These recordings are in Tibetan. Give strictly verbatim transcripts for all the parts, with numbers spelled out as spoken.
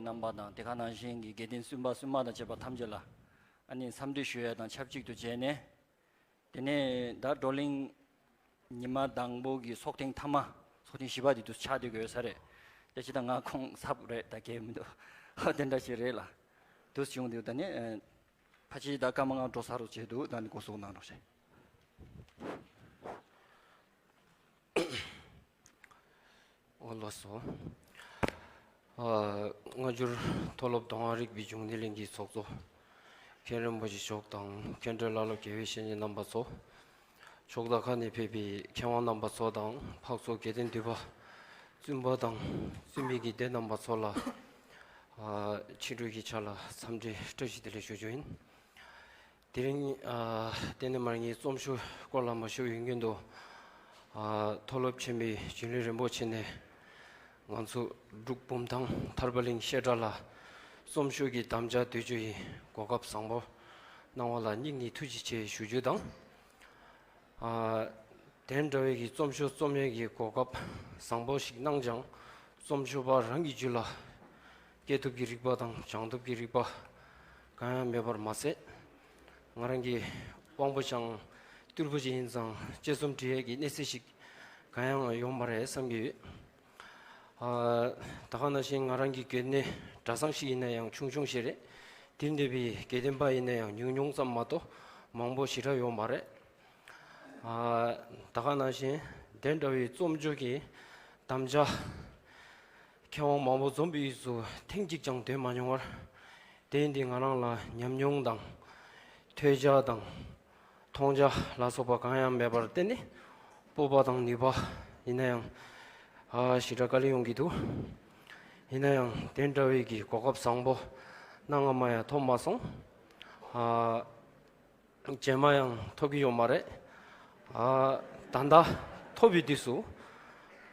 རྣམ་པ་དང་དེ་ག་ནང་བཞིན་གྱི་དགེ་ལྡན་བཙུན་པ་བཙུན་མ་དང་བཅས་པ་ཐམས་ཅད་ལ་ཨ་ནི་འཚམས་འདྲི་ཞུ་ཡ་དང་ཆབས་ཅིག་ཏུ་བྱས་ནས། དེ་ནས་ད་བགྲོ་གླེང་ཉི་མ་དང་པོ་གི་ཚོགས་ཐེངས་མཐའ་མ་ཚོགས་ཐེངས་བཞི་པ་དེ་དུས་ཆགས་བསྡད་དགོས་ས་རེད། དེ་ཕྱི་ད་ང་ཁོང་ཚབ་རེད། ད་གལ་མི་འདུག་ཨ་དེ་འདྲ་ཞིག་རེད་ལ། དུས་བྱུང་དུས་ད་ནི་ཨ་ཕ་ཕྱི་ད་སྐར་མ་ལྔ་འགྲོ་ས་རུ་བྱས་འདུག་ད་ནི་གོ་སོག་གནང་རོགས་ཞེས། ཨོ་ལགས་སོ། ཨ། སྔ་འགྱུར་མཐོ་སློབ་མདོ་སྔགས་རིག་པའི་འབྱུང་གནས་གླིང་གི་ཚོགས་གཙོ་མཁན་རིན་པོ་ཆེ་མཆོག་དང་། མཁན་སྤྲུལ་བླ་སློབ་དགེ་བའི་བཤེས་གཉེན་རྣམ་པ་ཚོ། ཕྱོགས་མཐའ་ཁག་ནས་ཕེབས་པའི་མཁས་དབང་རྣམ་པ་ཚོ་དང་། འཕགས་ཚོགས་དགེ་ལྡན་འདུས་པ་བཙུན་པ་དང་བཙུན་མའི་དགེ་སྡེ་རྣམ་པ་ཚོ་ལ། ཨ། ཕྱི་དྲོ་གི་ཆ་ལ་འཚམས་འདྲི་བཀྲ་ཤིས་བདེ་ལེགས་ཞུ་རྒྱུ་ཡིན། དེ་རིང་ཨ་དེ་ནས་མར་ངས་རྩོམ་ཤོག་སྐོར་ལ་མ་ཞུ་བའི་རྒྱུན་དུ། ཨ་མཐོ་སློབ་ཆེན་མོའི་རྒྱུན་ལས་རིན་པོ་ཆེ་ནས་ང་ཚོ་འབྲུག་བུམ་ཐང་ཐར་པ་གླིང་བཤད་གྲྭ་ལ་རྩོམ་ཤོག་གི་དམ་བཅའ་གཏོད་རྒྱུ་ཡི་གོ་སྐབས་བཟང་པོ་གནང་བ་ལ་སྙིང་ནས་ཐུགས་རྗེ་ཆེ་ཞུ་རྒྱུ་དང་། ཨ་དེ་འདྲ་བའི་གི་རྩོམ་ཤོག་རྩོམ་ཡས་ཀྱི་གོ་སྐབས་བཟང་པོ་ཞིག་གནང་ཀྱང་། རྩོམ་ཤོག་པ་རང་གི་རྒྱུད་ལ་སྐྱེས་ཐོབ་ཀྱི་རིག་པ་དང་བྱང་ཐོབ་ཀྱི་རིག་པ་གང་ཡང་མེད་པར་མ་ཟད། ང་རང་གི་དབང་པོ་ཀྱང་རྟུལ་པོ་ཅིག་ཡིན་ཙང་དཔྱད་རྩོམ་འབྲི་ཡས་ཀྱི་གནས་ཚུལ་ཞིག་གང་ཡང་ཡོང་མ་རེད་བསམ་གྱི་ཡོད། ཨ་ད་ག་ནང་བཞིན་ང་རང་གི་དགོན་གནས་གྲྭ་ཚང་ཞིག་ཡིན་ན་ཡང་ཆུང་ཆུང་ཞིག་རེད། དེར་འདུས་པའི་དགེ་ལྡན་པ་ཡིན་ན་ཡང་ཉུང་ཉུང་ཙམ་མ་གཏོགས་མང་པོ་ཞེ་དྲག་ཡོད་མ་རེད། ཨ་ད་ག་ནང་བཞིན་དེ་འདྲ་བའི་རྩོམ་སྦྱོར་གྱི་དམ་བཅའ་མཁས་དབང་མང་པོ་འཛོམས་པའི་དབུས་སུ་ཐེངས་གཅིག་ཀྱང་འདོན་མ་མྱོང་བར། དེ་ཡིན་དུས་ང་རང་ལ་ཉམས་མྱོང་དང་ཐོས་རྒྱ་དང་མཐོང་རྒྱ་ལ་སོགས་པ་གང་ཡང་མེད་པར་བརྟེན་ནས། སྤོབས་པ་དང་ནུས་པ་ཡིན་ན་ཡང་ཨ་ཞེ་དྲག་དཀའ་ལས་ཡོང་གི་འདུག་ཡིན་ན་ཡང་དེ་འདྲ་བའི་གི་གོ་སྐབས་བཟང་པོ་གནའ་སྔ་མ་ཡང་ཐོབ་མ་སོང་། ཨ་རྗེས་མ་ཡང་ཐོབ་ཀྱི་ཡོད་མ་རེད། ཨ་ད་ལྟ་ཐོབ་པའི་དུས་སུ་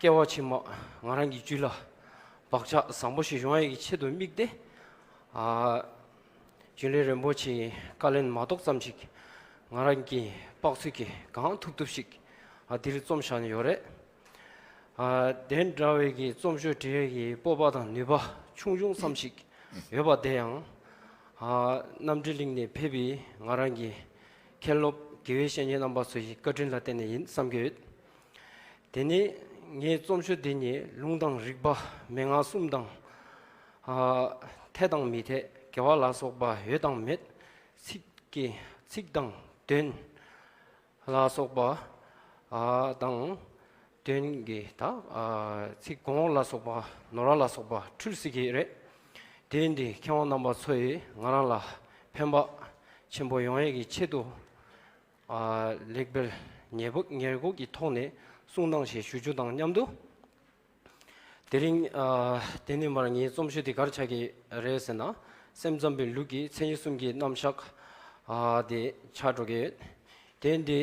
སྐྱེ་བ་ཕྱི་མ་ང་རང་གི་རྒྱུད་ལ་བག་ཆགས་བཟང་པོ་ཞིག་ཡོང་ཡས་ཀྱི་ཆེད་དུ་དམིགས་ཏེ། ཨ་རྒྱུན་ལས་རིན་པོ་ཆེའི་བཀའ་ལན་མ་གཏོགས་ཙམ་ཞིག་ང་རང་གིས་དཔག་ཚོད་ཀྱིས་གང་ཐུབ་ཐུབ་ཞིག་ཨ་འདིར་རྩོམ་བཞག་ནས་ཡོད་རེད། ཨ་དེ་འདྲ་བའི་གི་རྩོམ་ཤོག་འབྲི་ཡས་ཀྱི་སྤོབས་པ་དང་ནུས་པ་ཆུང་ཆུང་ཙམ་ཞིག་ཡོད་པ་དེ་ཡང་། ཨ་རྣམ་འདྲེན་གླིང་ནས་ཕེབས་པའི་ང་རང་གི་མཁན་སློབ་དགེ་བའི་བཤེས་གཉེན་རྣམ་པ་ཚོ་ཡི་བཀའ་དྲིན་ལ་བརྟེན་ནས་ཡིན་བསམ་གྱི་ཡོད། དེ་ནས་ངའི་རྩོམ་ཤོག་འདི་ཉིད་ལུང་དང་རིགས་པ་མན་ངག་གསུམ་དང་། ཨ་འཐད་དང་མི་འཐད་དགེ་བ་ལ་སོགས་པ་ཡོད་དང་མེད། ཚིག་གི་ཚིག་དང་དོན་ལ་སོགས་པ་ཨ་དང་། དོན་གྱི་ད་ཨ་ཚིག་གོང་འོག་ལ་སོགས་པ་ནོར་བ་ལ་སོགས་པ་འཁྲུལ་སྲིད་ཀྱི་རེད། དེ་འདི་མཁས་དབང་རྣམ་པ་ཚོ་ཡིས་ང་རང་ལ་ཕན་པ་ཆེན་པོ་ཡོང་ཡས་ཀྱི་ཆེད་དུ། ཨ་ལེགས་སྤེལ་ཉེས་པོ་ཉེས་འགོག་གི་ཐོག་ནས་གསུང་གནང་ཞེས་ཞུ་རྒྱུ་དང་མཉམ་དུ། དེ་རིང་ཨ་དེ་ནས་མར་ངའི་རྩོམ་ཤོག་འདི་ག་རེ་ཆགས་ཀྱི་རེད་ཟེར་ན། སེམས་ཙམ་པའི་ལུགས་ཀྱི་མཚན་ཉིད་གསུམ་གྱི་རྣམ་གཞག་ཨ་དེ་ཆགས་འགྲོ་གི་ཡོད། དེ་འདི།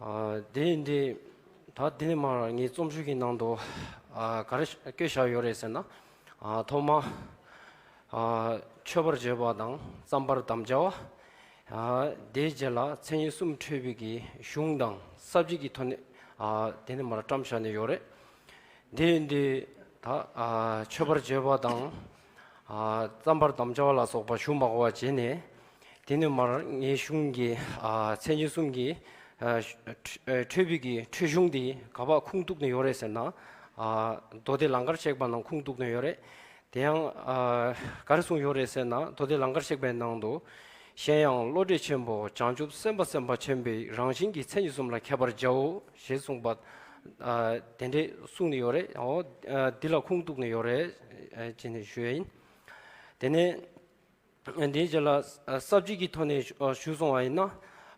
ཨ་དེ་ཡིན་དུས་ད་དེ་ནས་མར་ངའི་རྩོམ་ཤོག་གི་ནང་དུ་ཨ་ག་རེ་བཀོད་བཞག་ཡོད་རེད་ཟེར་ན། ཨ་ཐོག་མ་ཨ་མཆོད་པར་བརྗོད་པ་དང་རྩོམ་པར་དམ་བཅའ་བ། ཨ་དེའི་རྗེས་ལ་མཚན་ཉིད་གསུམ་འཕྲོས་པའི་གི་གཞུང་དང་ས་བཅད་ཀྱི་ཐོག་ནས་ཨ་དེ་ནས་མར་བཀྲམ་བཞག་ནས་ཡོད་རེད། དེ་ཡིན་དུས་ད་ཨ་མཆོད་པར་བརྗོད་པ་དང་། ཨ་རྩོམ་པར་དམ་བཅའ་བ་ལ་སོགས་པ་ཞུ་མ་དགོས་པ་བྱས་ནས། དེ་ནས་མར་ངའི་གཞུང་གི་ཨ་མཚན་ཉིད་གསུམ་གྱི་ཨ་འཕྲོས་པའི་གི་འཕྲོས་གཞུང་འདི་ག་པར་ཁུངས་གཏུགས་ནས་ཡོད་རེད་ཟེར་ན། ཨ་མདོ་སྡེ་ལང་ཀར་གཤེགས་པ་ནང་ཁུངས་གཏུགས་ནས་ཡོད་རེད། དེ་ཡང་ཨ་ག་རེ་གསུངས་ཡོད་རེད་ཟེར་ན། མདོ་སྡེ་ལང་ཀར་གཤེགས་པའི་ནང་དུ། གཞན་ཡང་བློ་གྲོས་ཆེན་པོ་བྱང་ཆུབ་སེམས་དཔའ་སེམས་དཔའ་ཆེན་པོའི་རང་བཞིན་གྱི་མཚན་ཉིད་གསུམ་ལ་མཁས་པར་བྱའོ་ཞེས་གསུངས་པ། ཨ་དེ་འདྲས་གསུངས་ནས་ཡོད་རེད། འོ་ཨ་འདི་ལ་ཁུངས་གཏུགས་ནས་ཡོད་རེད་ཨ་ཅེས་ནས་ཞུ་ཡ་ཡིན། དེ་ནས་འདིའི་རྗེས་ལ་ཨ་ས་བཅད་ཀྱི་ཐོག་ནས་ཞུ་ཞུ་སོང་བ་ཡིན་ན།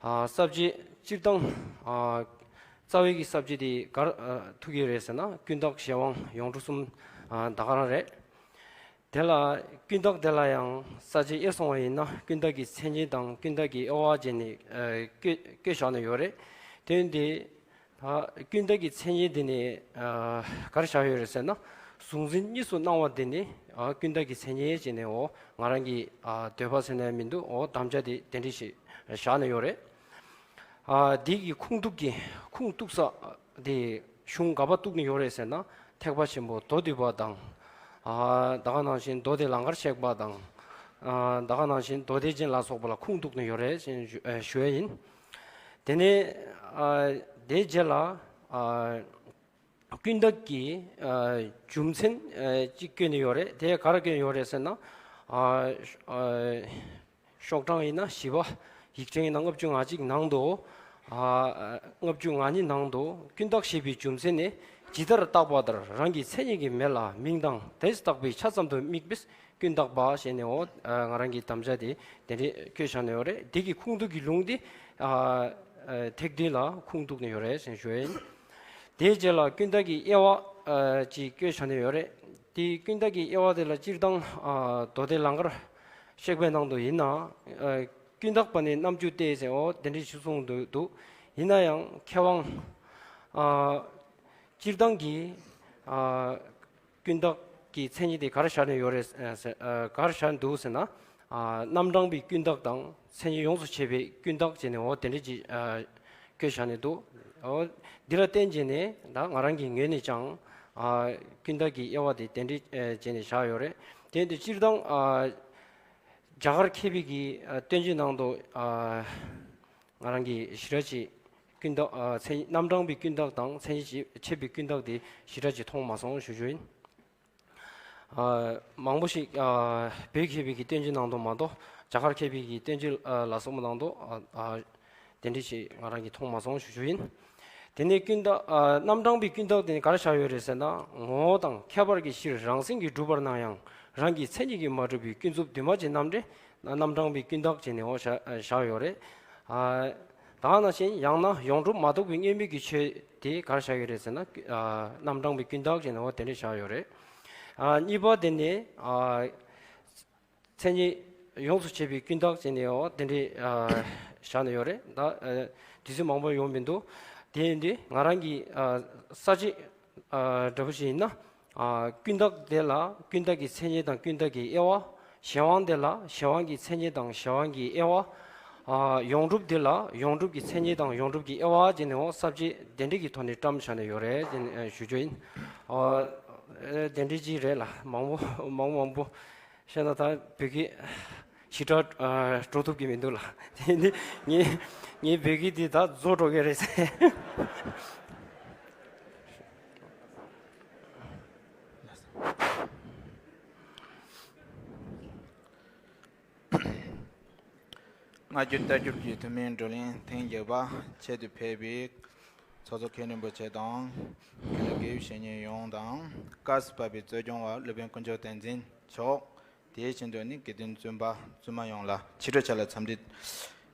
ཨ་ས་བཅད་སྤྱིར་བཏང་ཨ་རྩ་བའི་གི་ས་བཅད་དེ་ག་རེ་ཨ་ཐུག་གི་རེད་ཟེར་ན། ཀུན་བརྟགས་གཞན་དབང་ཡོངས་གྲུབ་གསུམ་ཨ་ད་ག་རང་རེད། དེ་ལ་ཀུན་བརྟགས་དེ་ལ་ཡང་ས་བཅད་དབྱེ་སོང་བ་ཡིན་ན། ཀུན་བརྟགས་ཀྱི་མཚན་ཉིད་དང་ཀུན་བརྟགས་ཀྱི་དབྱེ་བ་བྱས་ནས་ཨ་བཀོད་བཀོད་བཞག་ནས་ཡོད་རེད། དེ་ཡིན་དུས་ད་ཀུན་བརྟགས་ཀྱི་མཚན་ཉིད་དེ་ནི་ཨ་ག་རེ་བཞག་ཡོད་རེད་ཟེར་ན། གཟུང་འཛིན་གཉིས་སུ་སྣང་བ་དེ་ནི་ཨ་ཀུན་བརྟགས་ཀྱི་མཚན་ཉིད་བྱས་ནས། འོ་ང་རང་གི་ཨ་འདོད་པ་ཟེར་ན་མི་འདུག་འོ་དམ་བཅའ་དེ་དེ་འདྲ་ཞིག་བཞག་ནས་ཡོད་རེད། ཨ་འདི་གི་ཁུངས་གཏུགས་ཀྱི་ཁུངས་གཏུགས་ས་དེ་གཞུང་ག་པར་གཏུགས་ནས་ཡོད་རེད་ཟེར་ན། ཐེག་པ་ཆེན་པོ་མདོ་སྡུད་པ་དང་། ཨ་ད་ག་ནང་བཞིན་མདོ་སྡེ་ལང་ཀར་གཤེགས་པ་དང་། ཨ་ད་ག་ནང་བཞིན་མདོ་སྡེ་རྒྱན་ལ་སོགས་པ་ལ་ཁུངས་གཏུགས་ནས་ཡོད་རེད་ཅེས་ཞུ་ཨ་ཞུ་ཡས་ཡིན། དེ་ནས་ཨ་དེའི་རྗེས་ལ་ཨ་ཀུན་བརྟགས་ཀྱི་ཨ་རྒྱུ་མཚན་ཨ་གཅིག་བཀོད་ནས་ཡོད་རེད། དེ་ག་རེ་བཀོད་ནས་ཡོད་རེད་ཟེར་ན། ཨ་ཨ་ཤོག་གྲངས་ཡིན་ན་བཞི་པ། ཡིག་ཕྲེང་ཡིན་ན་ལྔ་བཅུ་ང་གཅིག་ནང་དུ། ཨ་ལྔ་བཅུ་ང་གཉིས་ནང་དུ་ཀུན་བརྟགས་ཞེས་པའི་རྒྱུ་མཚན་ནི། ཇི་ལྟར་བརྟགས་པ་ལྟར་རང་གི་མཚན་ཉིད་ཀྱི་མེ་ལ་མིང་དང་དེས་བཏགས་པའི་ཆ་ཙམ་དུ་དམིགས་པས་ཀུན་བརྟགས་པ་ཞེས་ནས། འོ་ང་རང་གི་དམ་བཅའ་དེ་དེ་འདྲས་བཀོད་བཞག་ནས་ཡོད་རེད། དེ་གི་ཁུངས་གཏུགས་ཀྱི་ལུང་དེ་ཨ་ཨ་ཐེག་བསྡུས་ལ་ཁུངས་གཏུགས་ནས་ཡོད་རེད་ཟེར་ཞུ་ཡ་ཡིན། དེའི་རྗེས་ལ་ཀུན་བརྟགས་ཀྱི་དབྱེ་བ་ཨ་ཅིག་བཀོད་བཞག་ནས་ཡོད་རེད། དེ་ཀུན་བརྟགས་ཀྱི་དབྱེ་བ་དེ་ལ་སྤྱིར་བཏང་ཨ་མདོ་སྡེ་ལང་ཀར་གཤེགས་པའི་ནང་དུ་ཡིན་ན། ཨ་ཀུན་བརྟགས་པ་ནི་རྣམ་འགྱུར་ཏེ་ཟེར། འོ་དེ་འདྲའི་ཞིག་གསུངས་འདུག་འདུག་ཡིན་ན་ཡང་མཁས་དབང་ཨ་སྤྱིར་བཏང་གི་ཨ་ཀུན་བརྟགས་ཀྱི་མཚན་ཉིད་དེ་ག་རེ་བཞག་ནས་ཡོད་རེད་ཟེར། ཨ་ག་རེ་བཞག་ནས་འདུག་ཟེར་ན། ཨ་རྣམ་གྲངས་པའི་ཀུན་བརྟགས་དང་མཚན་ཉིད་ཡོངས་སུ་བྱེད་པའི་ཀུན་བརྟགས་བྱས་ནས། འོ་དེ་འདྲ་ཅིག་ཨ་བཀོད་བཞག་ནས་འདུག་འོ་འདི་ལ་བརྟེན་བྱས་ནས་ད་ང་རང་གི་ངོས་ནས་ཀྱང་ཨ་ཀུན་བརྟགས་ཀྱི་དབྱེ་བ་དེ་དེ་འདྲ་ཨ་བྱས་ནས་བཞག་ཡོད་རེད། དེ་ཡིན་དུས་སྤྱིར་བཏང་ཨ་རྒྱ་གར་མཁས་པའི་གི་ཨ་བསྟན་བཅོས་ནང་དུ་ཨ་ང་རང་གིས་ཞེ་དྲག་ཅིག་ཀུན་བརྟགས་ཨ་མཚན་རྣམ་གྲངས་པའི་ཀུན་བརྟགས་དང་མཚན་ཉིད་ཀྱིས་བྱེད་པའི་ཀུན་བརྟགས་དེ་ཞེ་དྲག་ཅིག་མཐོང་མ་སོང་ཞུ་རྒྱུ་ཡིན། ཨ་མང་པོ་ཞིག་ཨ་བོད་མཁས་པའི་གི་བསྟན་བཅོས་ནང་དུ་མ་གཏོགས། རྒྱ་གར་མཁས་པའི་གི་བསྟན་བཅོས་ཨ་ལ་སོགས་པ་ནང་དུ་ཨ་ཨ་དེ་འདྲ་ཞིག་ང་རང་གིས་མཐོང་མ་སོང་ཞུ་རྒྱུ་ཡིན། དེ་ནས་ཀུན་བརྟགས་ཨ་རྣམ་གྲངས་པའི་ཀུན་བརྟགས་དེ་ནི་ག་རེ་བཞག་ཡོད་རེད་ཟེར་ན། ངོ་བོ་དང་ཁྱད་པར་གྱི་ཕྱིར་རང་མཚན་གྱིས་གྲུབ་པར་སྣང་ཡང་། རང་གི་མཚན་ཉིད་ཀྱིས་མ་གྲུབ་པའི་ཀུན་རྫོབ་འདུས་མ་བྱས་རྣམ་འགྲེལ། རྣམ་གྲངས་པའི་ཀུན་བརྟགས་བྱས་ནས། འོ་བཞག་བཞག་ཡོད་རེད། ཨ་ད་ག་ནང་བཞིན་ཡང་ན་ཡོངས་གྲུབ་མ་རྟོགས་པའི་དངོས་མེད་ཀྱི་ཆོས་དེ་ག་རེ་བཞག་ཡོད་རེད་ཟེར་ན། ཨ་རྣམ་གྲངས་པའི་ཀུན་བརྟགས་བྱས་ནས། འོ་དེ་འདྲ་བཞག་ཡོད་རེད། ཨ་གཉིས་པ་དེ་ནི་ཨ་མཚན་ཉིད་ཡོངས་སུ་བྱེད་པའི་ཀུན་བརྟགས་བྱས་ནས། འོ་དེ་འདྲ་ཨ་བཞག་ནས་ཡོད་རེད། ད་ཨ་དུས་ཚོད་མང་པོ་ཡོང་མི་འདུག་དེ་ཡིན་དུས་ང་རང་གི་ཨ་ས་བཅད་ཨ་འདྲ་པོ་ཞིག་ཡིན་ན། ཨ་ཀུན་བརྟགས་དེ་ལ་ཀུན་བརྟགས་ཀྱི་མཚན་ཉིད་དང་ཀུན་བརྟགས་ཀྱི་དབྱེ་བ། གཞན་དབང་དེ་ལ་གཞན་དབང་གི་མཚན་ཉིད་དང་གཞན་དབང་གི་དབྱེ་བ། ཨ་ཡོངས་གྲུབ་དེ་ལ་ཡོངས་གྲུབ་ཀྱི་མཚན་ཉིད་དང་ཡོངས་གྲུབ་ཀྱི་དབྱེ་བ་བྱས་ནས། འོ་ས་བཅད་དེ་འདྲ་གི་ཐོག་ནས་བཀྲམ་བཞག་ནས་ཡོད་རེད་ཅེས་ཞུ་རྒྱུ་ཡིན། ཨ་དེ་འདྲ་ཅིག་རེད་ལ། མང་པོ་མང་པོ་མང་པོ་བཤད་ན་ད་བོད་སྐད་ཞེ་དྲག་ཨ་འགྲོ་ཐུབ་ཀྱི་མི་འདུག་ལ། དེ་ནི་ངའི་ངའི་བོད་སྐད་འདི་ད་རྫོགས་འགྲོ་གི་རེད་ཟེར། སྔ་འགྱུར་ལྟ་སྐྱོང་གི་ཐུན་མིན་བགྲོ་གླེང་ཐེངས་བརྒྱད་པ། ཆེད་དུ་ཕེབས་པའི་ཚོགས་གཙོ་མཁན་རིན་པོ་ཆེ་དང་། མཁན་སློབ་དགེ་བའི་བཤེས་གཉེན་ཡོངས་དང་། སྐབས་སུ་བབས་པའི་རྩོད་སྐྱོང་བ་སློབ་དཔོན་དཀོན་མཆོག་བསྟན་འཛིན་མཆོག་དེའི་ཤིན་ཏུ་ནི་དགེ་འདུན་བཙུན་པ་བཙུན་མ་ཡོངས་ལ་ཕྱི་དྲོ་ཆ་ལ་འཚམས་འདྲི་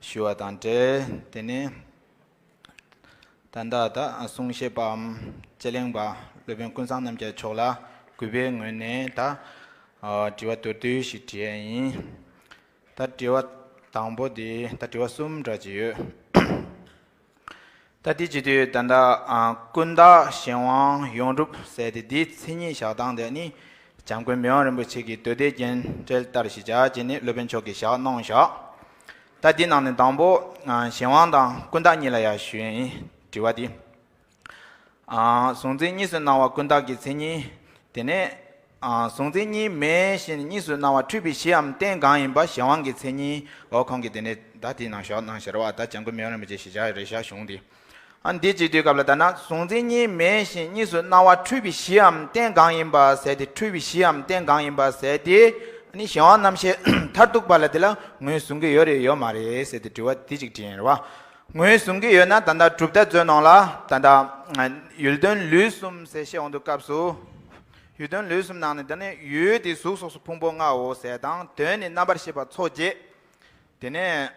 ཞུ་བ་དང་འབྲེལ། དེ་ནས་ད་ལྟ་ད་གསུང་བཤད་པའམ་དཔྱད་གླེང་པ་སློབ་དཔོན་ཀུན་བཟང་རྣམ་རྒྱལ་མཆོག་ལ་གུས་པའི་ངོས་ནས་ད་དྲི་བ་མདོར་བསྡུས་ཤིག་དྲི་ཡས་ཡིན། ད་དྲི་བ་དང་པོ་དེ་ད་དྲི་བ་གསུམ་འདྲ་ཅིག་ཡོད། ད་དེ་བྱེད་དུས་ད་ལྟ་ཨ་ཀུན་བརྟགས་གཞན་དབང་ཡོངས་གྲུབ་ཟེར་ཏེ། འདིའི་མཚན་ཉིད་བཞག་སྟངས་དེ་ནི་འཇམ་མགོན་མི་དབང་རིན་པོ་ཆེ་གིས་མདོ་སྡེ་རྒྱན་འགྲེལ་ལྟར་ཞིག་བྱ་བྱས་ནས་སློབ་དཔོན་མཆོག་གིས་བཞག་གནང་བཞག་ད་འདི་ནང་ནས་དང་པོ་ཨ་གཞན་དབང་དང་ཀུན་བརྟགས་གཉིས་ལ་ཡང་ཞུ་ཡས་ཡིན། དྲི་བ་འདི། ཨ་གཟུང་འཛིན་གཉིས་སུ་སྣང་བ་ཀུན་བརྟགས་ཀྱི་མཚན་ཉིད། དེ་ནས་ཨ་གཟུང་འཛིན་གཉིས་མེད་བཞིན་གཉིས་སུ་སྣང་བ་འཁྲུལ་པའི་གཞིའམ་རྟེན་གང་ཡིན་པ་གཞན་དབང་གི་མཚན་ཉིད། འོ་ཁོང་གིས་དེ་ནས་ད་དེའི་ནང་བཞག་གནང་བཞག་རེད་བ། ད་འཇམ་མགོན་མི་དབང་རིན་པོ་ཆེས་བཞག་རེད་བཞག་གཞུང་འདི། ཨ་འདི་བྱེད་དུས་སྐབས་ལ་ད་ན་གཟུང་འཛིན་གཉིས་མེད་བཞིན་གཉིས་སུ་སྣང་བ་འཁྲུལ་པའི་གཞིའམ་རྟེན་གང་ཡིན་པ་ཟེར་ཏེ། འཁྲུལ་པའི་གཞིའམ་རྟེན་གང་ཡིན་པ་ཟེར་ཏེ། ཨ་ནི་གཞན་དབང་རྣམ་བཤད་མཐར་ཐུག་པ་ལ་དེ་ལ་ངོས་བཟུང་གི་ཡོད་རེད་ཡོད་མ་རེད་ཟེར་ཏེ་དྲི་བ་འདི་གཅིག་དྲིས་ཡིན་རེད་བ། ངོས་བཟུང་གི་ཡོད་ན་ད་ལྟ་གྲུབ་མཐའ་མཛོད་ནང་ལ་ད་ལྟ་ཡུལ་དོན་ལུས་གསུམ་ཟེར་བཤད་འོང་དུས་སྐབས་སུ། ཡུལ་དོན་ལུས་གསུམ་ནང་ནས་ད་ནི་ཡུལ་དེ་གཟུགས་སོགས་སུ་ཕུང་པོ་ལྔའོ་ཟེར་དང་། དོན་ནི་རྣམ་པར་ཤེས་པ་ཚོགས་བརྒྱད། དེ་ནས་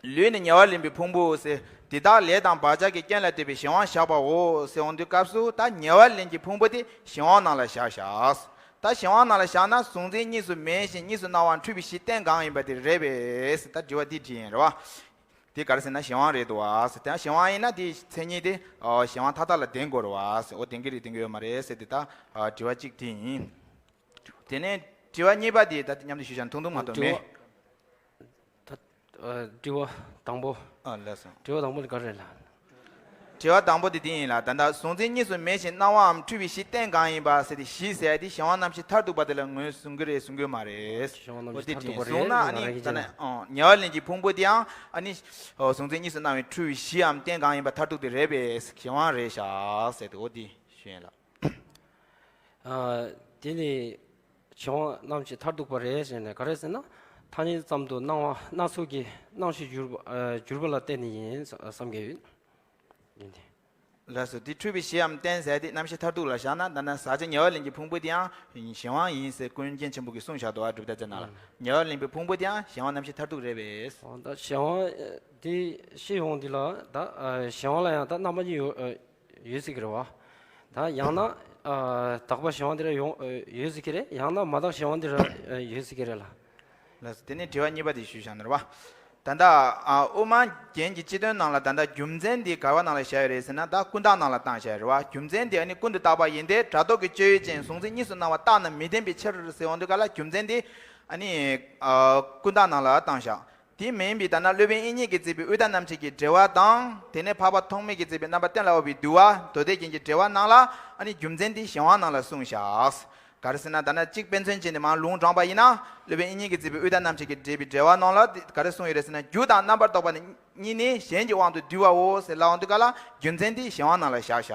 ལུས་ནི་ཉེ་བར་ལེན་པའི་ཕུང་པོའོ་ཟེར། དེ་དག་ལས་དང་བག་ཆགས་ཀྱི་རྐྱེན་ལ་ལྟོས་པའི་གཞན་དབང་བཞག་པའོ་ཟེར་འོང་དུས་སྐབས་སུ། ད་ཉེ་བར་ལེན་གྱི་ཕུང་པོ་དེ་གཞན་དབང་ནང་ལ་བཞག་བཞག་ད་གཞན་དབང་ནང་ལ་བཞག་ན་གཟུང་འཛིན་གཉིས་སུ་མེད་བཞིན་གཉིས་སུ་སྣང་བ་འཁྲུལ་པའི་གཞི་རྟེན་གང་ཡིན་པ་དེ་རེད་པས་ཟེར། ད་དྲི་བ་འདི་དྲིས་ཡིན་རེད་བ། དེ་ག་རེ་ཟེར་ན་གཞན་དབང་རེད་འདུག་བ་ཟེར། དེ་ཡང་གཞན་དབང་ཡིན་ན་དེའི་མཚན་ཉིད་དེ་ཨོ་གཞན་དབང་མཐའ་དག་ལ་ལྡན་དགོས་རེད་བ་ཟེར། འོ་ལྡན་གྱི་རེད་ལྡན་གྱི་ཡོད་མ་རེད་ཟེར་ཏེ་ད་དྲི་བ་གཅིག་དེ་ཡིན། དེ་ནས་དྲི་བ་གཉིས་པ་དེ་ད་མཉམ་དུ་ཞུས་བྱས་ཐུང་ཐུང་མ་གཏོགས་མེད། ད་ ཨ། དྲི་བ་དང་པོ། ཨ། ལགས་སོ། དྲི་བ་དང་པོ་ནི་ག་རེ་རེད་ལགས། དྲི་བ་དང་པོ་དེ་འདི་ཡིན་ལགས། ད་ལྟ་གཟུང་འཛིན་གཉིས་སུ་མེད་ཞིང་སྣང་བའམ་འཁྲུལ་པའི་གཞི་རྟེན་གང་ཡིན་པ་ཟེར་ཏེ་གཞི་ཟེར་ཡ་དེ་གཞན་དབང་རྣམ་ཤེས་མཐར་ཐུག་པ་དེ་ལ་ངོས་བཟུང་གི་རེད་གསུང་གི་ཡོད་མ་རེད། གཞན་དབང་རྣམ་ཤེས་མཐར་ཐུག་པ་རེད། འོ་དེ་དྲན་སོང་ན་ཨ་ནི་ད་ནི་ཨང་ཉེ་བར་ལེན་གྱི་ཕུང་པོ་དེའང་ཨ་ནི་ཨོ་གཟུང་འཛིན་གཉིས་སུ་སྣང་བའི་འཁྲུལ་བའི་གཞིའམ་རྟེན་གང་ཡིན་པ་མཐར་ཐུག་དེ་རེད་པས་གཞན་དབང་རེད་བཞག་ཟེར་ཏེ་འོ་དེ་ཞུ་ཡིན་ལགས། ཨ། དེ་ནི་གཞན་དབང་རྣམ་ཤེས་མཐར་ཐུག་པ་རེད་ཟེར་ནས་ག་རེ་ཟེར་ན། ཐ་སྙད་ཙམ་དུ་སྣང་བ་སྣ་ཚོགས་ཀྱི་སྣང་ཤས་གྱུར་པ་ཨ་གྱུར་པ་ལ་བརྟེན་ནས་ཡིན་བསམ་གྱི་ཡོད། ཡིན་ཏེ། ལགས་སོ། དེ་འཁྲུལ་པའི་གཞིའམ་རྟེན་ཟེར་དེ་རྣམ་ཤེས་མཐར་ཐུག་ལ་བཞག་ན་ད་ནི་ཟག་བཅས་ཉེ་བར་ལེན་གྱི་ཕུང་པོ་དེའང་གཞན་དབང་ཡིན་ཟེར་ཀུན་མཁྱེན་ཆེན་པོ་གིས་གསུངས་བཞག་འདུག་བ། གྲུབ་མཐའ་རྩལ་ནང་ལ། ཉེ་བར་ལེན་པའི་ཕུང་པོ་དེའང་གཞན་དབང་རྣམ་ཤེས་མཐར་ཐུག་རེད་པས། འོ་ད་གཞན་དབང་དེ་ཤེས་ཡོང་འདི་ལ་ད་གཞན་དབང་ལ་ཡང་ད་རྣམ་པ་གཉིས་ཡོད་ཡོད་སྲིད་ཀྱི་རེད་བ། ད་ཡང་ན་ཨ་དག་པ་གཞན་དབང་འདི་ར་ཡོང་ཨ་ཡོད་སྲིད་ཀྱི་རེད། ཡང་ན་མ་དག་གཞན་དབང་འདི་ར་ཨ་ཡོད་སྲིད་ཀྱི་རེད་ལ། ལགས་སོ། དེ་ནས་དྲི་བ་གཉིས་པ་དེ་ཞུས་བཞག་ན་རེད་བ། ད་ལྟ་ཨ་དབུ་མ་རྒྱན་གྱི་སྤྱི་དོན་ནང་ལ་ད་ལྟ་རྒྱུ་མཚན་འདི་ག་བ་ནང་ལ་བཞག་ཡོད་རེད་ཟེར་ན་ད་ཀུན་བརྟགས་ནང་ལ་བཏང་བཞག་ཡོད་རེད་བ། རྒྱུ་མཚན་འདི་ཨ་ནི་ཀུན་ཏུ་བརྟགས་པ་ཡིན་ཏེ། སྒྲ་རྟོག་གི་སྤྱོད་ཡུལ་ཅན་གཟུང་འཛིན་གཉིས་སུ་སྣང་བ་རྟག་ན་མི་བདེན་པའི་ཕྱིར་ཟེར་འོང་དུས་ག་ལ་རྒྱུ་མཚན་འདི་ཨ་ནི་ཨ་ཀུན་བརྟགས་ནང་ལ་བཏང་བཞག་དེ་མིན་པའི་ད་ནི་སློབ་དཔོན་དབྱིག་གཉེན་གྱིས་མཛད་པའི་དབུས་དག་རྣམ་བཅད་ཀྱི་འགྲེལ་པ་དང་། དེ་ནས་འཕགས་པ་ཐོགས་མེད་ཀྱིས་མཛད་པའི་རྣམ་པར་གཏན་ལ་དབབ་པའི་འདུལ་བ་མདོ་སྡེ་རྒྱན་གྱི་འགྲེལ་པ་ནང་ལ་ཨ་ནི་རྒྱུ་མཚན་འདི་གཞན་དབང་ནང་ལ་གསུངས་བཞག་ག་རེ་ཟེར་ན་ད་ནི་གཅིག་དཔེ་མཚོན་བྱས་ནས་མར་ལུང་དྲངས་པ་ཡིན་ན། སློབ་དཔོན་དབྱིག་གཉེན་གྱིས་མཛད་པའི་དབུས་དག་རྣམ་བཅད་ཀྱི་འགྲེལ་པའི་འགྲེལ་པ་ནང་ལ་འདི་ག་རེ་གསུངས་ཡོད་རེད་ཟེར་ན། རྒྱུ་དང་རྣམ་པར་རྟོག་པ་ནི་གཉིས་ནི་གཞན་གྱི་དབང་དུ་འདུས་པའོ་ཟེར་ལབ་འོང་དུས་ག་ལ་རྒྱུ་མཚན་འདི་གཞན་དབང་ནང་ལ་བཞག་བཞག་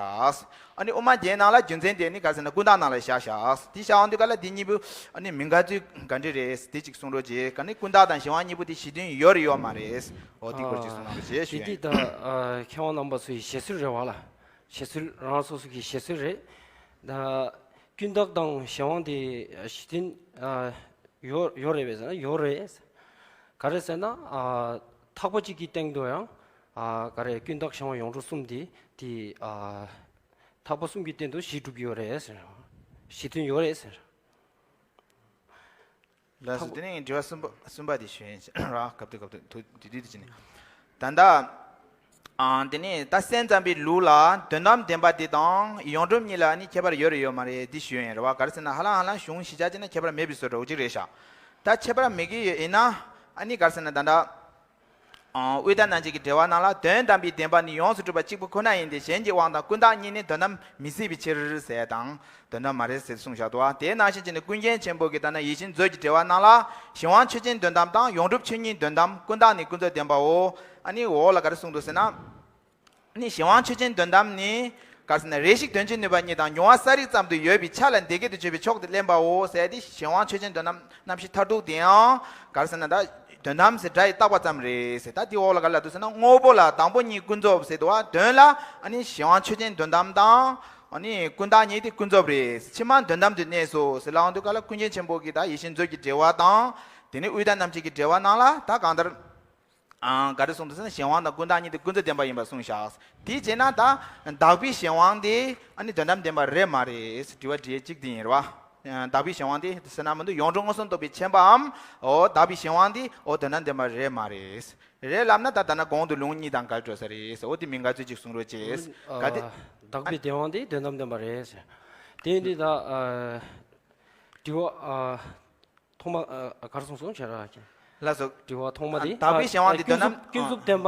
ཨ་ནི་དབུ་མ་རྒྱན་ནང་ལ་རྒྱུ་མཚན་དེ་ནི་ག་རེ་ཟེར་ན་ཀུན་བརྟགས་ནང་ལ་བཞག་བཞག་དེ་བཞག་འོང་དུས་ག་ལ་འདི་གཉིས་པོ་ཨ་ནི་མི་འགལ་ཚུལ་ག་འདྲ་རེད་དེ་གཅིག་གསུང་རོགས་བྱེད། ག་ནི་ཀུན་བརྟགས་དང་གཞན་དབང་གཉིས་པོ་དེ་གཞི་མཐུན་ཡོད་རེད་ཡོད་མ་རེད། འོ་དེ་སྐོར་གཅིག་གསུང་རོགས་བྱེད་ཞུ་ཡ་ཡིན། དེ་དེ་ད་མཁས་དབང་རྣམ་པ་ཚོའི་བཞེད་སྲོལ་རེད་བ་ལ། བཞེད་སྲོལ་རང་སོ་སོ་གི་བཞེད་སྲོལ་རེད། ད་ཀུན་བརྟགས་དང་གཞན་དབང་དེ་གཞི་མཐུན་ཡོད་ཡོད་རེད་པས་ཟེར་ན་ཡོད་རེད། ག་རེ་ཟེར་ན། ཐེག་པ་གཅིག་གི་སྟེང་དུ་ཡང་ག་རེ་ཀུན་བརྟགས་གཞན་དབང་ཡོངས་གྲུབ་གསུམ་དེ་དེ་ཐེག་པ་གསུམ་གྱི་སྟེང་དུ་གཞི་གྲུབ་ཀྱི་ཡོད་རེད་ཟེར། གཞི་མཐུན་ཡོད་རེད་ཟེར། ལགས་སོ། དེ་ནས་དྲི་བ་གསུམ་པ་གསུམ་པ་དེ་ཞུ་ཡིན་ར། སྐབས་དུ་སྐབས་དུ་དུ་དུས་དུས་དུ་ཅི་ནས། ད་ལྟ་ཨང་དེ་ནས་ད་སེམས་ཙམ་པའི་ལུགས་ལ་དོན་དམ་བདེན་པ་དེ་དང་ཡོངས་གྲུབ་གཉིས་ལ་ནི་ཁྱད་པར་ཡོད་རེད་ཡོད་མ་རེད་འདི་ཞུ་ཡིན་རེད་བ། ག་རེ་ཟེར་ན་ཧ་ལམ་ཧ་ལམ་གཞུང་གཞི་ཆ་བྱས་ན་ཁྱད་པར་མེད་པའི་བཟོ་འདྲ་འོ་ཅིག་རེད་ཤག་ད་ཁྱད་པར་མེད་ཀྱི་ཡོད་ཡིན་ན་ཨ་ནི་ག་རེ་ཟེར་ན་ད་ལྟ། དབུས་དག་རྣམ་བཅད་ཀྱི་འགྲེལ་པ་ནང་ལ་དོན་དམ་པའི་བདེན་པ་ནི་ཡོངས་སུ་གྲུབ་པ་གཅིག་པུ་ཁོ་ན་ཡིན་ཏེ་གཞན་གྱི་དབང་དང་ཀུན་བརྟགས་གཉིས་ནི་དོན་དམ་མི་སྲིད་པའི་ཕྱིར་ཟེར་དང་དོན་དམ་མ་རེད་ཟེར་གསུངས་བཞག་འདུག་བ། དེའི་ནང་བཞིན་བྱས་ནས་ཀུན་མཁྱེན་ཆེན་པོ་གིས་ད་ནི་ཡིད་བཞིན་མཛོད་ཀྱི་འགྲེལ་པ་ནང་ལ་གཞན་དབང་ཆོས་ཅན་དོན་དམ་དང་ཡོངས་གྲུབ་ཆོས་ཉིད་དོན་དམ་ཀུན་བརྟགས་ནི་ཀུན་རྫོབ་བདེན་པའོ། ཨ་ནི་འོག་ལ་ག་རེ་གསུངས་འདུག་ཟེར་ན། ནི་གཞན་དབང་ཆོས་ཅན་དོན་དམ་ནི། ག་རེ་ཟེར་ན་རེ་ཞིག་དོན་སྤྱི་ནུས་པ་གཉིས་དང་མྱོང་བ་གསལ་རིག་ཙམ་དུ་ཡོད་པའི་ཆ་ལ་འདི་སྐད་དུ་བརྗོད་པའི་ཕྱོགས་དེ་ལེན་པའོ་ཟེར་ཏེ་གཞན་དབང་ཆོས་ཅན་དོན་དམ་རྣམ་བཞི་མཐར་ཐུག་དེའང་ག་རེ་ཟེར་ན་ད་དོན་དམ་ཟེར་སྒྲ་ཡི་བཏགས་པ་ཙམ་རེད་ཟེར། ད་དེ་འོག་ལ་ག་ལ་འདུག་ཟེར་ན་དངོས་པོ་ལ་དང་པོ་གཉིས་ཀུན་རྫོབ་ཟེར་འདུག་བ། དོན་ལ་ཨ་ནི་གཞན་དབང་ཆོས་ཅན་དོན་དམ་དང་ཨ་ནི་ཀུན་བརྟགས་གཉིས་དེ་ཀུན་རྫོབ་རེད། ཕྱི་མ་དོན་དམ་དུ་གནས་སོ་ཟེར་ལབ་འོང་དུས་ག་ལ་ཀུན་མཁྱེན་ཆེན་པོ་གིས་ད་ཡིད་བཞིན་མཛོད་ཀྱི་འགྲེལ་པ་དང་དེ་ནས་དབུས་དག་རྣམ་བཅད་ཀྱི་འགྲེལ་པ་ནང་ལ་ད་གང་ལྟར། ཨང་ག་རེ་གསུངས་འདུག་ཟེར་ན་གཞན་དབང་དང་ཀུན་བརྟགས་གཉིས་དེ་ཀུན་རྫོབ་བདེན་པ་ཡིན་པར་གསུངས་བཞག་དེ་བྱས་ན་ད་དག་པའི་གཞན་དབང་དེ་ཨ་ནི་དོན་དམ་བདེན་པ་རེད་མ་རེད་ཟེར་དྲི་བ་དྲི་ཡས་གཅིག་དེ་ཡིན་རེད་བ། དག་པའི་གཞན་དབང་དེ་ཟེར་ན་མི་འདུག་ཡོངས་གྲུབ་མངོན་སུམ་རྟོགས་པའི་མཁྱེན་པའམ་འོ་དག་པའི་གཞན་དབང་དེ་འོ་དོན་དམ་བདེན་པ་རེད་མ་རེད། རེད་ལབ་ན་ད་ད་ན་གོང་དུ་ལུང་གཉིས་དང་འགལ་འགྲོ་ས་རེད་ཟེར། འོ་དེ་མི་འགལ་ཚུལ་གཅིག་གསུང་རོགས་བྱེད། ག་དེ། དག་པའི་གཞན་དབང་དེ་དོན་དམ་བདེན་པ་རེད་ཟེར། དེ་ཡིན་དུས་ད་དྲི་བ། ཐོག་མ་ག་རེ་གསུངས་སོང་བྱས་ར། ལགས་སོ། དྲི་བ་ཐོག་མ་དེ་དག་པའི་གཞན་དབང་དེ་དོན་དམ། ཀུན་རྫོབ་བདེན་པ།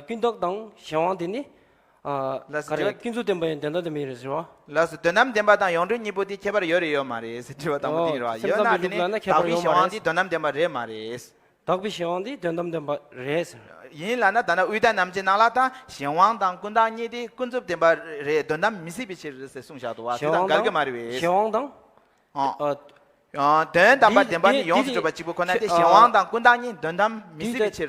ཀུན་བརྟགས་དང་གཞན་དབང་དེ་ནི། ལགས་སོ། ག་རེ་དྲི་བ། ཀུན་རྫོབ་བདེན་པ་ཡང་དོན་དམ་བདེན་པ་ཡིན་རེད་ཟེར་བ། ལགས་སོ། དོན་དམ་བདེན་པ་དང་ཡོངས་གྲུབ་གཉིས་པོ་དེ་ཁྱད་པར་ཡོད་རེད་ཡོད་མ་རེད་ཟེར་དྲི་བ་དང་པོ་དེ་ཡིན་རེད་བ། ཡོད་ན་དེ་ནི་དག་པའི་གཞན་དབང་དེ་དོན་དམ་བདེན་པ་རེད་མ་རེད། དག་པའི་གཞན་དབང་དེ་དོན་དམ་བདེན་པ་རེད་ཟེར། ཡིན་ལབ་ན་ད་ནི་དབུས་དག་རྣམ་བཅད་ནང་ལ་ད་གཞན་དབང་དང་ཀུན་བརྟགས་གཉིས་དེ་ཀུན་རྫོབ་བདེན་པ་རེད། དོན་དམ་མི་སྲིད་པའི་ཕྱིར་ཟེར་གསུངས་བཞག་འདུག་བ། དེ་དང་འགལ་གྱི་མ་རེད་པས། གཞན་དབང་དང་། ཨ། དོན་དམ་པ་བདེན་པ་ནི་ཡོངས་སུ་གྲུབ་པ་གཅིག་པུ་ཁོ་ན་སྟེ་གཞན་དབང་དང་ཀུན་བརྟགས་གཉིས་དོན་དམ་མི་སྲིད་པའི་ཕྱིར་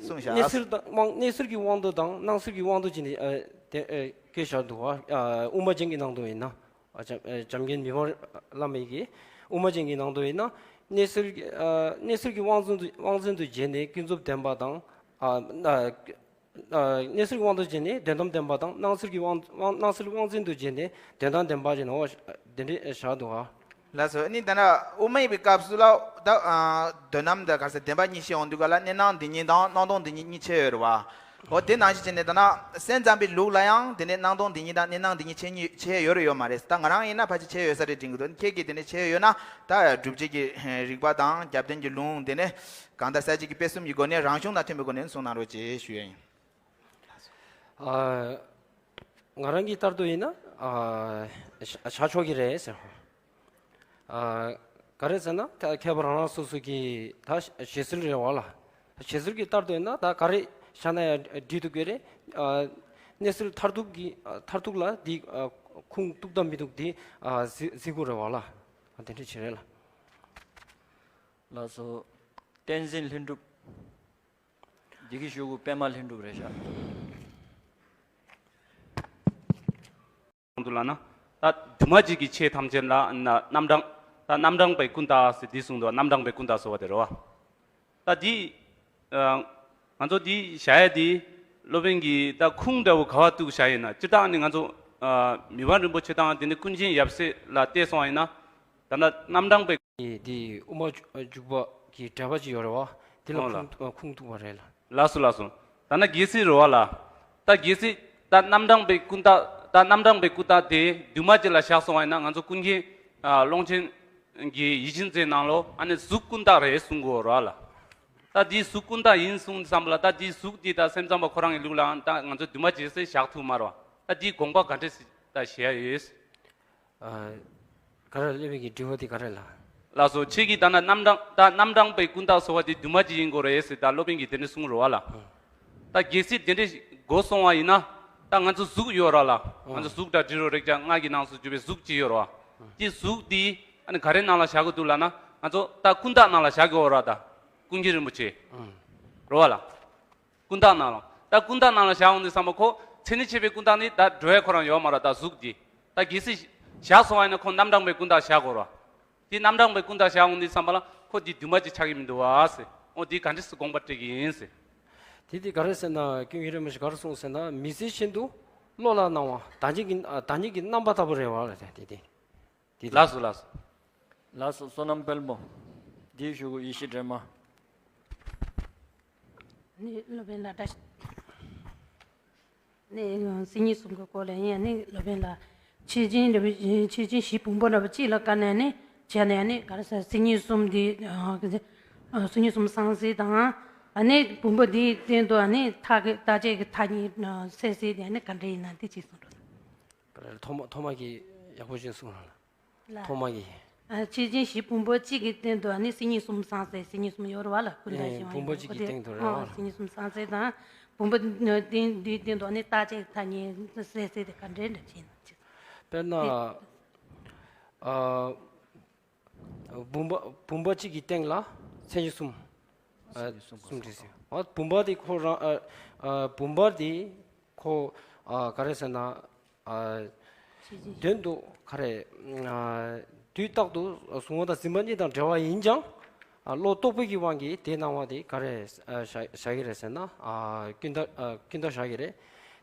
གསུངས་བཞག་གནས་ཚུལ་དང་དབང་གནས་ཚུལ་གྱི་དབང་དུ་དང་སྣང་ཚུལ་གྱི་དབང་དུ་བྱས་ནས་ཨ་དེ་ཨ་བཀོད་བཞག་འདུག་བ། ཨ་དབུ་མ་ཅན་གྱི་ནང་དུ་ཡིན་ན། ཨ་བྱམས་ཨ་བྱམས་མགོན་མི་ཕམ་བླ་མ་ཡི་གི་དབུ་མ་ཅན་གྱི་ནང་དུ་ཡིན་ན། གནས་ཚུལ་གྱི་ཨ་གནས་ཚུལ་གྱི་དབང་ཚུལ་དུ་དབང་ཚུལ་དུ་བྱས་ནས་ཀུན་རྫོབ་བདེན་པ་དང་། ཨ་ཨ་གནས་ཚུལ་གྱི་དབང་དུ་བྱས་ནས་དོན་དམ་བདེན་པ་དང་སྣང་ཚུལ་གྱི་དབང་དབང་སྣང་ཚུལ་དབང་ཚུལ་དུ་བྱས་ནས་དོན་དམ་བདེན་པ་ཅེས་ནོ། དེ་འདྲའི་བཞག་འདུག་ག་ལགས་སོ། ཨ་ནི་ད་ནི་དབུ་མ་ཡིན་པའི་སྐབས་སུ་ལ་ད་ཨ་དོན་དམ་དང་ག་ས་བདེན་པ་གཉིས་བཤད་འོང་དུས་ག་ལ་གནས་སྣང་དེ་གཉིས་དང་སྣང་སྟོང་དེ་གཉིས་གཉིས་ཕྱེ་ཡོད་རེད་བ། འོ་དེ་ནང་བཞིན་བྱས་ནས་ད་ན་སེམས་ཙམ་པའི་ལུགས་ལ་ཡང་དེ་ནས་སྣང་སྟོང་འདི་ཉིད་དང་གནས་སྣང་འདི་ཉིད་ཆེ་ཉིད་ཆེ་ཡོད་རེད་ཡོད་མ་རེད། ད་ང་རང་ཡིན་ན་ཕལ་ཆེར་ཆེ་ཡོད་ས་རེད་དྲན་གྱི་འདུག་ཁྱེད་ཀྱིས་དེ་ནས་ཆེ་ཡོད་ན་ད་སྒྲུབ་བྱེད་ཀྱི་རིགས་པ་དང་རྒྱབ་རྟེན་གྱི་ལུང་དེ་ནས་གང་ལྟར་གསལ་བྱེད་ཀྱི་དཔེ་གསུམ་གྱི་སྒོ་ནས་རང་གཞུང་དང་མཐུན་པའི་སྒོ་ནས་གསུང་གནང་རོགས་ཅེས་ཞུ་ཡ་ཡིན། ཨ། ང་རང་གི་ལྟར་དུ་ཡིན་ན། ཨ། ཤ་ཤ་ཆོག་གི་རེད་ཟེར། ཨ། ག་རེ་ཟེར་ན་ད་མཁས་པ་རང་རང་སོ་སོ་གི་ད་ཞེ་སྲོལ་རེད་བ་ལ། ཞེ་སྲོལ་གྱི་ལྟར་དུ་ཡིན་ན་ད་ག་རེ་བཞག་ན་ཡང་འགྲིག་འདུག་གི་རེད། ཨ། གནས་ཚུལ་མཐར་ཐུག་གི་མཐར་ཐུག་ལ་འདི་ཁུངས་གཏུག་དང་མི་གཏུག་འདི་གཟིགས་དགོས་རེད་བ་ལ། དེ་འདྲ་བྱེད་རེད་ལ། ལགས་སོ། བསྟན་འཛིན་ལྷུན་གྲུབ། འདི་གི་ཞུ་དགོས་པད་མ་ལྷུན་གྲུབ་རེད་ཤག་དུ་ལ་ན། ད་འདུས་མ་བྱས་ཀྱི་ཆོས་ཐམས་ཅད་ལ་ན་རྣམ་གྲངས། ད་རྣམ་གྲངས་པའི་ཀུན་བརྟགས་ཟེར་འདི་གསུངས་འདུག་རྣམ་གྲངས་པའི་ཀུན་བརྟགས་ཟེར་བ་དེ་རེད་བ། ད་འདི། ཨ། ང་ཚོ་འདི་བཞག་ཡ་འདི་སློབ་དཔོན་གྱིས་ད་ཁུངས་འདྲ་བོ་ག་བ་གཏུགས་བཞག་ཡིན་ན། སྤྱིར་བཏང་ནི་ང་ཚོ། ཨ། མི་ཕམ་རིན་པོ་ཆེ་དང་དེ་ནི་ཀུན་མཁྱེན་ཡབ་སྲས་ལ་བལྟས་སོང་བ་ཡིན་ན། ད་ལྟ་རྣམ་གྲངས་པའི། འདི་དབུ་མ་འཇུག་པ་གི་འགྲེལ་པ་ཅིག་ཡོད་རེད་བ། དེ་ལ་ཨོ་ལ། ཁུངས་ཁུངས་གཏུགས་པ་རེད་ལ། ལགས་སོ་ལགས་སོ། ད་ན་རྒྱལ་སྲས་རེད་བ་ལ། ད་རྒྱལ་སྲས་ད་རྣམ་གྲངས་པའི་ཀུན་བརྟགས། ད་རྣམ་གྲངས་པའི་ཀུན་བརྟགས་དེ་འདུས་མ་བྱས་ལ་བཞག་སོང་བ་ཡིན་ན་ང་ཚོ་ཀུན་མཁྱེན། ཨ། ཀློང་ཆེན་གྱི་ཡིད་བཞིན་མཛོད་ནང་ལོ། ཨ་ནི་གཟུགས་ཀུན་བརྟགས་རེད་གསུང་གི་ཡོད་རེད་བ་ལ། ད་འདི་གཟུགས་ཀུན་བརྟགས་ཡིན་གསུངས་བསམ་པ་ལ། ད་འདི་གཟུགས་འདི་ད་སེམས་ཙམ་པ་ཁོ་རང་གི་ལུགས་ལའང་ད་ང་ཚོ་འདུས་མ་བྱས་སེ་བཞག་ཐུབ་མ་རེད་བ། ད་འདིའི་དགོངས་པ་ག་འདྲས་སེ་ད་བཞེས་ཡ་ཡོད། ཨ། ག་རེ་སླེབས་ཀྱི་དྲི་བ་དེ་ག་རེ་ལ། ལགས་སོ། ཁྱེད་ཀྱིས་ད་ན་རྣམ་གྲངས། ད་རྣམ་གྲངས་པའི་ཀུན་བརྟགས་ཟེར་བ་དེ་འདུས་མ་བྱས་ཡིན་དགོས་རེད་ཟེར་ད་སློབ་དཔོན་གྱིས་དེ་འདྲ་གསུངས་རེད་བ་ལ། ཨ། ད་རྒྱལ་སྲས་དེ་འདྲ་གོ་སོང་བ་ཡིན་ན། ད་ང་ཚོ་གཟུགས་ཡོད་ར་ལ། ཨ། ང་ཚོ་གཟུགས་སྒྲ་དྲི་རོ་རེག་བྱ་ལྔ་གི་ནང་སུ་གྱུར་པའི་གཟུགས་ཅིག་ཡོད་ར་བ། ཨ། དེ་གཟུགས་དེ་ཨ་ནི་ག་རེ་ནང་ལ་བཞག་གི་འདུག་ལབ་ན། ང་ཚོ་ད་ཀུན་བརྟགས་ནང་ལ་བཞག་གི་ཡོད་ར། ད་ཀུན་མཁྱེན་རིན་པོ་ཆེ། ཨ། རེད་བ་ལ། ཀུན་བརྟགས་ནང་ལ། ད་ཀུན་བརྟགས་ནང་ལ་བཞག་འོང་དུས་ཙམ་པ་ཁོ་མཚན་ཉིད་ཕྱེད་པའི་ཀུན་བརྟགས་ནི་ད་འགྲོ་ཡ་ཁོ་རང་ཡོད་མ་རེད། ད་གཟུགས་འདི། ད་གལ་སྲིད་བཞག་སོང་བ་ཡིན་ན་ཁོ་རྣམ་གྲངས་པའི་ཀུན་བརྟགས་བཞག་དགོས་རེད། དེ་རྣམ་གྲངས་པའི་ཀུན་བརྟགས་བཞག་འོང་དུས་ཙམ་པ་ལ་ཁོ་འདི་འདུས་མ་བྱས་ཆགས་ཀྱི་མི་འདུག་བ་ཟེར། འོ་འདི་ག་འདྲས་སེ་དགོངས་པ་སྤྲད་ཀྱི་ཡིན་ཟེར། དེ་དེ་ག་རེ་ཟེར་ན་ཀུན་མཁྱེན་རིན་པོ་ཆེ་ག་རེ་གསུངས་ཟེར་ན། མི་ཚེ་ཤིན་ཏུ་བློ་ལ་སྣང་བ་བདག་ཉིད་ཀྱི། བདག་ཉིད་ཀྱི་རྣམ་པ་ལྟ་བུ་རེད་བ་ལ། དེ་དེ། དེ་དེ། ལགས་སོ་ལགས་སོ། ལགས་སོ། བསོད་ནམས་དཔལ་མོ། འདིའི་ཞུ་གུ་ཡེ་ཤེས་སྒྲོལ་མ། ནི་སློབ་དཔོན་ལགས་བཀྲ་ཤིས། ནི་སེམས་ཉིད་གསུམ་གྱི་སྐོར་ལ་ཡིན་ཡང་ནི་སློབ་དཔོན་ལགས་ཆོས་ཅན་འདྲ་བོ། ཆོས་ཅན་བཞི་ཕུང་པོ་འདྲ་བོ་གཅིག་ལ་བཀར་ནས་ནི་བྱས་ནས་ནི་ག་རེ་ཟེར། སེམས་ཉིད་གསུམ་འདི། སེམས་ཉིད་གསུམ་སངས་རྒྱས་དང་། ཨ་ནི་ཕུང་པོ་འདིའི་སྟེང་དུ་ཨ་ནི་མཐའ་གི་རྟག་ཆད་ཀྱི་མཐའ་གཉིས་གསལ་ཟེར་དེ་ནི་ག་འདྲ་ཡིན་ན་འདི་གཅིག་གསུང་རོགས། ག་རེ་ཐོག་མ་ཐོག་མ་གི་ཡག་པོ་ཅིག་གསུང་རོགས་ལ། ལ། ཐོག་མ་གི། ཨ། ཆོས་ཅན་བཞི་ཕུང་པོ་གཅིག་གི་སྟེང་དུ་ཨ་ནི་སེམས་ཉིད་གསུམ་སངས་རྒྱས། སེམས་ཉིད་གསུམ་ཡོད་རེད་བ་ལ། ཀུན་བརྟགས་ཨེ། བཞི་པོ་ཕུང་པོ་གཅིག་གི་སྟེང་དུ་རེད་བ་ལ། སེམས་ཉིད་གསུམ་སངས་རྒྱས་དང་ཕུང་པོ་སྟེང་འདིའི་སྟེང་དུ་ཨ་ནི་རྟག་ཆད་མཐའ་གཉིས་གསལ་ཟེར་དེ་ག་འདྲའི་འདྲ་བྱས་ན་ཅི། དཔེར་ན། ཨ། བུམ་པ་བུམ་པ་གཅིག་གི་སྟེང་ལ་མཚན་ཉིད་གསུམ། ཨ། སེམས་ཉིད་གསུམ་གསུམ་བྲིས་ཟིན། ཨ། བུམ་པ་དེ་ཁོ་རང་། ཨ། ཨ། བུམ་པ་དེ་ཁོ། ཨ། ག་རེ་ཟེར་ན། ཨ། དོན་དུ་ག་རེ། ཨ། དུས་རྟག་ཏུ་གཟུང་བ་དང་འཛིན་པ་གཉིས་དང་བྲལ་བ་ཡིན་ཀྱང་། ཨ། བློ་རྟོག་པའི་གི་དབང་གིས་དེ་སྣང་བ་དེ་ག་རེ། ཨ། བཞག་བཞག་གི་རེད་ཟེར་ན། ཨ། ཀུན་བརྟགས། ཨ། ཀུན་བརྟགས་བཞག་གི་རེད།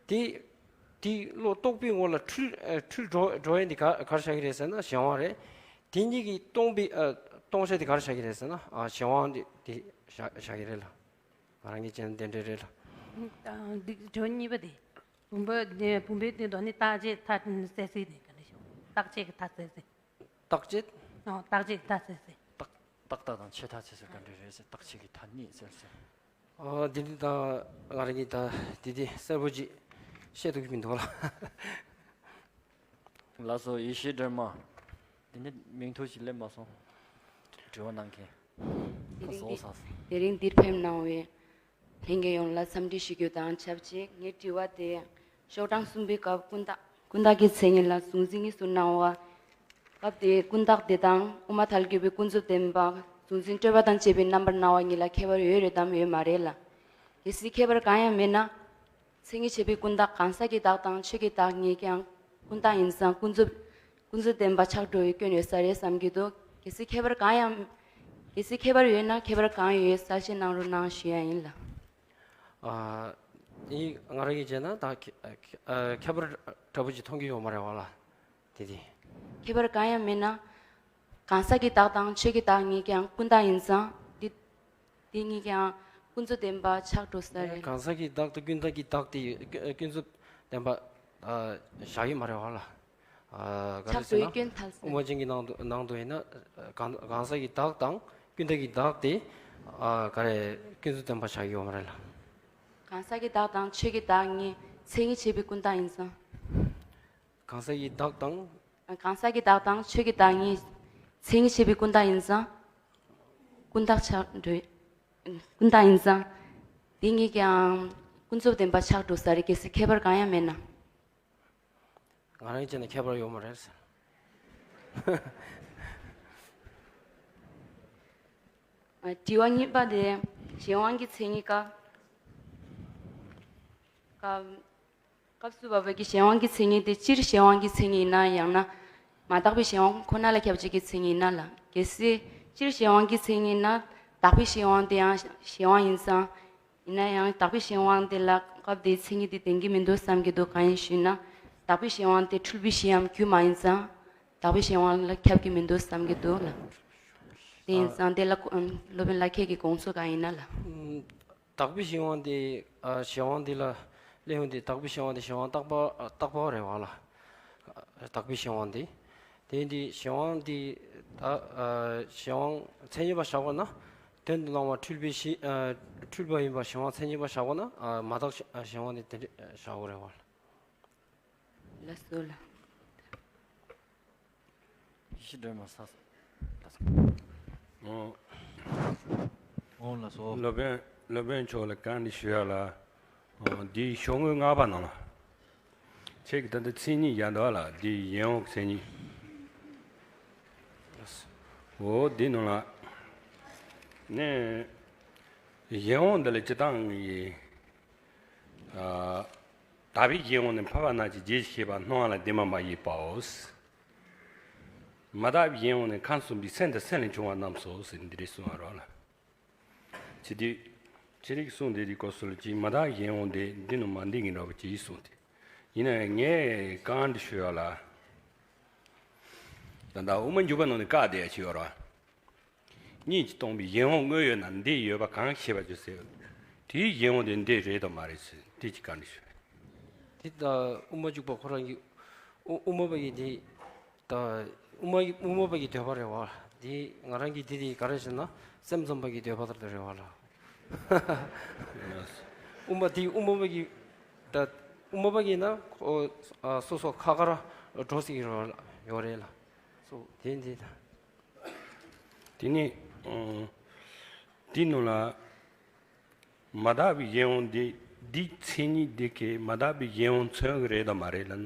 དེ་དེ་བློ་རྟོག་པའི་ངོ་ལ་འཁྲུལ། ཨ། འཁྲུལ་འགྲོ་འགྲོ་ཡས་དེ་ག་ག་རེ་བཞག་གི་རེད་ཟེར་ན་གཞན་དབང་རེད། དེ་གཉིས་ཀྱིས་སྟོང་པའི། ཨ། སྟོང་བྱ་དེ་ག་རེ་བཞག་གི་རེད་ཟེར་ན། ཨ། གཞན་དབང་དེ་དེ་བཞག་བཞག་གི་རེད་ལ། ང་རང་གི་བྱས་ན་དེ་འདྲ་རེད་ལ། ཨ། འདི་དྲི་བ་གཉིས་པ་དེ། བུམ་པ་དེ་བུམ་པའི་སྟེང་དུ་ནི་རྟག་ཆད་མཐའ་གསལ་ཟེར་དེ་ག་འདྲ་ཞིག་རྟག་ཆད་ཀྱི་མཐའ་གསལ་ཟེར། རྟག་ཆད། ཨོ། རྟག་ཆད་ཀྱི་མཐའ་གསལ་ཟེར། རྟག་རྟག་མཐའ་དང་ཆད་མཐའ་གསལ་ཟེར་ག་འདྲ་རེད་ཟེར། རྟག་ཆད་ཀྱི་མཐའ་གཉིས་གསལ་ཟེར། ཨོ། འདི་འདི་ད་ང་རང་གིས་ད་འདི་འདི་གསལ་པོ་ཅིག་བཤད་ཐུབ་ཀྱི་མི་འདུག་ལ། ལགས་སོ། ཡེ་ཤེས་སྒྲོལ་མ། འདི་ནི་མིང་ཐོ་ཞིག་སླེབས་མ་སོང་། དྲི་བ་གནང་མཁན། དེ་རིང་འདི་དེ་རིང་འདིར་ཕེབས་གནང་བའི་ལྷན་རྒྱས་ཡོངས་ལ་འཚམས་འདྲི་ཞུ་རྒྱུ་དང་ཆབས་ཅིག་ངའི་དྲི་བ་དེ། ཤོག་གྲངས་གསུམ་པའི་སྐབས་ཀུན་བརྟགས། ཀུན་བརྟགས་ཀྱི་མཚན་ཉིད་ལ་གཟུང་འཛིན་གཉིས་སུ་སྣང་བ། སྐབས་དེའི་ཀུན་བརྟགས་དེ་དང་དབུ་མ་ཐལ་འགྱུར་བའི་ཀུན་རྫོབ་བདེན་པ། གཟུང་འཛིན་སྤྲོས་པ་དང་བཅས་པའི་རྣམ་པར་སྣང་བ་གཉིས་ལ་ཁྱད་པར་ཡོད་རེད་དམ་ཡོད་མ་རེད་ལ། གལ་སྲིད་ཁྱད་པར་གང་ཡང་མེད་ན། མཚན་ཉིད་བྱེད་པའི་ཀུན་བརྟགས་གང་ཟག་གི་བདག་དང་ཆོས་ཀྱི་བདག་གཉིས་ཀྱང་ཀུན་བརྟགས་ཡིན་ཙང་ཀུན་རྫོབ། ཀུན་རྫོབ་བདེན་པ་ཆགས་འགྲོ་བའི་སྐྱོན་ཡོད་ས་རེད་བསམ་གྱི་འདུག་གལ་སྲིད་ཁྱད་པར་གང་ཡང་། གལ་སྲིད་ཁྱད་པར་ཡོད་ན་ཁྱད་པར་གང་ཡོད་གསལ་བཤད་གནང་རོགས་གནང་ཞུ་ཡ་ཡིན་ལ། ཨ། ཡིན། ང་རང་གིས་བྱས་ན་ད་ཁྱད་ཨ་ཁྱད་པར་འདྲ་པོ་ཅིག་མཐོང་གི་ཡོད་མ་རེད་བ་ལ། དེ་དེ། ཁྱད་པར་གང་ཡང་མེད་ན། གང་ཟག་གི་བདག་དང་ཆོས་ཀྱི་བདག་གཉིས་ཀྱང་ཀུན་བརྟགས་ཡིན་ཙང་འདི། འདི་གཉིས་ཀྱང་ ཀུན་རྫོབ་བདེན་པ་ཆགས་འགྲོ་ས་རེད། གང་ཟག་གི་བདག་དང་ཀུན་བཏགས་ཀྱི་བདག་དེ་ཀུན་རྫོབ་བདེན་པ་བཞག་ཡོད་མ་རེད་བ་ལ། ག་རེ་ཆགས་ཟེར་འགྲོའི་ན། སྐྱོན་ཐལ་ཟེར། དབུ་མ་ཅན་གྱི་ནང་དུ་ནང་དུ་ཡིན་ན། གང་གང་ཟག་གི་བདག་དང་ཀུན་བཏགས་ཀྱི་བདག་དེ་ག་རེ་ཀུན་རྫོབ་བདེན་པ་བཞག་ཡོད་མ་རེད་ལ། གང་ཟག་གི་བདག་དང་ཆོས་ཀྱི་བདག་གཉིས་མཚན་ཉིད་བྱས་པའི་ཀུན་བཏགས་ཡིན་ཙང་། གང་ཟག་གི་བདག་དང་། གང་ཟག་གི་བདག་དང་ཆོས་ཀྱི་བདག་གཉིས་མཚན་ཉིད་བྱས་པའི་ཀུན་བཏགས་ཡིན་ཙང་། ཀུན་བཏགས་ཆགས་འགྲོ། ཀུན་བཏགས་ཡིན་ཙང་། དེ་གཉིས་ཀྱང་ཀུན་རྫོབ་བདེན་པ་ཆགས་འགྲོ་ས་རེད། གལ་སྲིད་ཁྱད་པར་གང་ཡང་མེད་ན། ང་རང་བྱས་ན་ཁྱད་པར་ཡོད་མ་རེད་ཟེར། དྲི་བ་གཉིས་པ་དེ་གཞན་དབང་གི་མཚན་ཉིད་ཀ། ཀ། སྐབས་སུ་བབ་པའི་གཞན་དབང་གི་མཚན་ཉིད་དེ་སྤྱིར་གཞན་དབང་གི་མཚན་ཉིད་ཡིན་ན། ཡང་ན་མ་དག་པའི་གཞན་དབང་ཁོ་ན་ལ་ཁྱབ་བྱེད་ཀྱི་མཚན་ཉིད་ཡིན་ན་ལ། གལ་སྲིད་སྤྱིར་གཞན་དབང་གི་མཚན་ཉིད་ཡིན་ན། དག་པའི་གཞན་དབང་དེ་ཡང་གཞན་དབང་ཡིན་ཙང་། ཡིན་ན་ཡང་དག་པའི་གཞན་དབང་དེ་ལ་སྐབས་དེའི་མཚན་ཉིད་དེ་ལྡན་གྱི་མི་འདུག་བསམ་གྱི་འདུག་གང་ཡིན་ཞུས་ན། དག་པའི་གཞན་དབང་དེ་འཁྲུལ་པའི་གཞིའམ་རྒྱུ་མ་ཡིན་ཙང་། དག་པའི་གཞན་དབང་ལ་ཁྱབ་ཀྱི་མི་འདུག་བསམ་གྱི་འདུག་ལ། དེ་ཡིན་ཙང་དེ་ལ་ཀུ་ཨམ་སློབ་དཔོན་ལྷ་ཁྱད་ཀྱི་དགོངས་ཚུལ་གང་ཡིན་ན་ལ། དག་པའི་གཞན་དབང་དེ། ཨ། གཞན་དབང་དེ་ལ་སླེབས་ཡོང་དུས། དག་པའི་གཞན་དབང་དེ་གཞན་དབང་རྟག་པ། རྟག་པ་རེད་བ་ལ། དག་པའི་གཞན་དབང་དེ། དེ་ཡིན་དུས་གཞན་དབང་དེ། ད། ཨ། གཞན་དབང་མཚན་ཉིད་པ་བཞག་པ་ན། དོན་དུ་སྣང་བ་འཁྲུལ་པའི་གཞི། ཨ། འཁྲུལ་པ་ཡིན་པ་གཞན་དབང་མཚན་ཉིད་པ་བཞག་པ་ན། ཨ། མ་དག་གཞན་དབང་དེ་དེ་འདྲ་བཞག་དགོས་རེད་བ་ལ། ལགས་སོ་ལགས། ཡེ་ཤེས་སྒྲོན་མ་ས། ལགས་སོ། ཨོ། ཨོ་ལགས་སོ། སློབ་དཔོན། སློབ་དཔོན་མཆོག་ལ་བཀའ་འདྲི་ཞུ་ཡ་ལ། ཨོ། འདིའི་ཤོག་ངོས་ལྔ་པ་ནང་ལ། ཁྱེད་ཀྱིས་ད་ལྟ་མཚན་ཉིད་བཞག་འདུག་ལ། འདིའི་གཞན་དབང་མཚན་ཉིད། ཨོ། འདི་ནང་ལ་ནས་གཞན་དབང་འདི་ལ་སྤྱིར་བཏང་གི། ཨ། དག་པའི་གཞན་དབང་ནི། འཕགས་པ་རྣམས་ཀྱི་རྗེས་སུ་སྐྱེས་པ་སྣང་བ་ལ་བདེན་པར་མ་ཡིན་པའོ། མ་དག་པའི་གཞན་དབང་ནི། ཁམས་གསུམ་པའི་སེམས་དང་སེམས་ལས་བྱུང་བ་རྣམས་སོ་ཟེར་འདི་རེད་གསུངས་པ་རེད་ལ། ཅི་སྟེ། ཅི་རིགས་གསུངས་ཏེ། དེའི་སྐབས་སུ་ལ་ཅིག་མ་དག་གཞན་དབང་དེ་འདི་ནང་མ་འདུས་ཀྱི་འདྲ་བོ་ཅིག་གསུངས་ཏེ། ཡིན་ན་ཡང་ངས་བཀའ་འདྲི་ཞུ་ཡ་ལ། ད་ལྟ་དབུ་མ་འཇུག་པ་ནང་ནས་བཀག་བསྡད་ཡ་ཅིག་ཡོད་རེད་བ། གཉིས་ཀྱིས་སྟོང་པའི་གཞན་དབང་དངོས་ཡོད་ན། འདི་ཡོད་པ་གང་ཞེས་པ་བརྗོད་ཟེར། དེའི་གཞན་དབང་དེ་འདི་རེད་དམ་མ་རེད་ཟེར། དེ་ཅིག་བཀའ་འདྲི་ཞུ། དེ་ད་དབུ་མ་འཇུག་པ་ཁོ་རང་གི། དབུ་དབུ་མ་པ་ཡི་དེ། ད་དབུ་མ་ཡི། དབུ་མ་པ་གི་འདོད་པ་རེད་བ། དེ་ང་རང་གི་དེ་དེ་ག་རེ་ཟེར་ན། སེམས་ཙམ་པ་གི་འདོད་པ་ལྟར་དུ་རེད་བ་ལ། དབུ་མ་དེ་དབུ་མ་པ་གི། ད་དབུ་མ་པ་གི་ན་ཁོ། ཨ། སོ་སོ་ཁ་ཁར་འགྲོ་སྲིད་ཀྱི་རེད་བ་ལ། ཡོད་རེད་ལ། སོ་དེ་འདི་ད། དེ་ནས། ཨ། དེའི་ནང་ལ་མ་དག་པའི་གཞན་དབང་འདི། འདིའི་མཚན་ཉིད་འདི་གིས་མ་དག་པའི་གཞན་དབང་མཚོན་གྱི་རེད་དམ་མ་རེད་ལབ་ན།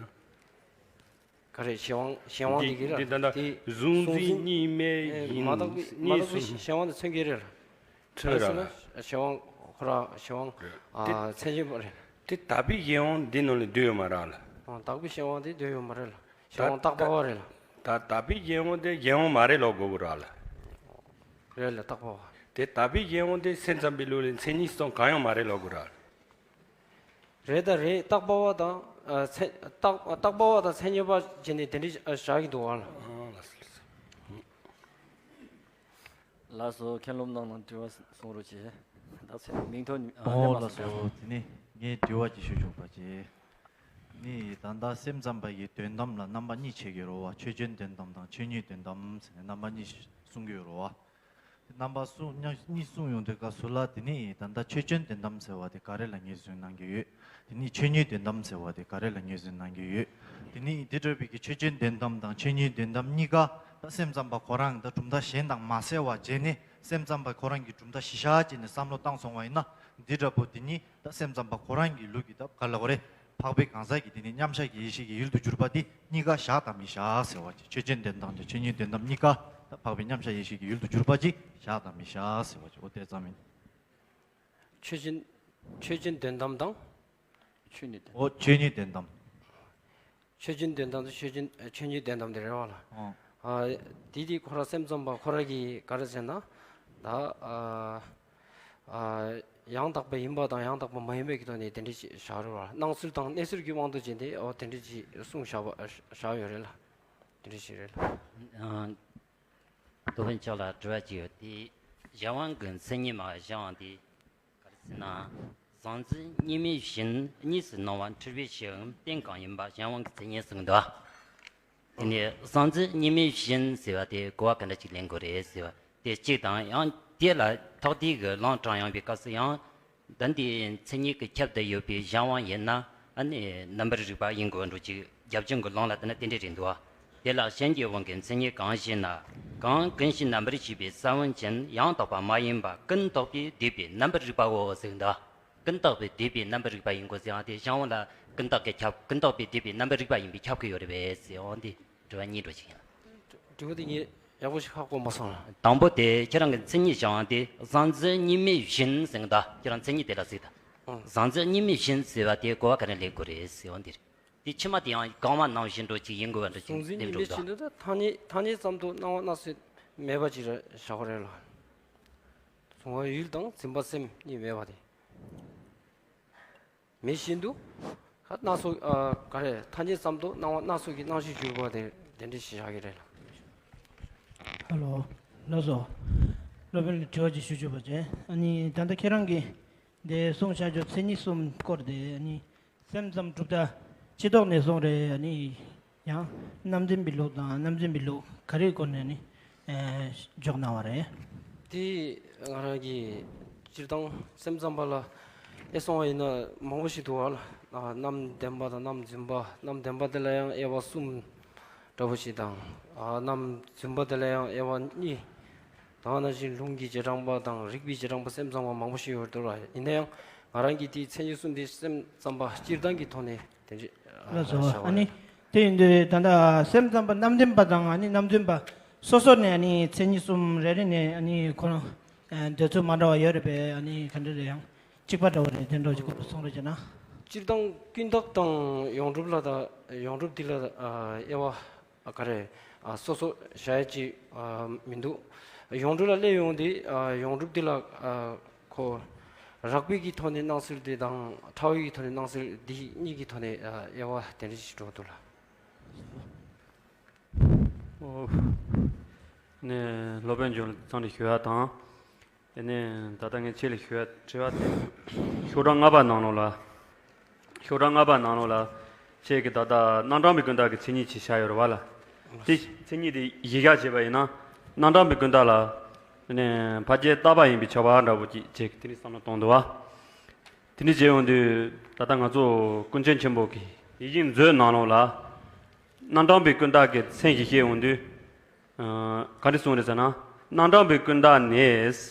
ག་རེ། གཞན་དབང་། གཞན་དབང་འདི་འདི་གིས་འདི་ལ་ད་ལྟ་དེ་གཟུང་འཛིན་གཉིས་མེད་ཡིན། མ་དག་པའི། མ་དག་པའི་གཞན་དབང་དེ་མཚོན་གྱི་རེད་ལ། མཚོན་ར་ལ། གཞན་དབང་ཁོ་ར་གཞན་དབང་། ཨ། མཚན་ཉིད་པ་རེད། དེ་དག་པའི་གཞན་དབང་འདི་ནང་ལ་འདུས་ཡོད་མ་རེད་ལ། ཨ། དག་པའི་གཞན་དབང་དེ་འདུས་ཡོད་མ་རེད་ལ། གཞན་དབང་རྟག་པ་བ་རེད་ལ། ད་དག་པའི་གཞན་དབང་དེ་གཞན་དབང་མ་རེད་ལབ་དགོས་ཀྱི་རེད་ལ། རེད་ལ། རྟག་པ་བ། དེ་དག་པའི་གཞན་དབང་དེ་སེམས་ཙམ་པའི་ལུགས་ལ་མཚན་ཉིད་སོགས་གང་ཡང་མ་རེད་ལབ་དགོས་རེད་ལ། རེད་ད་རེད། རྟག་པ་བ་དང་། ཨ། མཚན། རྟག་རྟག་པ་བ་དང་མཚན་ཉིད་པ་བྱས་ནས་དེ་འདྲའི་བཞག་གི་འདུག་བ་ལ། ཨ། ལགས་སོ། ལགས་སོ། ལགས་སོ། མཁན་སློབ་རྣམས་ལ་དྲི་བ་གསུང་རོགས་བྱེད། ད་ཚེ་མིང་ཐོ་ནི། ཨ། ཨོ་སླེབས་མ་ལགས་སོང་། སོ། དེ་ནས་ངས་དྲི་བ་ཅིག་ཞུ་ཆོག་པ་བྱེད། ནི་ད་ལྟ་སེམས་ཙམ་པ་ཡི་དོན་དམ་ལ་རྣམ་པ་གཉིས་ཕྱེ་གི་ཡོད་རེད་བ། ཆོས་ཅན་དོན་དམ་དང་ཆོས་ཉིད་དོན་དམ་ཟེར་ནས་རྣམ་པ་གཉིས་གསུང་གི་ཡོད་རེད་བ། རྣམ་པ་གསུང་། གཉིས་གསུང་ཡོང་དུས་སྐབས་སུ་ལ། དེ་ནི་ད་ལྟ་ཆོས་ཅན་དོན་དམ་ཟེར་བ་དེ་ག་རེ་ལ་ངོས་འཛིན་གནང་གི་ཡོད། དེ་ནི་ཆོས་ཉིད་དོན་དམ་ཟེར་བ་དེ་ག་རེ་ལ་ངོས་འཛིན་གནང་གི་ཡོད། དེ་ནི་དེ་འདྲ་བའི་གི་ཆོས་ཅན་དོན་དམ་དང་ཆོས་ཉིད་དོན་དམ་གཉིས་ཀ་ད་སེམས་ཙམ་པ་ཁོ་རང་ད་གྲུབ་མཐའ་གཞན་དང་མ་བསྲེ་བ་བྱས་ནས། སེམས་ཙམ་པ་ཁོ་རང་གི་གྲུབ་མཐའ་གཞི་བཞག་བྱས་ནས་བསམ་བློ་བཏང་སོང་བ་ཡིན་ན། འདི་འདྲ་པོ་དེ་ནི་ད་སེམས་ཙམ་པ་ཁོ་རང་གི་ལུགས་ཀྱི་ད་ག་ལ་གོ་རེད། འཕགས་པའི་གང་ཟག་གི་དེ་ནི་མཉམ་གཞག་གི་ཡེ་ཤེས་ཀྱི་ཡུལ་དུ་གྱུར་པ་དེ་གཉིས་ཀ་བཞག་དང་མི་བཞག་ཟེར་བ་ཅིག་ཆོས་ཅན་དོན་དམ་དང་ཆོས་ཉིད་དོན་དམ་གཉིས་ཀ་ད་འཕགས་པའི་མཉམ་གཞག་ཡེ་ཤེས་ཀྱི་ཡུལ་དུ་གྱུར་པ་ཅིག་བཞག་དང་མི་བཞག་ཟེར་བ་ཅིག་འོ་དེ་ཙམ་ཡིན། ཆོས་ཅན། ཆོས་ཅན་དོན་དམ་དང་། ཆོས་ཉིད་དོན། འོ། ཆོས་ཉིད་དོན་དམ། ཆོས་ཅན་དོན་དམ་དང་ཆོས་ཅན། ཆོས་ཉིད་དོན་དམ་དེ་རེད་བ་ལ། ཨོ། ཨ། དེ་དེ་ཁོ་ར་སེམས་ཙམ་པ་ཁོ་ར་གིས་ག་རེ་ཟེར་ན། ད། ཨ། ཨ། ཡང་དག་པ་ཡིན་པ་དང་ཡང་དག་པ་མ་ཡིན་པའི་གི་ཐོག་ནས་དེ་འདྲ་ཞིག་བཞག་རེད་བ། སྣང་ཚུལ་དང་གནས་ཚུལ་གྱི་དབང་དུ་བྱས་ཏེ། ཨོ། དེ་འདྲ་ཞིག་གསུངས་བཞག་པ། བཞག་ཡོད་རེད་ལ། དེ་འདྲ་ཞིག་རེད་ལ། ཨ། སློབ་དཔོན་མཆོག་ལ་དྲི་བ་ཅིག་ཡོད་དེ། གཞན་དབང་གི་མཚན་ཉིད་མ་གཞན་དབང་དེ། ཟེར་ན། གཟུང་འཛིན་གཉིས་མེད་བཞིན་གཉིས་སུ་སྣང་བ་འཁྲུལ་པའི་ཕྱིའམ་རྟེན་གང་ཡིན་པ་གཞན་དབང་གི་མཚན་ཉིད་གསུངས་འདུག་དེ་ནས་གཟུང་འཛིན་གཉིས་མེད་བཞིན་ཟེར་བ་དེ་གོ་བ་ག་འདྲ་ཅིག་ལེན་དགོས་རེད་ཟེར་བ་དེ་གཅིག་དང་། ཡང་དེ་ལ་ཐོག་མཐའ་གི་ལུང་དྲངས་ཡོང་བའི་སྐབས་སུ་ཡང་། ད་འདི་མཚན་ཉིད་ཀྱི་ཁྱབ་ཏུ་ཡོད་པའི་གཞན་དབང་ཡིན་ན། ཨ་ནི་རྣམ་པར་རིག་པ་ཡིན་དགོས་འགྲོ་ཅིག་རྒྱབ་ལྗོངས་ཀྱི་ལུང་ལ་བལྟས་ན་དེ་འདྲ་རེད་འདུག་དེ་ལ་གཞན་གྱི་དབང་གིས་མཚན་ཉིད་གང་ཞེ་ན། གང་ཀུན་གཞིའི་རྣམ་པར་ཤེས་པའི་ས་བོན་ཅན་ཡང་དག་པ་མ་ཡིན་པ་ཀུན་བརྟགས་པས་བསྡུས་པའི་རྣམ་པར་རིག་པའོ་ཟེར་འདུག་ཀུན་བརྟགས་པས་བསྡུས་པའི་རྣམ་པར་རིག་པ་ཡིན་དགོས་ཟེར་ཡང་དེ་གཞན་དབང་ལ་ཀུན་བརྟགས་ཀྱི་ཁྱབ། ཀུན་བརྟགས་པས་བསྡུས་པའི་རྣམ་པར་རིག་པ་ཡིན་པས་ཁྱབ་ཀྱི་ཡོད་རེད་པས་ཟེར་ཡང་དེ་དྲི་བ་གཉིས་འགྲོ་ཞིག་ཡིན། དྲི་བ་དེ་ངས་ཡག་པོ་ཞིག་ཧ་གོ་མ་སོང་ལ། དང་པོ་དེ་ཁྱེད་རང་གི་མཚན་ཉིད་བྱ་བ་དེ་གཟུང་འཛིན་གཉིས་མེད་བཞིན་ཟེར་གི་འདུག་ཁྱེད་རང་མཚན་ཉིད་དེ་ལ་གཟིགས་དང་། ཨང་། གཟུང་འཛིན་གཉིས་མེད་བཞིན་ཟེར་བ་དེ་གོ་བ་ག་རེ་ལེན་དགོས་རེད་ཟེར་བ་འདི་རེད། དེ་ཕྱི་མ་དེ་ཡང་གོང་མ་ནང་བཞིན་འགྲོ་ཅིག་ཡིན་དགོས་པ་འདྲ་ཅིག་གཟུང་འཛིན་གཉིས་མེད་བཞིན་དུ་ད་ཐ་སྙད་ཐ་སྙད་ཙམ་དུ་སྣང་བ་སྣ་ཚོགས་མེད་པ་ཅིག་རེད་བཞག་པ་རེད་ལ། གཟུང་བ་ཡུལ་དང་འཛིན་པ་སེམས་གཉིས་མེད་པ་དེ། མེད་བཞིན་དུ། ཧ་སྣ་ཚོགས་ཨ་ག་རེ་ཐ་སྙད་ཙམ་དུ་སྣང་བ་སྣ་ཚོགས་ཀྱི་སྣང་ཤས་གྱུར་པ་དེ་དེ་འདྲ་ཞིག་བཞག་གི་རེད་ལ། ཧ་ལོ། ལགས་སོ། སློབ་དཔོན་ལ་དྲི་བ་ཅིག་ཞུ་ཆོག་པ་བྱས། ཨ་ནི་ད་ལྟ་ཁྱེད་རང་གིས་འདི་གསུངས་བཞག་རྒྱུ་མཚན་ཉིད་གསུམ་སྐོར་དེ། ཨ་ནི་སེམས་ཙམ་གྲུབ་མཐའ་སྤྱི་ལྡོག་ནས་གསུངས་རེད། ཨ་ནི་ཡང་རྣམ་འཛིན་པའི་ལུགས་དང་རྣམ་འཛིན་པའི་ལུགས་ག་རེའི་སྐོར་ནས་ནི་ཨེ་འཇོག་གནང་བ་རེད། དེ་ང་རང་གིས་སྤྱིར་བཏང་སེམས་ཙམ་པ་ལ་ཨེ་སོང་བ་ཡིན་ན་མང་པོ་ཞིག་འདུག་བ་ལ། ཨ་རྣམ་བདེན་པ་དང་རྣམ་རྫུན་པ། རྣམ་བདེན་པ་དེ་ལ་ཡང་དབྱེ་བ་གསུམ་འདྲ་པོ་ཞིག་དང་། ཨ་རྣམ་རྫུན་པ་དེ་ལ་ཡང་དབྱེ་བ་གཉིས། ད་ག་ནང་བཞིན་ལུང་གི་རྗེས་འབྲང་པ་དང་རིགས་པའི་རྗེས་འབྲང་པ་སེམས་ཙམ་པ་མང་པོ་ཞིག་ཡོད་འདུག་ལ། ཡིན་ན་ཡང་ང་རང་གིས་དེའི་མཚན་ཉིད་གསུམ་དེ་སེམས་ཙམ་པ་སྤྱིར་བཏང་གི་ཐོག་ནས་དེ་འདྲ་ལགས་སོ། བྱ་བ་ཨ་ནི་རེད། དེ་ཡིན་དུས་ད་ལྟ་སེམས་ཙམ་པ་རྣམ་བདེན་པ་དང་ཨ་ནི་རྣམ་རྫུན་པ་སོ་སོ་ནས་ཨ་ནི་མཚན་ཉིད་གསུམ་རེ་རེ་ནས་ཨ་ནི་ཁོ་རང་ཨ་འདོད་ཚུལ་མ་འདྲ་བ་ཡོད་རེད་པས། ཨ་ནི་ག་འདྲ་རེད། ཡང་གཅིག་པ་འདྲ་བ་རེད། དེ་འདྲ་ཅིག་གསུང་རོགས་བྱས་ན། སྤྱིར་བཏང་ཀུན་བརྟགས་དང་ཡོངས་གྲུབ་ལ་ད་ཡོངས་གྲུབ་འདི་ལ་ཨ་དབྱེ་བ་ཨ་ག་རེ་ཨ་སོ་སོ་བྱ་ཡ་ཅིག་ཨ་མི་འདུག་ཡོངས་གྲུབ་ལ་སླེབས་ཡོང་དུས་ཨ་ཡོངས་གྲུབ་འདི་ལ་ཨ་ཁོ་རགས་པའི་གི་ཐོག་ནས་སྣང་ཚུལ་དེ་དང་ཕྲ་བའི་གི་ཐོག་ནས་སྣང་ཚུལ་འདི་གཉིས་ཀྱི་ཐོག་ནས་ཨ་དབྱེ་བ་དེ་འདྲ་ཞིག་འགྲོ་འདུག་ལ། ཨོ། ནས་སློབ་དཔོན་མཆོག་ལ་འཚམས་འདྲི་ཞུ་ཡ་དང་། དེ་ནས་ད་ལྟ་ངས་ཁྱེད་ལ་ཞུ་ཡ་དྲི་བ་དེ། ཤོག་གྲངས་ལྔ་པ་ནང་ལོགས་ལ། ཤོག་གྲངས་ལྔ་པ་ནང་ལོགས་ལ། ཁྱེད་ཀྱིས་ད་ལྟ་རྣམ་གྲངས་པའི་ཀུན་བརྟགས་ཀྱི་མཚན་ཉིད་ཅིག་བཞག་ཡོད་རེད་བ་ལ། དེ་མཚན་ཉིད་དེ་གཞི་བཞག་བྱས་པ་ཡིན་ན། རྣམ་གྲངས་པའི་ཀུན་བརྟགས་ལ། དེ་ནས་ཕལ་ཆེར་རྟག་པ་ཡིན་པའི་ཁྱབ་པ་འདྲ་པོ་ཅིག་ཁྱེད་ཀྱིས་དེ་ནས་བསམ་བློ་གཏོང་འདུག་བ། དེ་འདྲ་བྱས་ཡོང་དུས་ད་ལྟ་ང་ཚོ་ཀུན་མཁྱེན་ཆེན་པོ་གིས་ཡིད་བཞིན་མཛོད་ནང་ལོགས་ལ། རྣམ་གྲངས་པའི་ཀུན་བརྟགས་ཀྱི་མཚན་གཞི་བཤད་ཡོང་དུས། ཨ་ག་འདྲ་གསུངས་རེད་ཟེར་ན། རྣམ་གྲངས་པའི་ཀུན་བརྟགས་ནི།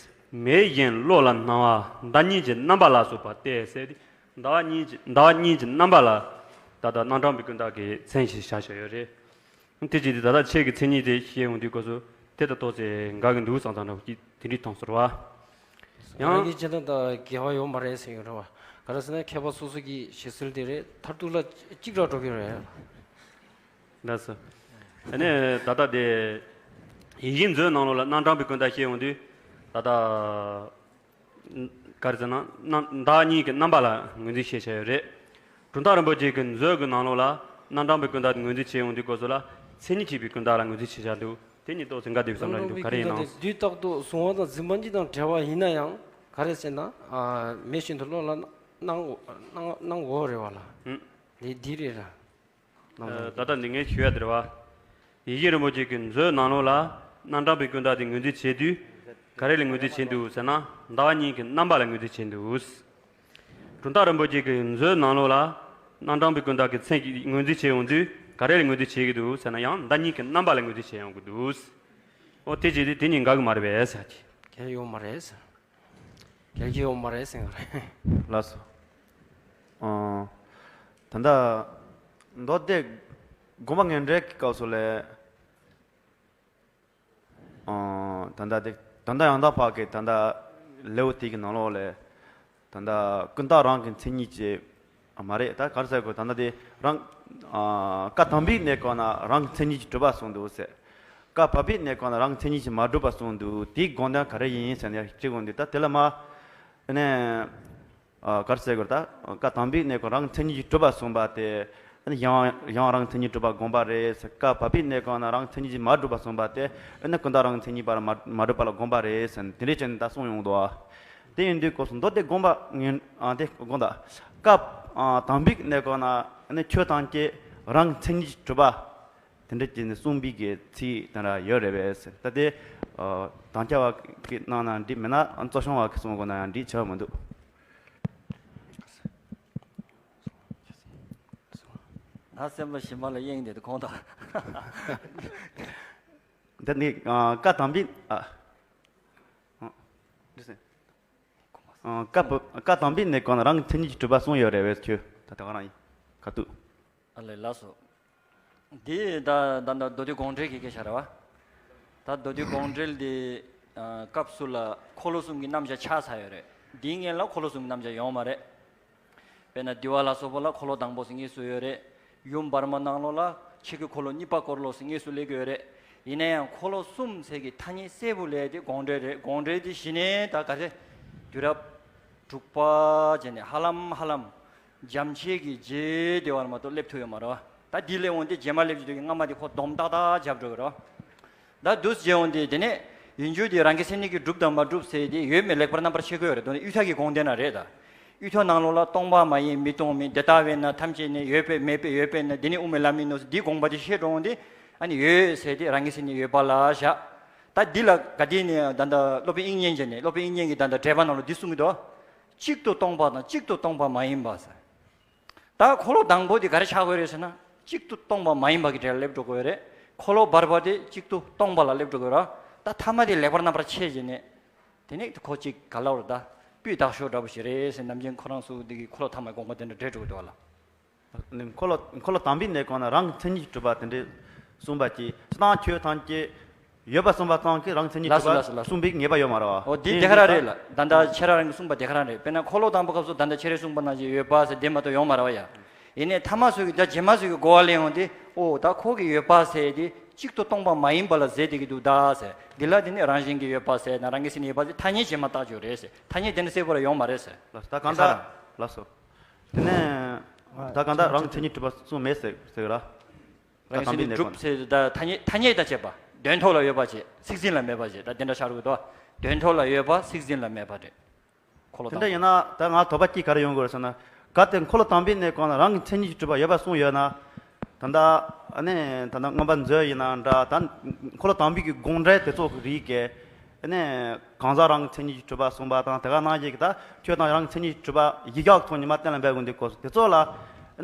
མེ་བཞིན་བློ་ལ་སྣང་བ་ཟླ་གཉིས་ཀྱི་རྣམ་པ་ལ་སོགས་པ་སྟེ་ཟེར་ཏེ། ཟླ་བ་གཉིས་ཀྱི་ཟླ་བ་གཉིས་ཀྱི་རྣམ་པ་ལ་ད་ལྟ་རྣམ་གྲངས་པའི་ཀུན་བརྟགས་ཀྱི་མཚན་གཞི་བཞག་བཞག་ཡོད་རེད། དེ་བྱས་ཏེ་ད་ལྟ་ཁྱེད་ཀྱི་མཚན་ཉིད་དེ་བཤད་ཡོང་དུས་སྐབས་སུ་དེ་ལྟ་ཏོག་ཙེ་འགལ་གྱི་འདུག་བསམ་བསམ་འདྲ་བོ་ཅིག་དེ་འདྲའི་མཐོང་སོང་བ། ཡང་། ང་གིས་བྱས་ན་ད་འགལ་བ་ཡོད་མ་རེད་ཟེར་གྱི་རེད་བ། ག་རེ་ཟེར་ན་མཁས་པ་སོ་སོ་གི་བཞེད་སྲོལ་དེ་རེད། མཐར་ཐུག་ལ་གཅིག་ར་འགྲོ་གི་རེད། ལགས་སོ། ཨ་ནི་ད་ལྟ་དེ། ཡིད་བཞིན་མཛོད་ནང་ལོགས་ལ་རྣམ་གྲངས་པའི་ཀུན་བརྟགས་བཤད་ཡོང་དུས། ད་ལྟ། ག་རེ་ཟེར་ན་རྣམ་ཟླ་གཉིས་ཀྱི་རྣམ་པ་ལ་ངོས་འཛིན་བྱས་བྱས་ཡོད་རེད། གྲུབ་མཐའ་རིན་པོ་ཆེ་གི་མཛོད་ཀྱི་ནང་ལོགས་ལ་རྣམ་གྲངས་པའི་ཀུན་བརྟགས་ངོས་འཛིན་བྱས་ཡོང་དུས་སྐབས་སུ་ལ་མཚན་ཉིད་བྱེད་པའི་ཀུན་བརྟགས་ལ་ངོས་འཛིན་བྱས་བཞག་འདུག་དེ་གཉིས་ཏོག་ཙམ་འགལ་འདུག་བསམ་འདྲ་འདུག་ག་རེ་ཡིན་ནམ། རྣམ་གྲངས་པའི་ཀུན་བརྟགས་དེ་གཟུང་བ་དང་འཛིན་པ་གཉིས་དང་བྲལ་བ་ཡིན་ན་ཡང་ག་རེ་ཟེར་ན། མེ་བཞིན་དུ་བློ་ལ་སྣང་སྣང་སྣང་འོ་རེད་བ་ལ། ཨུམ། དེ་འདི་རེད་ར། ད་ལྟ་འདི་ངས་ཞུ་ཡ་དེ་རེད་བ། ཡིད་བཞིན་རིན་པོ་ཆེ་གི་མཛོད་ནང་ལོགས་ལ་རྣམ་གྲངས་པའི་ཀུན་བརྟགས་དེ་ངོས་འཛིན་བྱེད་དུས། ག་རེ་ལ་ངོས་འཛིན་བྱེད་འདུག་ཟེར་ན། ཟླ་བ་གཉིས་ཀྱི་རྣམ་པ་ལ་ངོས་འཛིན་བྱེད་འདུག་གྲུབ་མཐའ་རིན་པོ་ཆེ་གི་མཛོད་ནང་ལོགས་ལ་རྣམ་གྲངས་པའི་ཀུན་བརྟགས་ཀྱི་མཚན་གྱིས་ངོས་འཛིན་བྱེད་ཡོང་དུས་ག་རེ་ལ་ངོས་འཛིན་བྱེད་ཀྱི་འདུག་ཟེར་ན། ཡང་ཟླ་གཉིས་ཀྱི་རྣམ་པ་ལ་ངོས་འཛིན་བྱེད་ཡོང་གི་འདུག་འོ་དེ་བྱས་ཏེ་དེ་གཉིས་འགལ་གྱི་མ་རེད་པས་ཟེར་གྱི། གལ་ཡོད་མ་རེད་ཟེར། གལ་གྱི་ཡོད་མ་རེད་ཟེར་བ་རེད། ལགས་སོ། ཨ། ད་ལྟ་མདོ་སྡེ་དགོངས་པ་ངེས་འགྲེལ་གྱི་སྐབས་སུ་ལས། ཨ། ད་ལྟ་དེ་ད་ལྟ་ཡང་དག་པ་གི་ད་ལྟ་ལེའུ་དེ་གི་ནང་ལོགས་ལས། ད་ལྟ་ཀུན་བརྟགས་རང་གི་མཚན་ཉིད་ཀྱི། ཨ། མ་རེད། ད་ག་རེ་ཟེར་དགོས། ད་ལྟ་དེ་རང་། ཨ། བཀའ་དམ་པའི་གནས་སྐབས་ན་རང་གི་མཚན་ཉིད་ཀྱིས་གྲུབ་པ་གསུངས་འདུག་ཟེར། བཀའ་བབས་པའི་གནས་སྐབས་ན་རང་གི་མཚན་ཉིད་ཀྱིས་མ་གྲུབ་པ་གསུངས་འདུག་དེའི་དགོངས་དོན་ག་རེ་ཡིན་ཟེར་ནས་དྲི་དགོས་འདུག་ད་དེ་ལ་མ། ཨ་ནི། ཨ། ག་རེ་ཟེར་དགོས། ད་བཀའ་དམ་པའི་གནས་སྐབས་རང་གི་མཚན་ཉིད་ཀྱིས་གྲུབ་པ་གསུངས་པ་དེ། ཨ་ནི་གཞན་དབང་གཞན་དབང་རང་གི་མཚན་ཉིད་གྲུབ་པ་དགོངས་པ་རེད་ཟེར། བཀའ་བབས་པའི་གནས་སྐབས་ན་རང་གི་མཚན་ཉིད་ཀྱིས་མ་གྲུབ་པ་གསུངས་པ་དེ། ཨ་ནི་ཀུན་བརྟགས་རང་གི་མཚན་ཉིད་པར་མ་མ་གྲུབ་པ་ལ་དགོངས་པ་རེད་ཟེར་ནས་དེ་འདྲའི་བྱས་ནས་ད་གསུངས་ཡོང་འདུག་ཨ། དེ་ཡིན་དུས་སྐབས་སུ་མདོ་སྡེ་དགོངས་པ་ངན་ཨ་དེ་དགོངས་དག་སྐབས་ཨ་དམ་པའི་གནས་སྐོར་ན་ནི་ཆོས་ཐམས་ཅད་རང་མཚན་ཉིད་ཀྱིས་གྲུབ་པ། དེ་འདྲ་བྱས་ནས་གསུངས་པའི་གི་ཚིག་དེ་འདྲ་ཡོད་རེད་པས། ད་དེ་ཨ་དམ་བཅའ་བ་གི་གནང་ན་འགྲིག་མེད་ན་ཨ་རྩོད་བྱང་བ་གི་གསུང་དགོས་ན་ཡང་འགྲིག་ཆེ་བ་མི་འདུག་ད་སེམས་ལ་ཞིམ་པ་ལ་གཡེང་བསྡད་དུ་ཁོང་དང་། འདི་ནི་ཨ་བཀའ་དམ་པའི་ཨ་ཨ་འདི་ཟེར། ཨ་བཀའ་བཀའ་དམ་པའི་གནས་སྐོར་ན་རང་གི་མཚན་ཉིད་ཀྱིས་གྲུབ་པ་གསུངས་ཡོད་རེད་པས། ཁྱོད་ད་དེ་ག་རང་ཡིན་ཁ་ཐུག་ཨ་ལས་ལགས་སོ། འདི་ད་ད་ད་མདོ་སྡེ་དགོངས་འགྲེལ་གྱི་སྐད་ཆ་རེད་བ། ད་མདོ་སྡེ་དགོངས་འགྲེལ་འདི་ཨ་སྐབས་སུ་ལ་འཁོར་ལོ་གསུམ་གྱི་རྣམ་གཞག་ཆགས་ཚར་ཡོད་རེད། འདིའི་སྔོན་ལ་འཁོར་ལོ་གསུམ་གྱི་རྣམ་གཞག་ཡོད་མ་རེད། དཔེར་ན་འདུལ་བ་ལ་སོགས་པ་ལ་འཁོར་ལོ་དང་པོ་ཟེར་དངོས་སུ་ཡོད་རེད། ཡུམ་བར་མ་ནང་ལོགས་ལ་ཆོས་ཀྱི་འཁོར་ལོ་གཉིས་པ་བསྐོར་ལོ་ཟེར་དངོས་སུ་སླེབས་ཀྱི་ཡོད་རེད། ཡིན་ན་ཡང་འཁོར་ལོ་གསུམ་ཟེར་གྱི་ཐ་སྙད་གསལ་པོ་སླེབས་དེ་དགོངས་འགྲེལ་རེད། དགོངས་འགྲེལ་དེ་གཞི་ནས་ད་ག་ཚད་དུས་རབས་དྲུག་པ་བྱས་ནས་ཧ་ལམ་ཧ་ལམ་འཇམ་ཆེ་གི་རྗེས་དེ་བར་མ་གཏོགས་སླེབས་ཐུབ་ཡོད་མ་རེད་བ། ད་འདི་སླེབས་འོང་དེ་རྗེས་མ་སླེབས་ཀྱི་དུས་ཀྱི་སྔ་མ་དེ་ཁོ་སྡོམ་ཏག་ཏག་བརྒྱབ་འགྲོ་གི་རེད་བ། ད་འདུག་སེ་བྱས་འོང་དེ་དེ་ནས་ཡིན་རྒྱུ་དེ་རང་གི་སེམས་ཉིད་ཀྱིས་གྲུབ་དང་མ་གྲུབ་ཟེར་དེ་ཡོད་མེད་ལེགས་པར་རྣམ་པར་ཕྱེ་དགོས་རེད། དོན་དུ་དབུས་མཐའ་གི་དགོངས་དོན་ན་རེད་ད། དབུས་མཐའ་ནང་ལོགས་ལ་སྟོང་པ་མ་ཡིན་མི་སྟོང་མིན་དེ་ལྟ་བས་ན་ཐམས་ཅད་ནི་ཡོད་པས་མེད་པས་ཡོད་པས་ན་འདི་ནི་དབུ་མའི་ལམ་ཡིན་ནོ་ཟེར་འདིའི་དགོངས་པ་དེ་ཤེས་འགྲོ་འོང་དེ་ཨ་ནི་ཡོད་ཟེར་དེ་རང་གི་སེམས་ཉིད་ཡོད་པ་ལ་བཞག་ད་འདི་ལ་ག་དེ་ནས་ད་ལྟ་སློབ་དཔོན་དབྱིག་གཉེན་བྱས་ནས་སློབ་དཔོན་དབྱིག་གཉེན་གྱི་ད་ལྟ་འགྲེལ་པ་ནང་ལ་འདི་གསུང་གི་འདུག་གཅིག་ཏུ་སྟོང་པ་དང་གཅིག་ཏུ་སྟོང་པ་མ་ཡིན་པ་ཟེར། ད་འཁོར་ལོ་དང་པོ་དེ་ག་རེ་ཆགས་དགོས་རེད་ཟེར་ན། གཅིག་ཏུ་སྟོང་པ་མ་ཡིན་པ་གི་གྲས་ལ་སླེབས་འགྲོ་དགོས་རེད། འཁོར་ལོ་བར་པ་དེ་གཅིག་ཏུ་སྟོང་པ་ལ་སླེབས་འགྲོ་དགོས་ར། ད་ཐ་མ་དེ་ལེགས་པར་རྣམ་པར་ཕྱེ་བྱས་ནས། དེ་ནས་ཁོ་གཅིག་ག་ལ་བར་ད་སྤུས་དག་ཤོས་འདྲ་པོ་ཞིག་རེད་ཟེར་ནམ་རྒྱུན་ཁོ་རང་ཚོ་འདི་གི་འཁོར་ལོ་ཐ་མའི་དགོངས་པ་དེ་འདྲ་འགྲེལ་འགྲོ་གི་འདུག་བ་ལ། འཁོར་ལོ་འཁོར་ལོ་དམ་པའི་གནས་སྐོར་ན་རང་གི་མཚན་ཉིད་གྲུབ་པ་དེ་འདྲའི་གསུངས་པ་ཅིག་སྤྱིར་བཏང་ཆོས་ཐམས་ཅད་ཡོད་པ་གསུངས་པ་ཙམ་གྱིས་རང་མཚན་ཉིད་ལགས་སོ་གྲུབ་ལགས་སོ་ལགས་པ་སོ། གསུངས་པའི་ངེས་པ་ཡོད་མ་རེད་བ། འོ་དེ་དེ་དེ་ག་རང་རེད་ལ། ད་ལྟ་ཁྱེད་རང་རང་གིས་གསུངས་པ་དེ་ག་རང་རེད། དཔེར་ན་འཁོར་ལོ་དང་པོ་སྐབས་སུ་ད་ལྟ་ཁྱེད་རང་གསུངས་པ་ནང་བཞིན་ཡོད་པ་ཟེར་དེ་མ་གཏོགས་ཡོད་མ་རེད་བ་ཡ། ཡིན་ནའི་ཐ་མ་ཚོ་གི་ད་རྗེས་མ་ཚོ་གི་གོ་བ་ལེན་ཡོང་དུས་ཨོ་ད་ཁོ་གི་ཡོད་པ་ཟེར་དེ་གཅིག་ཏུ་སྟོང་པ་མ་ཡིན་པ་ལ་ཟེར་དེ་གི་འདུག་ད་ཟེར། འདི་ལ་དེ་ནི་རང་བཞིན་གྱིས་ཡོད་པ་ཟེར་ན་རང་གི་སེམས་ཡོད་པ་ཟེར་ཐ་སྙད་རྗེས་མ་བཏགས་ཆོག་རེད་ཟེར། ཐ་སྙད་དེ་འདྲ་གསལ་པོ་ར་ཡོད་མ་རེད་ཟེར། ལགས་སོ། ད་གང་ལྟར་ལགས་སོ། དེ་ནས་ད་གང་ལྟར་རང་མཚན་ཉིད་གྲུབ་པ་གསུངས་མེད་ཟེར་ཟེར་གི་ར། རང་གསལ་ནི་གྲུབ་ཟེར་ད་ཐ་སྙད་ཐ་སྙད་དང་བཅས་པ། དོན་ཐོག་ལ་ཡོད་པ་བྱས་ཚིག་ཟིན་ལ་མེད་པ་བྱས་ད་དེ་འདྲ་ཆགས་རུང་དོ། དོན་ཐོག་ལ་ཡོད་པ་ཚིག་ཟིན་ལ་མེད་པ་རེད། འཁོར་ལོ་དེ་འདྲ་དང་ཡིན་ན་ད་ང་དོགས་པ་གཅིག་ག་རེ་ཡོང་དགོས་རེད་ཟེར་ན། གལ་ཏེ་འཁོར་ལོ་དམ་པའི་གནས་སྐོར་ན་རང་གི་མཚན་ཉིད་ཀྱིས་གྲུབ་པ་ཡོད་པ་གསུངས་ཡོད་ན། ད་ལྟ་ཨ་ནི་ད་ལྟ་མངོན་པ་མཛོད་ཡིན་ན་འདྲ་ད་འཁོར་ལོ་དམ་པའི་གི་དགོངས་འགྲེལ་དེ་ཚོ་གི་རིགས་ཀྱི་ཨ་ནི་གང་ཟག་རང་གི་མཚན་ཉིད་ཀྱིས་གྲུབ་པ་གསུངས་པ་དང་དེ་ག་ནང་བཞིན་གྱི་ད་ཆོས་དང་རང་གི་མཚན་ཉིད་ཀྱིས་གྲུབ་པ་ཡིག་གེ་ཐོག་ནས་མར་གཏན་ལ་འབེབས་དགོས་འདུག་གོ་དེ་ཚོ་ལ་ཨ་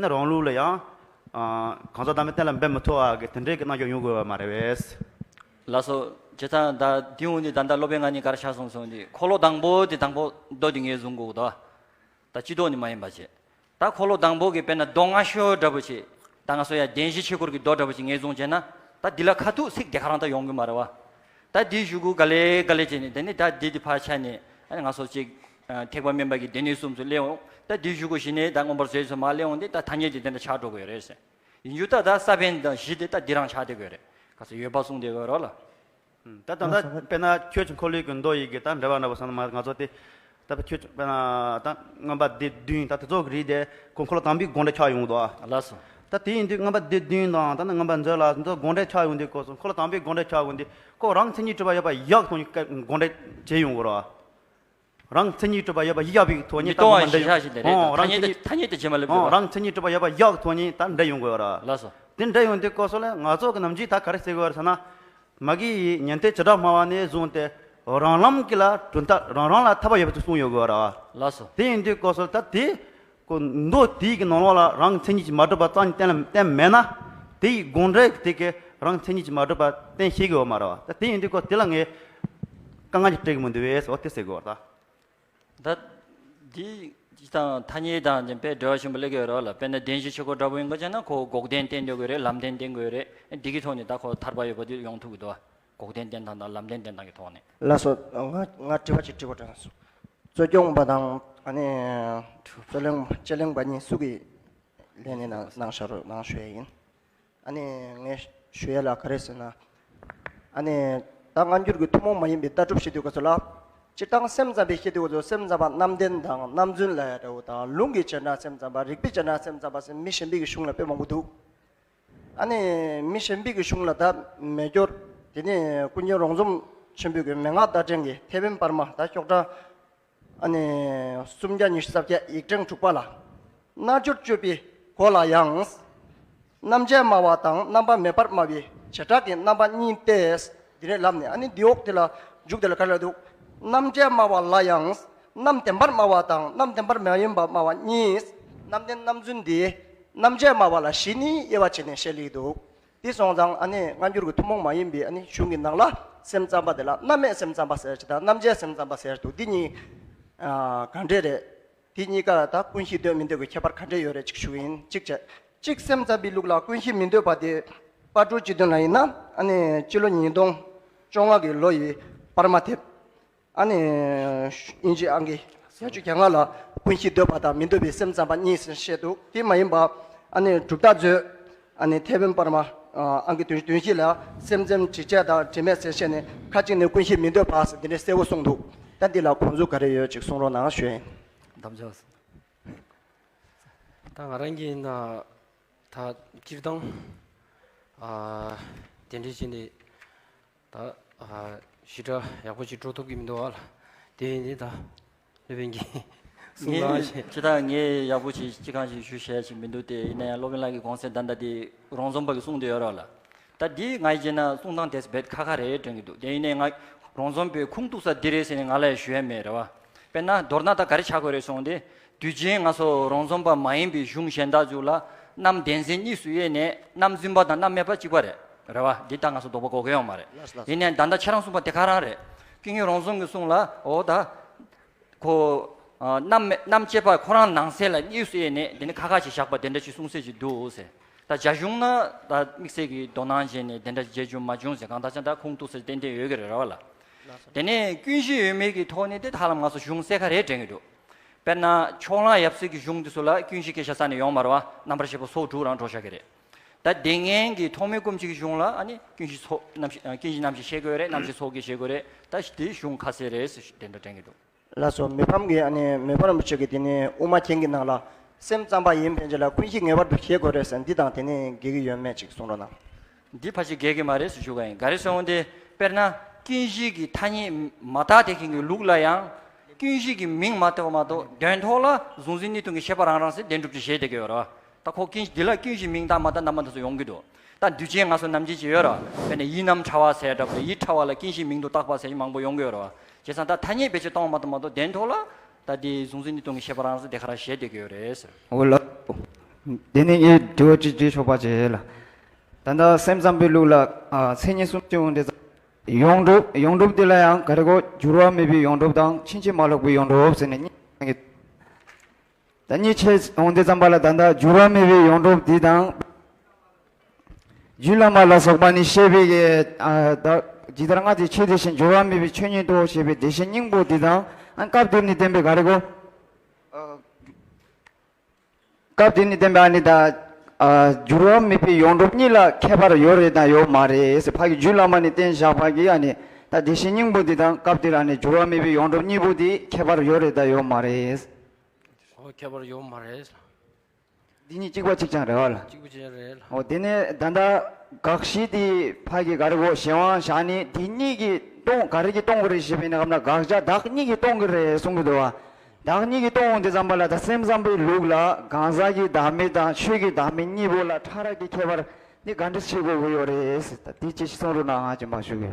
ནི་རང་ལུགས་ལ་ཡང་། ཨ་གང་ཟག་བདག་མེད་གཏན་ལ་འབེབས་མི་ཐུབ་པ་གི་དེ་འདྲའི་གི་རྣམ་འགྱུར་ཡོང་དགོས་པ་མ་རེད་པས། ལགས་སོ། བྱས་ཙང་ད་དེ་འོང་དུས་ད་ལྟ་སློབ་དཔོན་ང་གཉིས་ག་རེ་ཆགས་སོང་ཟེར་འོང་དུས་འཁོར་ལོ་དང་པོ་དེ་དང་པོ་མདོ་དེ་ངས་བཟུང་དགོས་ད། ད་སྤྱི་ལྡོག་ནི་མ་ཡིན་པ་བྱས། ད་འཁོར་ལོ་དང་པོ་གི་དཔེར་ན་མདོ་སྔ་ཤོས་འདྲ་པོ་ཅིག་ད་ང་ཚོ་ཡ་བདེན་བཞི་ཆོས་འཁོར་གྱི་མདོ་འདྲ་པོ་ཅིག་ངས་བཟུང་བྱས་ན་ད་འདི་ལ་ཁ་ཐུག་ཚིག་དེ་ག་རང་ད་ཡོང་གི་མ་རེད་བ། ད་འདི་གཞུག་གུ་ག་ལེ་ག་ལེ་བྱས་ནས་དེ་ནི་ད་འདི་འདི་ཕར་ཆ་ནས་ཨ་ནི་ང་ཚོ་ཅིག་ཨ་ཐེག་པ་དམན་པ་གི་སྡེ་སྣོད་གསུམ་ཚོ་སླེབས་འོང་། ད་འདི་གཞུག་གུ་གཞི་ནས་ད་མངོན་པར་བཟོས་ཚོ་མར་སླེབས་འོང་དེ་ད་ཐ་སྙད་དེ་དེ་འདྲ་ཆགས་འགྲོ་གི་ཡོད་རེད་ཟེར། ཡིན་རྒྱུ་ད་ད་ས་བོན་དང་གཞི་དེ་ད་འདི་རང་ཆགས་བསྡད་ཀྱི་ཡོད་རེད། ག་ཚོད་ཡོད་པ་གསུངས་བསྡད་ཀྱི་ཡོད་རེད་ལ། ད་ད་ལྟ་དཔེར་ན་ཆོས་ཀྱི་འཁོར་ལོའི་གི་མདོ་ཡི་གི་ད་འགྲེལ་པ་འདྲ་པོ་སོང་ན་མ་ང་ཚོ་དེ་ད་ཆོས་དཔེར་ན་ད་མངོན་པ་སྡེ་བདུན་ད་དེ་ཚོ་གི་རིགས་དེ་ཁོ་འཁོར་ལོ་དམ་པའི་དགོངས་འགྲེལ་ཆགས་ཡོང་གི་འདུག་ཨ། ལགས་སོ། ད་དེ་ཡིན་དུས་མངོན་པ་སྡེ་བདུན་དང་ད་ནི་མངོན་པ་མཛོད་ལ་ཚོ་དགོངས་འགྲེལ་ཆགས་ཡོང་དུས་སྐབས་སུ་འཁོར་ལོ་དམ་པའི་དགོངས་འགྲེལ་ཆགས་ཡོང་དུས་ཁོ་རང་མཚན་ཉིད་གྲུབ་པ་ཡོད་པ་ཡག་ཐོག་ནས་དགོངས་འགྲེལ་བྱེད་ཡོང་གི་རེད། རང་མཚན་ཉིད་གྲུབ་པ་ཡོད་པ་ཡག་པའི་ཐོག་ནས་མི་ད་སྟོང་བ་དགོངས་པ་ཞེས་བཞག་བཞིན་དེ་རེད་ད། ཐ་སྙད་དེ་ཐ་སྙད་དེ་བྱེད་མ་ལེབ་ཀྱི་རེད། རང་མཚན་ཉིད་གྲུབ་པ་ཡོད་པ་ཡག་ཐོག་ནས་ད་འགྲེལ་ཡོང་དགོས་ར། ལགས་སོ། དེ་འགྲེལ་ཡོང་དུས་སྐབས་སུ་ལ་ང་ཚོ་གི་ནམ་རྒྱུན་ད་ག་རེ་ཟེར་དགོས་ར་ཟེར་ན། མ་གི་ཡིས་ཉན་ཐོས་བྱེ་བྲག་སྨྲ་བ་ནས་བཟུང་སྟེ་རང་ལམ་གྱི་ལ་གྲུབ་མཐའ་རང་རང་ལ་ཐར་པ་ཡོད་པ་ཚོ་གསུངས་ཡོད་དགོས་ར། ལགས་སོ། དེ་ཡིན་དུས་སྐབས་སུ་ད་དེ། ཁོ་མདོ་དེའི་གི་ནང་ལོགས་ལ་རང་མཚན་ཉིད་ཀྱིས་མ་གྲུབ་པ་རྩ་ནས་གཏན་ལ་བསྟན་མེད་ན། དེ་ཡི་དགོངས་འགྲེལ་གྱི་དེ་གི་རང་མཚན་ཉིད་ཀྱིས་མ་གྲུབ་པ་གཏན་ཤེས་གི་ཡོད་མ་རེད་བ། ད་དེ་ཡིན་དུས་ཁོ་དེ་ལ་ངས་དཀའ་ངལ་ཅིག་འཕྲད་གི་མི་འདུག་བས་འོ་དེ་ཟེར་གི་བ་ད། ད་འདི་དང་ཐ་སྙད་དང་དཔེ་འབྲེལ་བ་ཆེན་པོ་སླེབས་ཀྱི་ཡོད་རེད་བ་ལ། དཔེར་ན་བདེན་བཞི་ཆོས་འཁོར་འདྲ་པོ་ཡིན་པ་བྱས་ན་ཁོ་འགོག་བདེན་བསྟན་འདོད་ཀྱི་རེད། ལམ་བདེན་བསྟན་དགོས་རེད། འདི་གི་ཐོག་ནས་ད་ཁོ་ཐར་པ་ཡོད་པ་དེ་ཡོང་ཐུབ་ཀྱི་འདུག་བ། འགོག་བདེན་བསྟན་སྟངས་དང་ལམ་བདེན་བསྟན་སྟངས་ཀྱི་ཐོག་ནས། ལགས་སོ། ང་ང་དྲི་བ་ཅིག་དྲི་དགོས་དྲན་སོང་། རྩོད་སྐྱོང་པ་དང་ཨ་ནི་རྩོད་གླེང་དཔྱད་གླེང་པ་གཉིས་སུ་གིས་ལན་ནི་གནང་གནང་ཤག་རོགས་གནང་ཞུ་ཡ་ཡིན། ཨ་ནི་ངས་ཞུ་ཡ་ལ་ག་རེ་ཟེར་ན། ཨ་ནི་ད་སྔ་འགྱུར་གྱི་ཐུན་མོང་མ་ཡིན་པའི་ལྟ་གྲུབ་བཤད་དུས་སྐབས་སུ་ལ། སྤྱིར་བཏང་སེམས་ཙམ་པས་བཤད་དུས་སྐབས་སུ་སེམས་ཙམ་པ་རྣམ་བདེན་དང་རྣམ་རྫུན་ལབ་ཡ་འདྲ་བོ་དང་ལུང་གིས་བྱེད་འདྲ་སེམས་ཙམ་པ་རིགས་པས་བྱེད་འདྲ་སེམས་ཙམ་པ་ཟེར་མི་གཞན་པའི་གི་གཞུང་ལ་དཔེ་མང་པོ་འདུག་ཨ་ནི་མི་གཞན་པའི་གི་གཞུང་ལ་ད་མེ་སྒྱོགས་དེ་ནས་ཀུན་མཁྱེན་རོང་ཟོམ་ཆེན་པོའི་གི་མན་ངག་བརྡ་དྲན་གྱི་ཐེག་དམན་པར་མ་ད་ཤོག་གྲངས་ ཨ་ནི་སུམ་བརྒྱ་ཉི་ཤུ་རྩ་བརྒྱད་ཡིག་ཕྲེང་དྲུག་པ་ལ། རྣལ་འབྱོར་སྤྱོད་པའི་སྒོ་ལ་ཡང་། རྣམ་བཅད་སྨྲ་བ་དང་རྣམ་པ་མེད་པར་སྨྲ་བའི་བྱེ་བྲག་གི་རྣམ་པ་གཉིས་ཏེ། འདི་ནས་ལབ་ནས་ཨ་ནི་འདི་འོག་དེ་ལ་མཇུག་དེ་ལ་ག་རེ་ལབ་འདུག་རྣམ་བཅད་སྨྲ་བ་ལ་ཡང་རྣམ་བདེན་པར་སྨྲ་བ་དང་རྣམ་བདེན་པར་མ་ཡིན་པར་སྨྲ་བ་གཉིས། རྣམ་བདེན་རྣམ་རྫུན་འདི་རྣམ་བཅད་སྨྲ་བ་ལ་བཞི་ནི་དབྱེ་བ་ཕྱེ་ནས་བཤད་ལེགས་འདུག་དེ་སོང་ཙང་ཨ་ནི་སྔ་འགྱུར་གྱི་ཐུན་མོང་མ་ཡིན་པའི་ཨ་ནི་གཞུང་གི་ནང་ལ་སེམས་ཙམ་པ་དེ་ལ་རྣམ་མེད་སེམས་ཙམ་པ་ཟེར་ཅིག་དང་རྣམ་བཅད་སེམས་ཙམ་པ་ཟེར་འདུག་འདི་གཉིས་ཨ་ག་འདྲས་རེད། དེ་གཉིས་ཀ་ད་ཀུན་གཞི་འདོད་མི་འདོད་ཀྱི་ཁྱད་པར་ག་འདྲས་ཡོད་རེད་ཅིག་ཞུ་གི་ཡིན། གཅིག་བྱས། གཅིག་སེམས་ཙམ་པའི་ལུགས་ལ་ཀུན་གཞི་མི་འདོད་པ་དེ་དཔལ་སྤྲུལ་སྤྱི་དོན་ལ་ཡིན་ན་ཨ་ནི་སྤྱི་ལོ་ཉིས་སྟོང་བཅོ་ལྔ་གི་ལོ་ཡི་པར་མ་དེབ། ཨ་ནི་དབྱིན་ཇི་ཨང་ཀི་བརྒྱད་ཅུ་གྱ་ལྔ་ལ་ཀུན་གཞི་འདོད་པ་དང་མི་འདོད་པའི་སེམས་ཙམ་པ་གཉིས་ཟེར་བཤད་འདུག་དེ་མ་ཡིན་པ་ཨ་ནི་གྲུབ་རྟགས་མཛོད། ཨ་ནི་ཐེ་ཝན་པར་མ་ཨང་ཀི་བདུན་བདུན་བཞི་ལ་སེམས་ཙམ་དྲི་བཅས་དང་དྲི་མེད་ཟེར་བཤད་ནས་ཁ་ཅིག་ནས་ཀུན་གཞི་མི་འདོད་པ་ཟེར་འདི་འདྲའི་གསལ་བོ་གསུངས་འདུག་ད་འདི་ལ་དགོངས་ཚུལ་ག་རེ་ཡོད་ཅིག་གསུང་རོགས་གནང་ཞུ་ཡིན། དམ་བཅའ། ད་ང་རང་གིས་ན་ད་སྤྱིར་བཏང་ཨ་དེ་འདྲའི་བྱས་ནས་ད་ཨ་ཞེ་དྲག་ཡག་པོ་ཅིག་འགྲོ་ཐུབ་ཀྱི་མི་འདུག་ཨ་ལ། དེ་ཡིན་དེ་ད་སློབ་དཔོན་གྱིས་གསུང་ངས་གནང་ཞེས། ཅི་ད་ངས་ཡག་པོ་ཅིག་ཅི་གང་ཞིག་ཞུ་ཤེས་ཅིག་མི་འདུག་དེ་ཡིན་ན་ཡང་སློབ་དཔོན་ལགས་ཀྱི་དགོངས་སེལ་ད་ལྟ་དེ་རོང་ཟོམ་པ་གིས་གསུངས་བསྡད་ཡོད་རེད་ལ། ད་འདི་ང་ཡིས་བྱས་ན་གསུང་སྟངས་དེ་རྦད་ཁ་ཁ་རེད་དྲན་གྱི་འདུག་དེ་ཡིན་ནའི་ང་རོང་ཟོམ་པའི་ཁུངས་གཏུགས་ས་འདི་རེད་ཟེར་ནས་ང་ལ་ཡང་ཞུ་ཡ་མེད་རེད་བ། དཔེར་ན་མདོར་ན་ད་ག་རེ་ཆགས་དགོས་རེད་གསུངས་ཏེ། དུས་རྒྱུན་ང་ཚོ་རོང་ཟོམ་པ་མ་ཡིན་པའི་གཞུང་གཞན་དག་ཚོ་ལ་རྣམ་བདེན་འཛིན་གཉིས་སུ་དབྱེ་ནས་རྣམ་རྫུན་པ་དང་རྣམ་མེད་པ་གཅིག་པ་རེད། རེད་བ། འདི་ལྟར་ང་ཚོ་དོགས་པ་གོ་གི་ཡོད་མ་རེད། ལགས་སོ། ལགས་སོ། ཡིན་ནའི་ད་ལྟ་ཁྱེད་རང་གསུངས་པ་དེ་ག་རང་རེད། ཀུན་མཁྱེན་རོང་ཟོམ་གྱིས་གསུངས་ལ་འོ་ད། ཁོ། ཨ་རྣམ་རྣམ་བཅད་པ་ཁོ་རང་ནང་གསལ་ལ་གཉིས་སུ་དབྱེ་ནས་དེ་ནི་ཁ་ཁ་ཞིག་བཞག་པ་དེ་འདྲ་ཞིག་གསུང་སྲོལ་ཞིག་འདུག་ཟེར། ད་རྒྱ་གཞུང་ན་ད་དམིགས་བསལ་གྱི་དོ་སྣང་བྱས་ནས་དེ་འདྲ་བྱེད་རྒྱུ་མ་བྱུང་ཟེར། གང་ལྟར་ཅང་ད་ཁུངས་གཏུགས་ས་ཏན་ཏན་ཡོད་ཀྱི་རེད་ར་བ་ལ། དེ་ནས་ཀུན་གཞི་ཡོད་མེད་ཀྱི་ཐོག་ནས་དེ་ཧ་ལམ་ང་ཚོ་གཞུང་གསལ་ཁ་རེད་དྲན་གྱི་འདུག་དཔེར་ན་ཕྱོགས་གླང་ཡབ་སྲས་ཀྱི་གཞུང་དེ་ཚོ་ལ་ཀུན་གཞི་སྐད་ཆ་རྩ་ནས་ཡོང་མ་རེད་བ། རྣམ་པར་ཤེས་པ་ཚོགས་དྲུག་རང་འགྲོ་བཞག་གི་རེད། ད་སྡེ་ངན་གྱི་ཐོགས་མེད་སྐུ་མཆེད་ཀྱི་གཞུང་ལ་ཨ་ནི་ཀུན་གཞི་ཚོགས་རྣམ་ཤེས་ཀུན་གཞི་རྣམ་ཤེས་བཤད་དགོས་རེད། རྣམ་ཤེས་ཚོགས་ཀྱིས་བཤད་དགོས་རེད། ད་དེ་གཞུང་ཁ་གསལ་རེད་ཟེར་དེ་འདྲ་དྲན་གྱི་འདུག་ལགས་སོ། མི་ཕམ་གྱིས་ཨ་ནི་མི་ཕམ་རིན་པོ་ཆེ་གིས་དེ་ནི་དབུ་མ་མཁྱེན་གྱི་ནང་ལ་སེམས་ཙམ་པ་ཡིན་ཕན་ཆད་ལ་ཀུན་གཞི་ངེས་པར་དུ་བཞེད་དགོས་རེད་ཟེར། འདི་དང་དེ་ནི་འགལ་གྱི་ཡོད་མེད་ཅིག་གསུང་རོགས་གནང་། འདི་ཕལ་ཆེར་འགལ་གྱི་མ་རེད་ཟེར་ཞུ་ག་ཡིན། ག་རེ་ཟེར་འོང་དེ་དཔེར་ན་ཀུན་གཞི་གི་ཐ་སྙད་མ་དག་དེ་མཁན་གྱི་ལུགས་ལ་ཡང་ཀུན་གཞི་གི་མིང་མ་བཏགས་པ་མ་གཏོགས་དོན་ཐོག་ལ་གཟུང་འཛིན་གཉིས་སྟོང་གི་ཤེས་པ་རང་རང་ཟེར་བདེན་གྲུབ་ཀྱི་བཞེད་བསྡད་ཀྱི་ཡོད་རེད་བ། ད་ཁོ་ཀུན་འདི་ལ་ཀུན་གཞི་མིང་དང་མ་དག་རྣམ་པ་འདི་ཚོ་ཡོང་གི་འདུག་ད་དུས་རྒྱུན་ང་ཚོ་ནམ་རྒྱུན་ཅིག་ཡོད་ར། དཔེར་ན་ཡིད་རྣམ་ཕྲ་བ་ཟེར་འདྲ་པོ་ཡིད་ཕྲ་བ་ལ་ཀུན་གཞིའི་མིང་དུ་བཏགས་པ་ཟེར་མཁན་མང་པོ་ཡོང་གི་ཡོད་ར། བྱས་ཙང་ད་ཐ་སྙད་བེད་སྤྱོད་གཏོང་བ་མ་གཏོགས་མ་གཏོགས་དོན་ཐོག་ལ་ད་དེ་གཟུང་འཛིན་གཉིས་སྟོང་གི་ཤེས་པ་རང་ཟེར་དེ་ག་རང་བཞེད་བསྡད་ཀྱི་ཡོད་རེད་ཟེར། འོ་ལགས། དེ་ནས་ངས་དྲི་བ་གཅིག་དྲིས་ཆོག་པ་བྱས་ལ། ད་ལྟ་སེམས་ཙམ་པའི་ལུགས་ལ་ཨ་མཚན་ཉིད་གསུམ་སྐྱོང་འདི་ཙམ། ཡོངས་གྲུབ། ཡོངས་གྲུབ་འདི་ལ་ཡང་ག་རེ་གོ། འགྱུར་བ་མེད་པའི་ཡོངས་གྲུབ་དང་ཕྱིན་ཅི་མ་ལོག་པའི་ཡོངས་གྲུབ་ཟེར་ནས་གཉིས། ད་གཉིས་ཕྱེ་འོང་དུས་ཙམ་པ་ལ་ད་ལྟ་འགྱུར་བ་མེད་པའི་ཡོངས་གྲུབ་འདི་དང་། རྒྱུད་བླ་མ་ལ་སོགས་པ་ནི་བཤད་པའི་གི་ཨ་ད་ཇི་ལྟར་སྔར་དེ་ཆོས་དེ་བཞིན་འགྱུར་བ་མེད་པའི་ཆོས་ཉིད་དོ་ཞེས་པའི་དེ་བཞིན་སྙིང་པོ་འདི་དང་ཨ་སྐབས་འདིར་ནི་བསྟན་པའི་ག་རེ་གོ། སྐབས་འདིར་ནི་བསྟན་པའི་ཨ་ནི་ད་ཨ་འགྱུར་བ་མེད་པའི་ཡོངས་གྲུབ་གཉིས་ལ་ཁྱད་པར་ཡོད་རེད་དང་ཡོད་མ་རེད་ཟེར། ཕ་གི་རྒྱུད་བླ་མ་ནི་བསྟན་བཞག་པ་གི་ཨ་ནི་ད་དེ་བཞིན་སྙིང་པོ་འདི་དང་སྐབས་འདིར་ཨ་ནི་འགྱུར་བ་མེད་པའི་ཡོངས་གྲུབ་གཉིས་པོ་འདི་ཁྱད་པར་ཡོད་རེད་དང་ཡོད་མ་རེད། ཨོ་ཁྱད་པར་ཡོད་མ་རེད། འདི་གཉིས་གཅིག་པ་གཅིག་རྐྱང་རེད་བ་ལ། གཅིག་པ་གཅིག་རྐྱང་རེད་ལ། འོ་དེ་ནས་ད་ལྟ་དགག་གཞི་དེ་ཕ་གི་ག་རེ་གོ། གཞན་དབང་བཞག་ནས་དེ་གཉིས་ཀྱིས་སྟོང་ག་རེ་གིས་སྟོང་གི་རེད་ཞེས་པའི་ནང་ལ་དགག་བྱ་བདག་གཉིས་ཀྱིས་སྟོང་གི་རེད་གསུང་གི་འདུག་བ། བདག་གཉིས་ཀྱིས་སྟོང་འོང་དུས་ཙམ་པ་ལ་ད་སེམས་ཙམ་པའི་ལུགས་ལ་གང་ཟག་གི་བདག་མེད་དང་ཆོས་ཀྱི་བདག་མེད་གཉིས་པོ་ལ་ཕྲ་རགས་ཀྱི་ཁྱད་པར་ནི་ག་འདྲ་ཕྱེ་དགོས་ཀྱི་ཡོད་རེད་ཟེར། ད་དེ་ཅི་ཞིག་གསུང་རོགས་གནང་ང་ཅེས་མ་ཞུ་གི།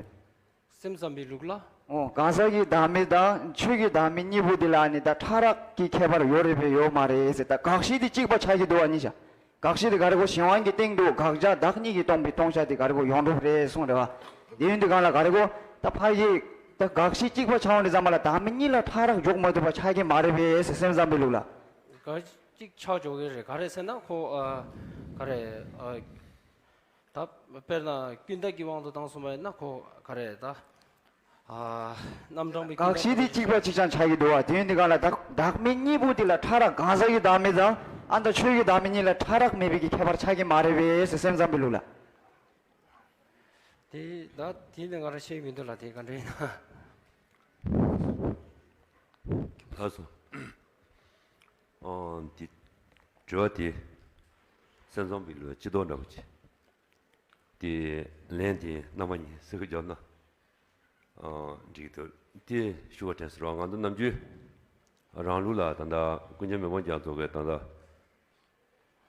སེམས་ཙམ་པའི་ལུགས་ལ། འོ་གང་ཟག་གི་བདག་མེད་དང་ཆོས་ཀྱི་བདག་མེད་གཉིས་པོ་འདི་ལ་ནི་ད་ཕྲ་རགས་ཀྱི་ཁྱད་པར་ཡོད་རེད་པས་ཡོད་མ་རེད་ཟེར། ད་དགག་གཞི་དེ་གཅིག་པ་ཆགས་ཀྱི་འདུག་བ། གཉིས་ཆ། དགག་གཞི་དེ་ག་རེ་གོ། གཞན་དབང་གི་སྟེང་དུ་དགག་བྱ་བདག་གཉིས་ཀྱིས་སྟོང་པའི་སྟོང་བྱ་དེ་ག་རེ་གོ། ཡོངས་གྲུབ་རེད་གསུངས་རེད་བ། དེ་ཡིན་དུས་གང་ལ་ག་རེ་གོ། ད་ཕ་གི་ད་དགག་གཞི་གཅིག་པ་ཆགས་འོང་དུས་ཙམ་པ་ལ་བདག་མེད་གཉིས་ལ་ཕྲ་རགས་འཇོག་མ་ཐུབ་པ་ཆགས་ཀྱི་མ་རེད་པས་ཟེར། སེམས་ཙམ་པའི་ལུགས་ལ། ག་གཅིག་ཆགས་འཇོག་གི་རེད། ག་རེ་ཟེར་ན་ཁོ་ཨ་ག་རེ་ཨ། ད་དཔེར་ན་ཀུན་བརྟགས་ཀྱི་དབང་དུ་བཏང་སོང་བ་ཡིན་ན་ཁོ་ག་རེ་ད། ཨ་རྣམ་གྲངས་པའི་ཀུན་དགག་གཞི་དེ་བརྟགས་གཅིག་པ་གཅིག་རྐྱང་ཆགས་ཀྱི་འདུག་བ། དེ་ཡིན་དུས་གང་ལ་ད་བདག་མེད་གཉིས་པོ་དེ་ལ་ཕྲ་རགས་གང་ཟག་གི་བདག་མེད་དང་ཨ་ད་ཆོས་ཀྱི་བདག་མེད་གཉིས་ལ་ཕྲ་རགས་མེད་པའི་གི་ཁྱད་པར་ཆགས་ཀྱི་མ་རེད་པས་ཟེར། སེམས་ཙམ་པའི་ལུགས་ལ། དེ་ད་དེ་ནི་ང་རང་ཤེས་མི་འདུག་ལ། དེ་ག་འདྲ་ཡིན་ན། ལགས་སོ། ཨོ་འདི་དྲི་བ་དེ་སེམས་ཙམ་པའི་ལུགས་སྤྱི་ལྡོག་འདྲ་པོ་ཅིག་དེ་ལན་དེ་རྣམ་པ་གཉིས་གསལ་པོ་བརྗོད་ན་ཨོ་འགྲིག་འདུག་དེ་ཞུ་བ་དྲན་སོང་ར། ང་ཚོ་ནམ་རྒྱུན་ རང་ལུགས་ལ་ད་ལྟ་ཀུན་མཁྱེན་མི་ཕམ་རྒྱ་མཚོ་གིས་ད་ལྟ་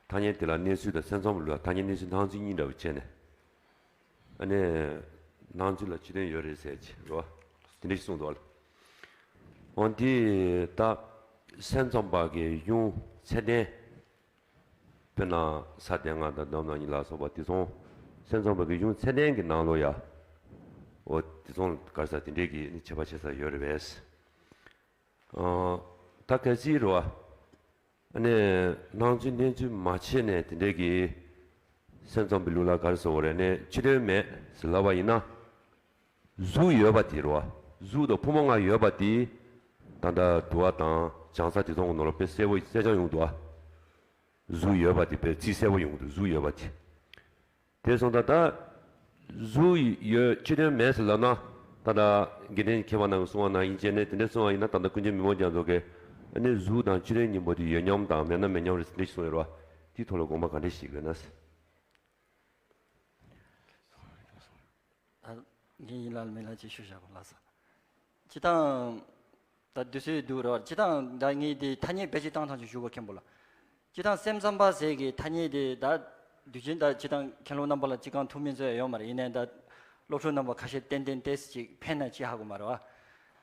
ཐ་སྙད་དེ་ལ་གནས་ཚུལ་དང་སེམས་ཙམ་པའི་ལུགས་ལ་ཐ་སྙད་གནས་ཚུལ་སྣང་ཚུལ་གཉིས་འདྲ་བོ་བྱས་ནས། ཨ་ནི་སྣང་ཚུལ་ལ་ཕྱི་དོན་ཡོད་རེད་ཟེར་གྱི་རེད་བ། དེ་འདྲ་ཞིག་གསུངས་འདུག་བ། འོ་དེ་ད་སེམས་ཙམ་པ་གི་གཞུང་ཚད་ལྡན། དཔེར་ན་ས་སྡེ་ལྔ་དང་སྡོམ་རྣམ་གཉིས་ལ་སོགས་པ་དེ་ཚོ་སེམས་ཙམ་པ་གི་གཞུང་ཚད་ལྡན་གྱི་ནང་ལོགས་ཡ། འོ་དེ་ཚོ་ག་རེ་ཟེར་དེ་འདྲའི་གི་ནི་ཁྱད་པར་ཕྱེ་ས་ཡོད་རེད་པས། ཨ། ད་གལ་སྲིད་རེད་བ། ཨ་ནི་སྣང་ཚུལ་གནས་ཚུལ་མ་ཕྱེ་ནས་དེ་འདྲའི་གི་སེམས་ཙམ་པའི་ལུགས་ལ་ག་རེ་ཟེར་དགོས་རེད། ཨ་ནི་ཕྱི་དོན་མེད་ཟེར་ལབ་པ་ཡིན་ན། གཟུགས་ཡོད་པ་དེ་རེད་བ། གཟུགས་དང་ཕུང་པོ་ལྔ་ཡོད་པ་དེ། ད་ལྟ་དུ་བ་དང་བྱང་ས་དེ་ཚོ་གི་ནང་ལ་དཔེ་གསལ་པོ་གསལ་རྐྱང་ཡོང་འདུག་བ། གཟུགས་ཡོད་པ་དེ་དཔེ་རྩིས་གསལ་པོ་ཡོང་འདུག་གཟུགས་ཡོད་པ་དེ། དེ་སོང་ཙང་ད། གཟུགས་ཡོད་ཕྱི་དོན་མེད་ཟེར་ལབ་ན། ད་ལྟ་དགེ་ལྡན་མཁས་པ་རྣམས་ཀྱིས་གསུངས་པ་ནང་བཞིན་བྱས་ནས་དེ་འདྲ་གསུངས་པ་ཡིན་ན། ད་ལྟ་ཀུན་མཁྱེན་མི་ཕམ་རྒྱ་མཚོ་གིས། ཨ་ནི་གཟུགས་དང་ཕྱི་དོན་གཉིས་པོ་དེ་ཡོད་མཉམ་དང་མེད་ན་མེད་མཉམ་རེད་ཟེར་འདྲ་ཞིག་གསུངས་ཡོད་རེད་བ། དེའི་ཐོག་ལ་དགོངས་པ་ག་འདྲ་ཞིག་ཡོད་ན་ཟེར། ད་ངས་ཡིན་ལ་མིན་ལ་ཅིག་ཞུ་བཞག་གོ་ལགས་སོ། སྤྱིར་བཏང་། ད་དུས་ཚོད་འདུག་རོགས། སྤྱིར་བཏང་ད་ངས་འདི་ཐ་སྙད་བེད་སྤྱོད་བཏང་ཐང་ཅིག་ཞུ་དགོས་མཁན་པོ་ལ། སྤྱིར་བཏང་སེམས་ཙམ་པ་ཟེར་གི་ཐ་སྙད་དེ་ད་དུས་རྒྱུན་ད་སྤྱིར་བཏང་མཁན་སློབ་རྣམ་པ་ལ་ཅི་གང་ཐུགས་སྨོན་མཛད་ཡོད་མ་རེད། ཡིན་ནའི་ད་སློབ་ཕྲུག་རྣམ་པ་ཁ་ཤས་ཏན་ཏན་ཏོག་ཙམ་ཅིག་ཕན་ན་ཅི་ཧ་གོ་མ་རེད་བ།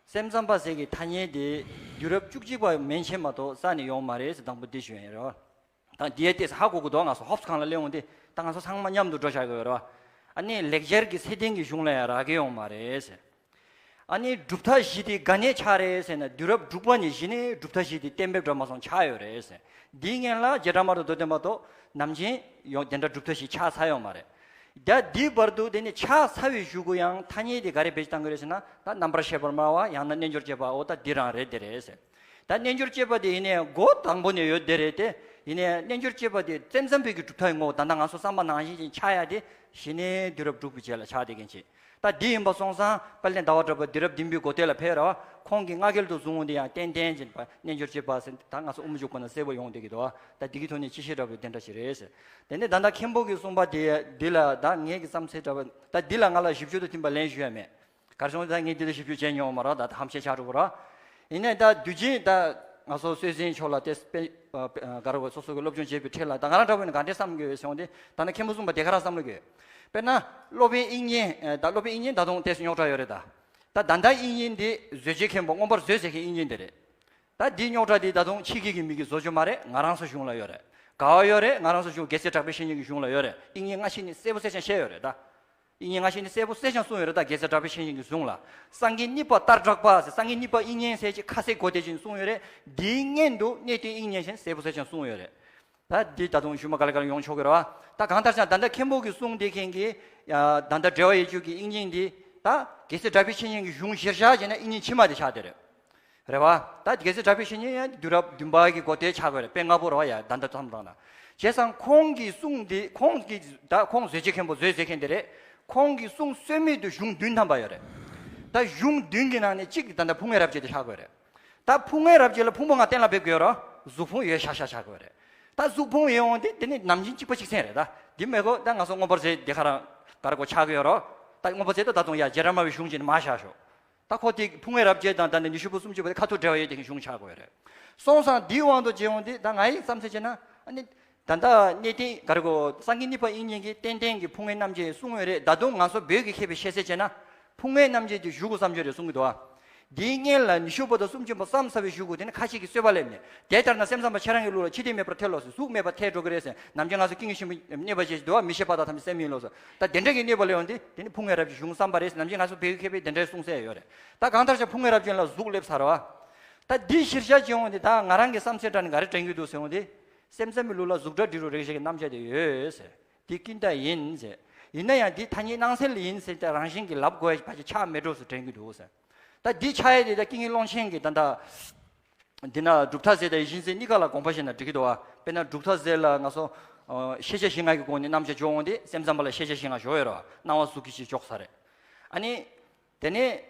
སེམས་ཙམ་པ་ཟེར་གི་ཐ་སྙད་དེ་དུས་རབས་བཅུ་གཅིག་པ་མན་ཆད་མ་གཏོགས་རྩ་ནས་ཡོང་མ་རེད་ཟེར་དང་པོ་འདི་ཞུ་ཡ་ཡིན་རེད་བ། ད་འདི་ཡ་ཏོག་ཙམ་ཧ་གོ་གི་འདུག་ང་ཚོ་ཧོབ་སི་གང་ལ་སླེབས་འོང་དེ་ད་ང་ཚོ་ཚང་མ་མཉམ་དུ་འགྲོ་བཞག་གི་ཡོད་རེད་བ། ཨ་ནི་ལེགས་སྦྱར་གྱི་ཚད་ལྡན་གྱི་གཞུང་ལ་ཡང་རག་གི་ཡོད་མ་རེད་ཟེར། ཨ་ནི་གྲུབ་མཐའ་བཞི་དེ་ག་ནས་ཆགས་རེད་ཟེར་ན། དུས་རབས་དྲུག་པ་ནས་གཞི་ནས་གྲུབ་མཐའ་བཞི་དེ་གཏན་འབེབས་འགྲོ་མ་སོང་ཆགས་ཡོད་རེད་ཟེར། འདིའི་སྔོན་ལ་རྗེ་བྲག་དམར་པོ་རྡོ་སྟོན་པ་ཐོག་ནམ་རྒྱུན་ཡོང་དེ་འདྲ་གྲུབ་མཐའ་བཞི་ཆགས་ཚར་ཡོད་མ་རེད། ད་འདིའི་བར་དུ་དེ་ནི་ཆགས་ཚར་བའི་གཞུག་གུ་ཡང་ཐ་སྙད་དེ་ག་རེ་བེད་སྤྱོད་བཏང་གི་རེད་ཟེར་ན། ད་རྣམ་པར་ཤེས་པར་སྨྲ་བ། ཡང་ན་རྣལ་འབྱོར་སྤྱོད་པ། འོ་ད་འདི་རང་རེད། དེ་རེད་ཟེར། ད་རྣལ་འབྱོར་སྤྱོད་པ་དེ་ཡིན་ནའི་འགོ་དང་པོ་ནས་ཡོད་དེ་རེད་དེ། ཡིན་ནའི་རྣལ་འབྱོར་སྤྱོད་པ་དེ་སེམས་ཙམ་པའི་གི་གྲུབ་མཐའ་ཡི་ངོ་བོ་ད་ལྟ་ང་ཚོ་བསམ་པ་ནང་བཞིན་ཅིག་ཆགས་ཡ་དེ་གཞི་ནས་དུས་རབས་དྲུག་པའི་རྗེས་ལ་ཆགས་བསྡད་མཁན་ཅིག་ད་འདི་ཡིན་པ་སོང་ཙང་དཔལ་ལྡན་ཟླ་བ་གྲགས་པ་དུས་རབས་བདུན་པའི་འགོ་སྟོད་ལ་ཕེབས་རེད་བ། ཁོང་གིས་ང་རྒྱལ་དུ་བཟུང་བ་འདི་ཡང་ཏན་ཏན་ཅིག་རྣལ་འབྱོར་སྤྱོད་པ་ཟེར། ད་ང་ཚོ་དབུ་མ་འཇུག་པ་ན་གསལ་པོ་ཡོང་བསྡད་ཀྱི་འདུག་ད་འདི་གི་ཐོག་ནས་ཅི་ཤེས་འདྲ་པོའི་དེ་འདྲ་ཞིག་རེད་ཟེར། དེ་ནས་ད་ལྟ་མཁན་པོ་གིས་གསུངས་པ་དེ་འདི་ལ་ད་ངེད་ཀྱི་བསམ་ཚུལ་འདྲ་པོ། ད་འདི་ལ་ང་ལ་ཞིབ་འཇུག་དང་མཐུན་པ་ལན་ཞུ་ཡ་མེད། གར་སོང་ད་ངས་འདི་ལ་ཞིབ་འཇུག་བྱས་མྱོང་མ་རེད། ད་ཧམ་བཤད་ཆགས་འགྲོ་གི་རེད། ཡིན་ནའི་ད་དུས་རྒྱུན་ད་ང་ཚོ་སྲོལ་འཛིན་ཕྱོགས་ལ་ཏེ་དཔེ་ག་རེ་བ་སོ་སོ་གི་སློབ་སྦྱོང་བྱེད་པའི་ཁྲོད་ལ་ད་ང་རང་འདྲ་པོ་ཡིན་ན་ག་འདྲས་བསམ་གི་ཡོད་ཟེར་འོང་དུས། ད་ནི་མཁན་པོ་གསུངས་པ་དེ་ག་རང་བསམ་བློ་གི་ཡོད། དཔེར་ན་སློབ་དཔོན་དབྱིག་གཉེན། ད་སློབ་དཔོན་དབྱིག་གཉེན་ད་དུང་ཏེ་རྙོག་དྲ་ཡོད་རེད་ད། ད་ད་ལྟ་དབྱིག་གཉེན་འདི་བཟོད་བྱེད་མཁན་པོ་མངོན་པར་བཟོད་ཟེར་མཁན་དབྱིག་གཉེན་དེ་རེད། ད་འདིའི་རྙོག་དྲ་འདི་ད་དུང་ཕྱི་རྒྱལ་གྱི་མི་གིས་བཟོ་རྒྱུ་མ་རེད། ང་རང་ཚོ་གཞུང་ལ་ཡོད་རེད། ག་བ་ཡོད་རེད། ང་རང་ཚོ་གཞུང་རྒྱལ་སྲས་གྲགས་པའི་བཤེས་གཉེན་གྱི་གཞུང་ལ་ཡོད་རེད། དབྱིག་གཉེན་སྔ་ཕྱི་ནས་གསལ་པོ་གསལ་རྐྱང་བཤད་ཡོད་རེད་ད། དབྱིག་གཉེན་སྔ་ཕྱི་ནས་གསལ་པོ་གསལ་རྐྱང་གསུངས་ཡོད་རེད་ད། རྒྱལ་སྲས་གྲགས་པའི་བཤེས་གཉེན་གྱི་གཞུང་ལ། སངས་རྒྱས་གཉིས་པ་ལྟར་གྲགས་པ་ཟེར། སངས་རྒྱས་གཉིས་པ་དབྱིག་གཉེན་ཟེར་ཅིག་ཁ་གསལ་གོ་བདེ་ཅིག་གསུངས་ཡོད་རེད། འདིའི་སྔོན་དུ་གནས་བརྟན་དབྱིག་གཉེན་ཟེར་གསལ་པོ་གསལ་རྐྱང་གསུངས་ཡོད་རེད། ད་འདི་ད་དུང་གཞུག་མ་ག་ལེ་ག་ལེ་ཡོང་ཆོག་གི་རེད་བ། ད་གང་ལྟར་ཀྱང་ད་ལྟ་མཁན་པོ་གིས་གསུངས་བསྡད་མཁན་གྱི་ཡ་ད་ལྟ་འགྲེལ་བ་ཡིག་རྒྱུགས་ཀྱི་དབྱིག་གཉེན་འདི་ད་རྒྱལ་སྲས་གྲགས་པའི་བཤེས་གཉེན་གྱི་གཞུང་གཞིར་བཞག་བྱས་ན་དབྱིག་གཉེན་ཕྱི་མ་དེ་ཆགས་བསྡད་རེད། རེད་བ། ད་རྒྱལ་སྲས་གྲགས་པའི་བཤེས་གཉེན་ཡང་དུས་རབས་བདུན་པ་གི་འགོ་སྟོད་ཆགས་དགོས་རེད། དཔེ་སྔ་པོ་རེད་བ། ཡ་ད་ལྟ་བསམ་བཏང་ན། བྱས་ཙང་ཁོང་གིས་གསུངས་དེ། ཁོང་གིས་ད་ཁོང་བཟོད་བྱེད་མཁན་པོ་བཟོད་ཟེར་མཁན་དེ་རེད། ཁོང་གིས་གསུངས་སྲོལ་མེད་དུ་གཞུང་བདུན་ཐམ་པ་ཡོད་རེད། ད་གཞུང་བདུན་གྱི་ནང་ནས་གཅིག་ད་ལྟ་ཕུང་ལྔའི་རབ་བྱེད་དེ་ཆགས་དགོས་རེད། ད་ཕུང་ལྔའི་རབ་བྱེད་ལ་ཕུང་པོ་ལྔ་གཏན་ལ་འབེབས་དགོས་རོ། གཟུགས་ཕུང་ཡོད་ཤག་ཤག་ཆགས་དགོས་རེད། ད་གཟུགས་ཕུང་ཡོད་འོང་དེ་དེ་ནི་ནམ་རྒྱུན་གཅིག་པ་གཅིག་མཚུངས་རེད་ད། འདི་མེད་གོ། ད་ང་ཚོ་མངོན་པར་བྱས་དེ་ག་རང་ག་རེ་གོ་ཆགས་ཀྱི་ཡོད་རོ། ད་མངོན་པར་བྱས་ད་ད་དུང་ཡ་རྗེ་རབ་སྨྲ་བའི་གཞུང་ཅིག་ནི་མ་བཞག་ཤོག་ད་ཁོ་དེ་ཕུང་ལྔའི་རབ་བྱེད་དང་ད་ནི་ཉི་ཤུ་པོ་སུམ་ཅུ་པོ་དེ་ཁ་ཐུག་འབྲེལ་བ་ཡོད་དེ་གི་གཞུང་ཆགས་དགོས་རེད། སོང་ཙང་འདིའི་དབང་དུ་བྱས་འོང་དེ་ད་ང་ཡི་བསམ་ཚུལ་བྱས་ན། ཨ་ནི་ད་ལྟ་གནས་བརྟན་ག་རེ་གོ་སངས་རྒྱས་གཉིས་པ་དབྱིག་གཉེན་གྱིས་ཏན་ཏན་གྱི་ཕུང་ལྔའི་རྣམ་བཅད་གསུངས་ཡོད་རེད། ད་དུང་ང་ཚོ་བོད་ཀྱི་མཁས་པའི་ཤེས་ཚད་བྱས་ན། ཕུང་ལྔའི་རྣམ་བཅད་དེ་གཞུག་གུ་བསམ་བྱས་རེད་གསུང་གི་འདུག་ཨ། འདིའི་སྔོན་ལ་ཉི་ཤུ་པོ་དང་སུམ་ཅུ་པོ་བསམ་ཚར་བའི་གཞུག་གུ་དེ་ནི་ཁ་ཅིག་གིས་གསོལ་བ་སླེབས་ནས། དེ་ལྟར་ན་སེམས་ཙམ་པ་ཁྱེད་རང་གི་ལུགས་ལ་ཕྱི་དོན་མེད་པར་ཐལ་ལོ་ཟེར། གཟུགས་མེད་པར་ཐལ་འགྲོ་གི་རེད་ཟེར། ནམ་རྒྱུན་ང་ཚོ་ཀུན་གཞི་ཆེན་པོ་གནོད་པ་བྱེད་ཀྱི་འདུག་བ། མི་ཤེས་པ་དག་ཐམས་ཅད་སེམས་ཡིན་ལོ་ཟེར། ད་དེ་འདྲ་གི་གནོད་པ་སླེབས་འོང་དེ་དེ་ནི་ཕུང་ལྔའི་རབ་བྱེད་གཞུང་བསམ་པ་རེད་ཟེར། ནམ་རྒྱུན་ང་ཚོ་བོད་ཀྱི་མཁས་པས་དེ་འདྲའི་གསུང་སྲོལ་ཡོད་རེད། ད་གང་ལྟར་ཀྱང་ཕུང་ལྔའི་རབ་བྱེད་ལ་གཟུགས་སླེབས་ཚར་བ། ད་འདི་གཞིར་བཞག་བྱས་འོང་དེ་ད་ང་རང་གི་བསམ་ཚུལ་འདྲ་ནི་ག་རེ་དྲན་གྱི་འདུག་ཟེར་འོང་དེ། སེམས་ཙམ་པའི་ལུགས་ལ་གཟུགས་སྒྲ་དྲི་རོ་རེག་བྱ་གི་རྣམ་གཞག་དེ་ཡོད་ཟེར། དེ་ཀུན་བཏགས་ཡིན་ཟེར། ཡིན་ན་ཡང་དེ་ཐ་སྙད་སྣང་གསལ་ཡིན་ཟེར་ཏེ་རང་བཞིན་གྱིས་ལབ་དགོས་པ་ཅིག་ཆགས་མེད་འགྲོ་ཟེར་དྲན་གྱི་འདུག་ཟེར། ད་འདི་ཆགས་ཡས་དེ་ད་ཀུན་མཁྱེན་ཀློང་ཆེན་གྱིས་ད་ལྟ་འདི་ན་གྲུབ་མཐའ་ཟེར་དང་ཡིད་བཞིན་ཟེར་གཉིས་ཀ་ལ་དགོངས་པ་བཞེས་ན་འགྲིག་གི་འདུག་བ། དཔེར་ན་གྲུབ་མཐའ་ཟེར་ལ་ང་ཚོ་ཨ་ཤེས་བྱ་གཞི་ལྔ་གི་སྒོ་ནས་རྣམ་གཞག་འཇོག་འོང་དེ། སེམས་ཙམ་པ་ལ་ཤེས་བྱ་གཞི་ལྔ་འཇོག་ཡོད་རེད་བ། སྣང་བ་གཟུགས་ཀྱི་གཞི་འཇོག་ས་རེད། ཨ་ནི། དེ་ནས་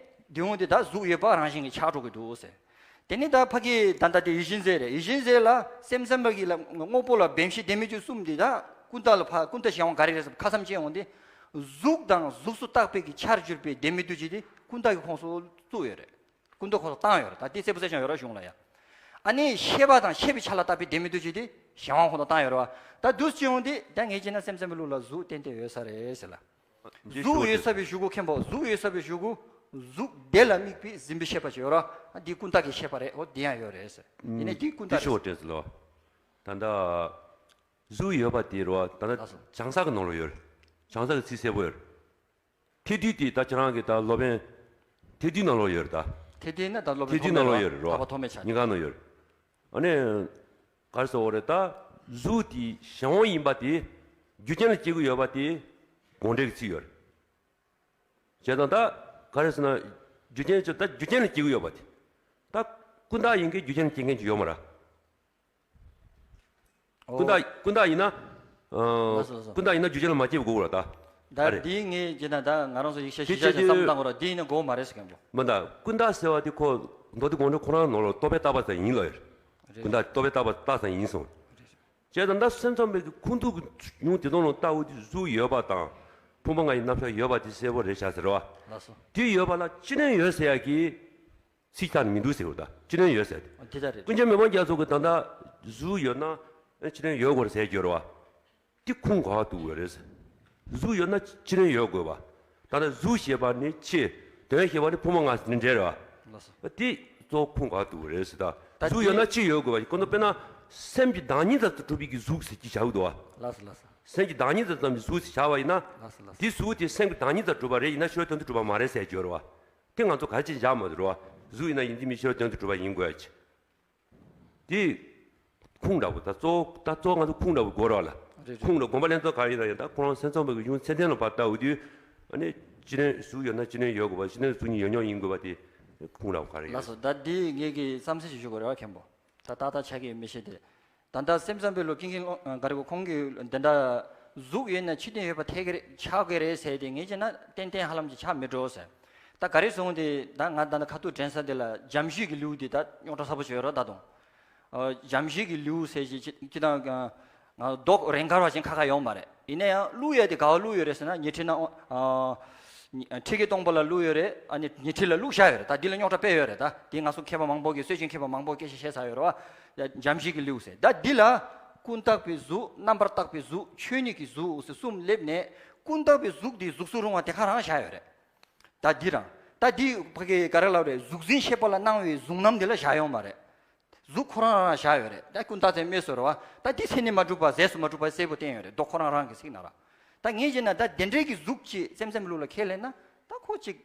འདི་འོང་དེ་ད་གཟུགས་ཡོད་པ་རང་བཞིན་གྱིས་ཆགས་འགྲོ་གི་འདུག་ཟེར། དེ་ནས་ད་ཕ་གི་ད་ལྟ་དེ་ཡིད་བཞིན་ཟེར་རེད། ཡིད་བཞིན་ཟེར་ལ་སེམས་ཙམ་པ་གི་ལ་དངོས་པོ་ལ་བེམ་ཤེས་ལྡན་མིན་གྱི་གསུམ་འདི་ད་ཀུན་བརྟགས་ལ་ཕ་ཀུན་བརྟགས་གཞན་དབང་ག་རེ་རེད་ཟེར་ཁ་བསམ་བྱས་འོང་དེ། གཟུགས་དང་གཟུགས་སུ་བརྟགས་པའི་གི་ཆར་གྱུར་པའི་ལྡན་མིན་འདུ་བྱེད་དེ་ཀུན་བརྟགས་ཀྱི་ཁོངས་སུ་བཙུགས་ཡོད་རེད། ཀུན་བརྟགས་ཁོངས་སུ་བཏང་ཡོད་རེད། ད་དེ་གསལ་པོ་གསལ་རྐྱང་ཡོད་རེད་གཞུང་ལ་ཡ། ཨ་ནི་ཤེས་པ་དང་ཤེས་པའི་ཆ་ལ་བཏགས་པའི་ལྡན་མིན་འདུ་བྱེད་དེ་གཞན་དབང་ཁོ་ན་བཏང་ཡོད་རེད་བ། ད་འདུ་བྱེད་འོང་དེ་ད་ངེས་བྱས་ན་སེམས་ཙམ་པའི་ལུགས་ལ་གཟུགས་ཏན་ཏན་ཡོད་ས་རེད་ཟེར་ལ། འདི་གཟུགས་ཡོད་ས་པའི་གཞུག་གུ་མཁན་པོ་གཟུགས་ཡོད་ས་པའི་གཞུག་གུ་གཟུགས་དེ་ལ་དམིགས་པའི་འཛིན་པའི་ཤེས་པ་ཅིག་ཡོད་ར། འདི་ཀུན་བརྟགས་ཀྱི་ཤེས་པ་རེད། འོ་འདི་ཡང་ཡོད་རེད་ཟེར། ཡིན་ནའི་འདི་ཀུན་བརྟགས་རེད། ཤོག་དྲན་ཟེར་ལོ། ད་ལྟ་གཟུགས་ཡོད་པ་དེ་རོ། ད་ལྟ་ལགས་སོ། བྱང་ས་གི་ནང་ལོགས་ཡོད་རེད། བྱང་ས་གི་ཚིག་གསལ་པོ་ཡོད་རེད། ཐེག་བསྡུས་དེ་ད་ཁྱེད་རང་གི་ད་སློབ་དཔོན་ཐེག་བསྡུས་ནང་ལོགས་ཡོད་རེད་ད། ཐེག་བསྡུས་ན་ད་སློབ་དཔོན་ཐེག་བསྡུས་ནང་ལོགས་ཡོད་རེད་རོ། ཐོག་མ་ཐོག་མའི་ཆ་ཉིན་གང་ནང་ཡོད་རེད། ཨ་ནི། ག་རེ་ཟེར་བ་རེད་ད། གཟུགས་དེ་གཞན་དབང་ཡིན་པ་དེ། རྒྱུ་རྐྱེན་ལ་སྐྱེ་གི་ཡོད་པ་དེ། དགོངས་འགྲེལ་གྱི་ཚིག་ཡོད་རེད། བྱས་ཙང་ད། ག་རེ་ཟེར་ན། རྒྱུ་རྐྱེན་ཅིག་ད་རྒྱུ་རྐྱེན་ལ་སྐྱེ་གི་ཡོད་པ་དེ། ད། ཀུན་བརྟགས་ཡིན་གྱི་རྒྱུ་རྐྱེན་ལ་སྐྱེ་མཁན་ཅིག་ཡོད་མ་རེད། ཀུན་བརྟགས་ཀུན་བརྟགས་ཡིན་ན། ཨ། ལགས་སོ་ལགས་སོ། ཀུན་བརྟགས་ཡིན་ན་རྒྱུ་རྐྱེན་ལ་མ་སྐྱེ་བ་དགོས་ར་ད། ད་ཨ་རེད། འདིའི་ངས་བྱས་ན་ད་ང་རང་ཚོ་ཡིག་ཆ་དེ་གཞི་བཞག་བྱས་ཅིག་བསམ་བློ་བཏང་དགོས་ར། འདི་ཡིན་ན་དགོས་མ་རེད་ཟེར་མཁན་པོ། མིན་ད་ཀུན་བརྟགས་ཟེར་བ་དེ་ཁོ་མདོ་སྡེ་དགོངས་འགྲེལ་ཁོ་རང་ནང་ལ་རྟོག་པས་བཏགས་པ་ཙམ་ཡིན་ལབ་ཡོད། རེད། ཀུན་བརྟགས་རྟོག་པས་བཏགས་པ་བཏགས་ཙམ་ཡིན་གསུངས། བྱས་ཙང་ད་སེམས་ཙམ་པའི་གི་ཁུངས་གཏུགས་ཀྱི་ཡོན་ཏན་དེ་དག་ནང་ལྟ་བུ་དེ་གཟུགས་ཡོད་པ་དང་། ཕུང་པོ་ལྔ་ཡི་རྣམ་གཞག་ཡོད་པ་དེ་གསལ་པོ་རེད་བཞག་ཟེར་བ། ལགས་སོ། དེ་ཡོད་པ་ལ་སྤྱི་དོན་ཡོད་ཟེར་ཡ་གི་ཚིག་ཐག་ནི་མི་འདུག་ཟེར་བ་དང་སྤྱི་དོན་ཡོད་ཟེར་ཏེ། འོ་དེ་ལྟར་རེད། ཀུན་མཁྱེན་མི་དབང་རྒྱ་མཚོ་གིས་ད་ལྟ་གཟུགས་ཡོད་ན་སྤྱི་དོན་ཡོད་དགོས་རེད་ཟེར་གྱི་ཡོད་རེད་བ། དེ་ཁུངས་ག་པར་གཏུགས་དགོས་རེད་ཟེར། གཟུགས་ཡོད་ན་སྤྱི་དོན་ཡོད་དགོས་པ། ད་ལྟ་གཟུགས་ཞེས་པ་ནི་ཆོས། དོན་ཞེས་པ་ནི་ཕུང་པོ་ལྔ་ཟེར་ནི་འདྲ་རེད་བ། ལགས་སོ། དེ་གཙོ་བོ་ཁུངས་ག་པར་གཏུགས་དགོས་རེད་ཟེར་ད། ད་གཟུགས་ཡོད་ན་ཆོས་ཡོད་དགོས་པ། ཁོ་ཚོ་དཔེར་ན་སེམས་ཀྱི་བདག་ཉིད་ཙམ་དུ་གྲུབ་པའི་གི་གཟུགས་ཟེར་གྱི་བྱ་འུ་དོ་བ། ལགས་སོ་ལགས་སོ། སེམས་ཀྱི་བདག་ཉིད་ཙམ་ཙམ་གྱི་གཟུགས་ཟེར་བྱ་བ་ཡིན་ན། ལགས་སོ་ལགས་སོ། དེ་གཟུགས་དེ་སེམས་ཀྱི་བདག་ཉིད་ཙམ་གྲུབ་པ་རེད། ཡིན་ན་ཕྱི་རོལ་དོན་དུ་གྲུབ་པ་མ་རེད་ཟེར་གྱི་ཡོད་རེད་བ། དེ་ང་ཚོ་ག་རེ་བྱས་བཞག་མ་འདུག་རེད་བ། གཟུགས་ཡིན་ན་ཡིན་གཅིག་མིན་གཅིག་ཕྱི་རོལ་དོན་དུ་གྲུབ་པ་ཡིན་དགོས་ཡ་ཆེ། དེ། ཁུངས་འདྲ་པོ་ད་གཙོ་བོ་ད་གཙོ་བོ་ང་ཚོ་ཁུངས་འདྲ་པོ་དགོས་རེད་བ་ལ། རེད་རེད། ཁུངས་འདྲ་དགོངས་པ་ལྷན་ཚོགས་ག་རེ་ཡིན་ན་ཡང་ད་ཁོ་རང་སེམས་ཙམ་པའི་གཞུང་ཚད་ལྡན་ལ་ཕར་ལྟ་འུ་དུས། ཨ་ནི། སྤྱི་དོན་གཟུགས་ཡོད་ན་སྤྱི་དོན་ཡོད་དགོས་པ། སྤྱི་དོན་གཟུགས་གཉིས་ཡོད་ཉོག་ཡིན་དགོས་པ་དེ། ཁུངས་འདྲ་པོ་ག་རེ་ཡིན། ལགས་སོ། ད་འདི་ངེད་ཀྱི་བསམ་ཚུལ་ཞིག་ཞུ་དགོས་རེད་བ་མཁན་པོ། ད་ཏག་ཏག་ཆགས་ཀྱི་ཡོད་མི་ཤེས་ཏེ། ད་ལྟ་སེམས་ཙམ་པའི་ལུགས་ཀུན་མཁྱེན་ཨ་ག་རེ་གོ་ཁོང་གིས་འདི་འདྲ་གཟུགས་ཡོད་ན་སྤྱི་དོན་ཡོད་པ་ཐད་ཀྱི་རེད་ཆགས་ཀྱི་རེད་ཟེར་ཏེ། ངས་བྱས་ན་ཏན་ཏན་ཧ་ལམ་གྱི་ཆགས་མི་འགྲོ་ཟེར། ད་ག་རེ་སོང་དེ་ད་ང་ད་ནི་ཁ་ཐུག་དྲན་ས་དེ་ལ་འཇམ་ཞིག་གི་ལེའུ་དེ་ད་རྙོག་དྲ་ཚ་པོ་བྱོས་རོགས་ད་དང་། འཇམ་ཞིག་གི་ལེའུ་ཟེར་ཞིག་ཅི་དང་། ང་རྡོ་རེད་འགའ་ར་བ་ཅན་ཁ་ཁ་ཡོང་མ་རེད། ཡིན་ན་ཡང་བླུགས་ཡ་དེ་ག་བ་བླུགས་ཡོད་རེད་ཟེར་ན་ཉི་ཁྲི་ན། ཨ། ཁྲི་གི་སྟོང་པ་ལ་བླུགས་ཡོད་རེད། ཨ་ནི་ཉི་ཁྲི་ལ་བླུགས་བཞག་ཡོད་རེད། ད་འདི་ལ་རྙོག་དྲ་དཔེ་ཡོད་རེད། ད་འདི་ང་ཚོ་མཁས་པ་མང་པོ་གིས་སྲོལ་རྒྱུན་མཁས་པ་མང་པོ་སྐད་ཆ་བཤད་ཚར་ཡོད་རེད་བ། འཇམ་ཞིག་གི་ལེའུ་ཟེར། ད་འདི་ལ་ཀུན་བརྟགས་པའི་གཟུགས། རྣམ་པར་བརྟགས་པའི་གཟུགས། ཆོས་ཉིད་ཀྱི་གཟུགས་ཟེར་གསུམ་སླེབས་ནས་ཀུན་བརྟགས་པའི་གཟུགས་འདི་གཟུགས་སུ་རུང་བ་དེ་ག་རང་བཞག་ཡོད་རེད། ད་འདི་རང་། ད་འདི་ཕ་གི་ག་རེ་ལབ་རེད། གཟུགས་འཛིན་ཤེས་པ་ལ་སྣང་བའི་གཟུགས་རྣམ་འདི་ལ་བཞག་ཡོད་མ་རེད། གཟུགས་ཁོ་རང་རང་བཞག་ཡོད་རེད། ད་ཀུན་བརྟགས་ཚད་མས་ཟེར་བ། ད་འདི་ཚད་ནི་མ་གྲུབ་པ་རྫས་སུ་མ་གྲུབ་པ་གསལ་པོ་བསྟན་ཡོད་རེད། མདོ་ཁོ་རང་རང་གི་ཚིག་ནང་ལ། ད་ངས་བྱས་ན་ད་དེ་འདྲའི་གི་གཟུགས་ཅིག་སེམས་ཙམ་ལུགས་ལ་ཁས་ལེན་ན་ད་ཁོ་ཅིག་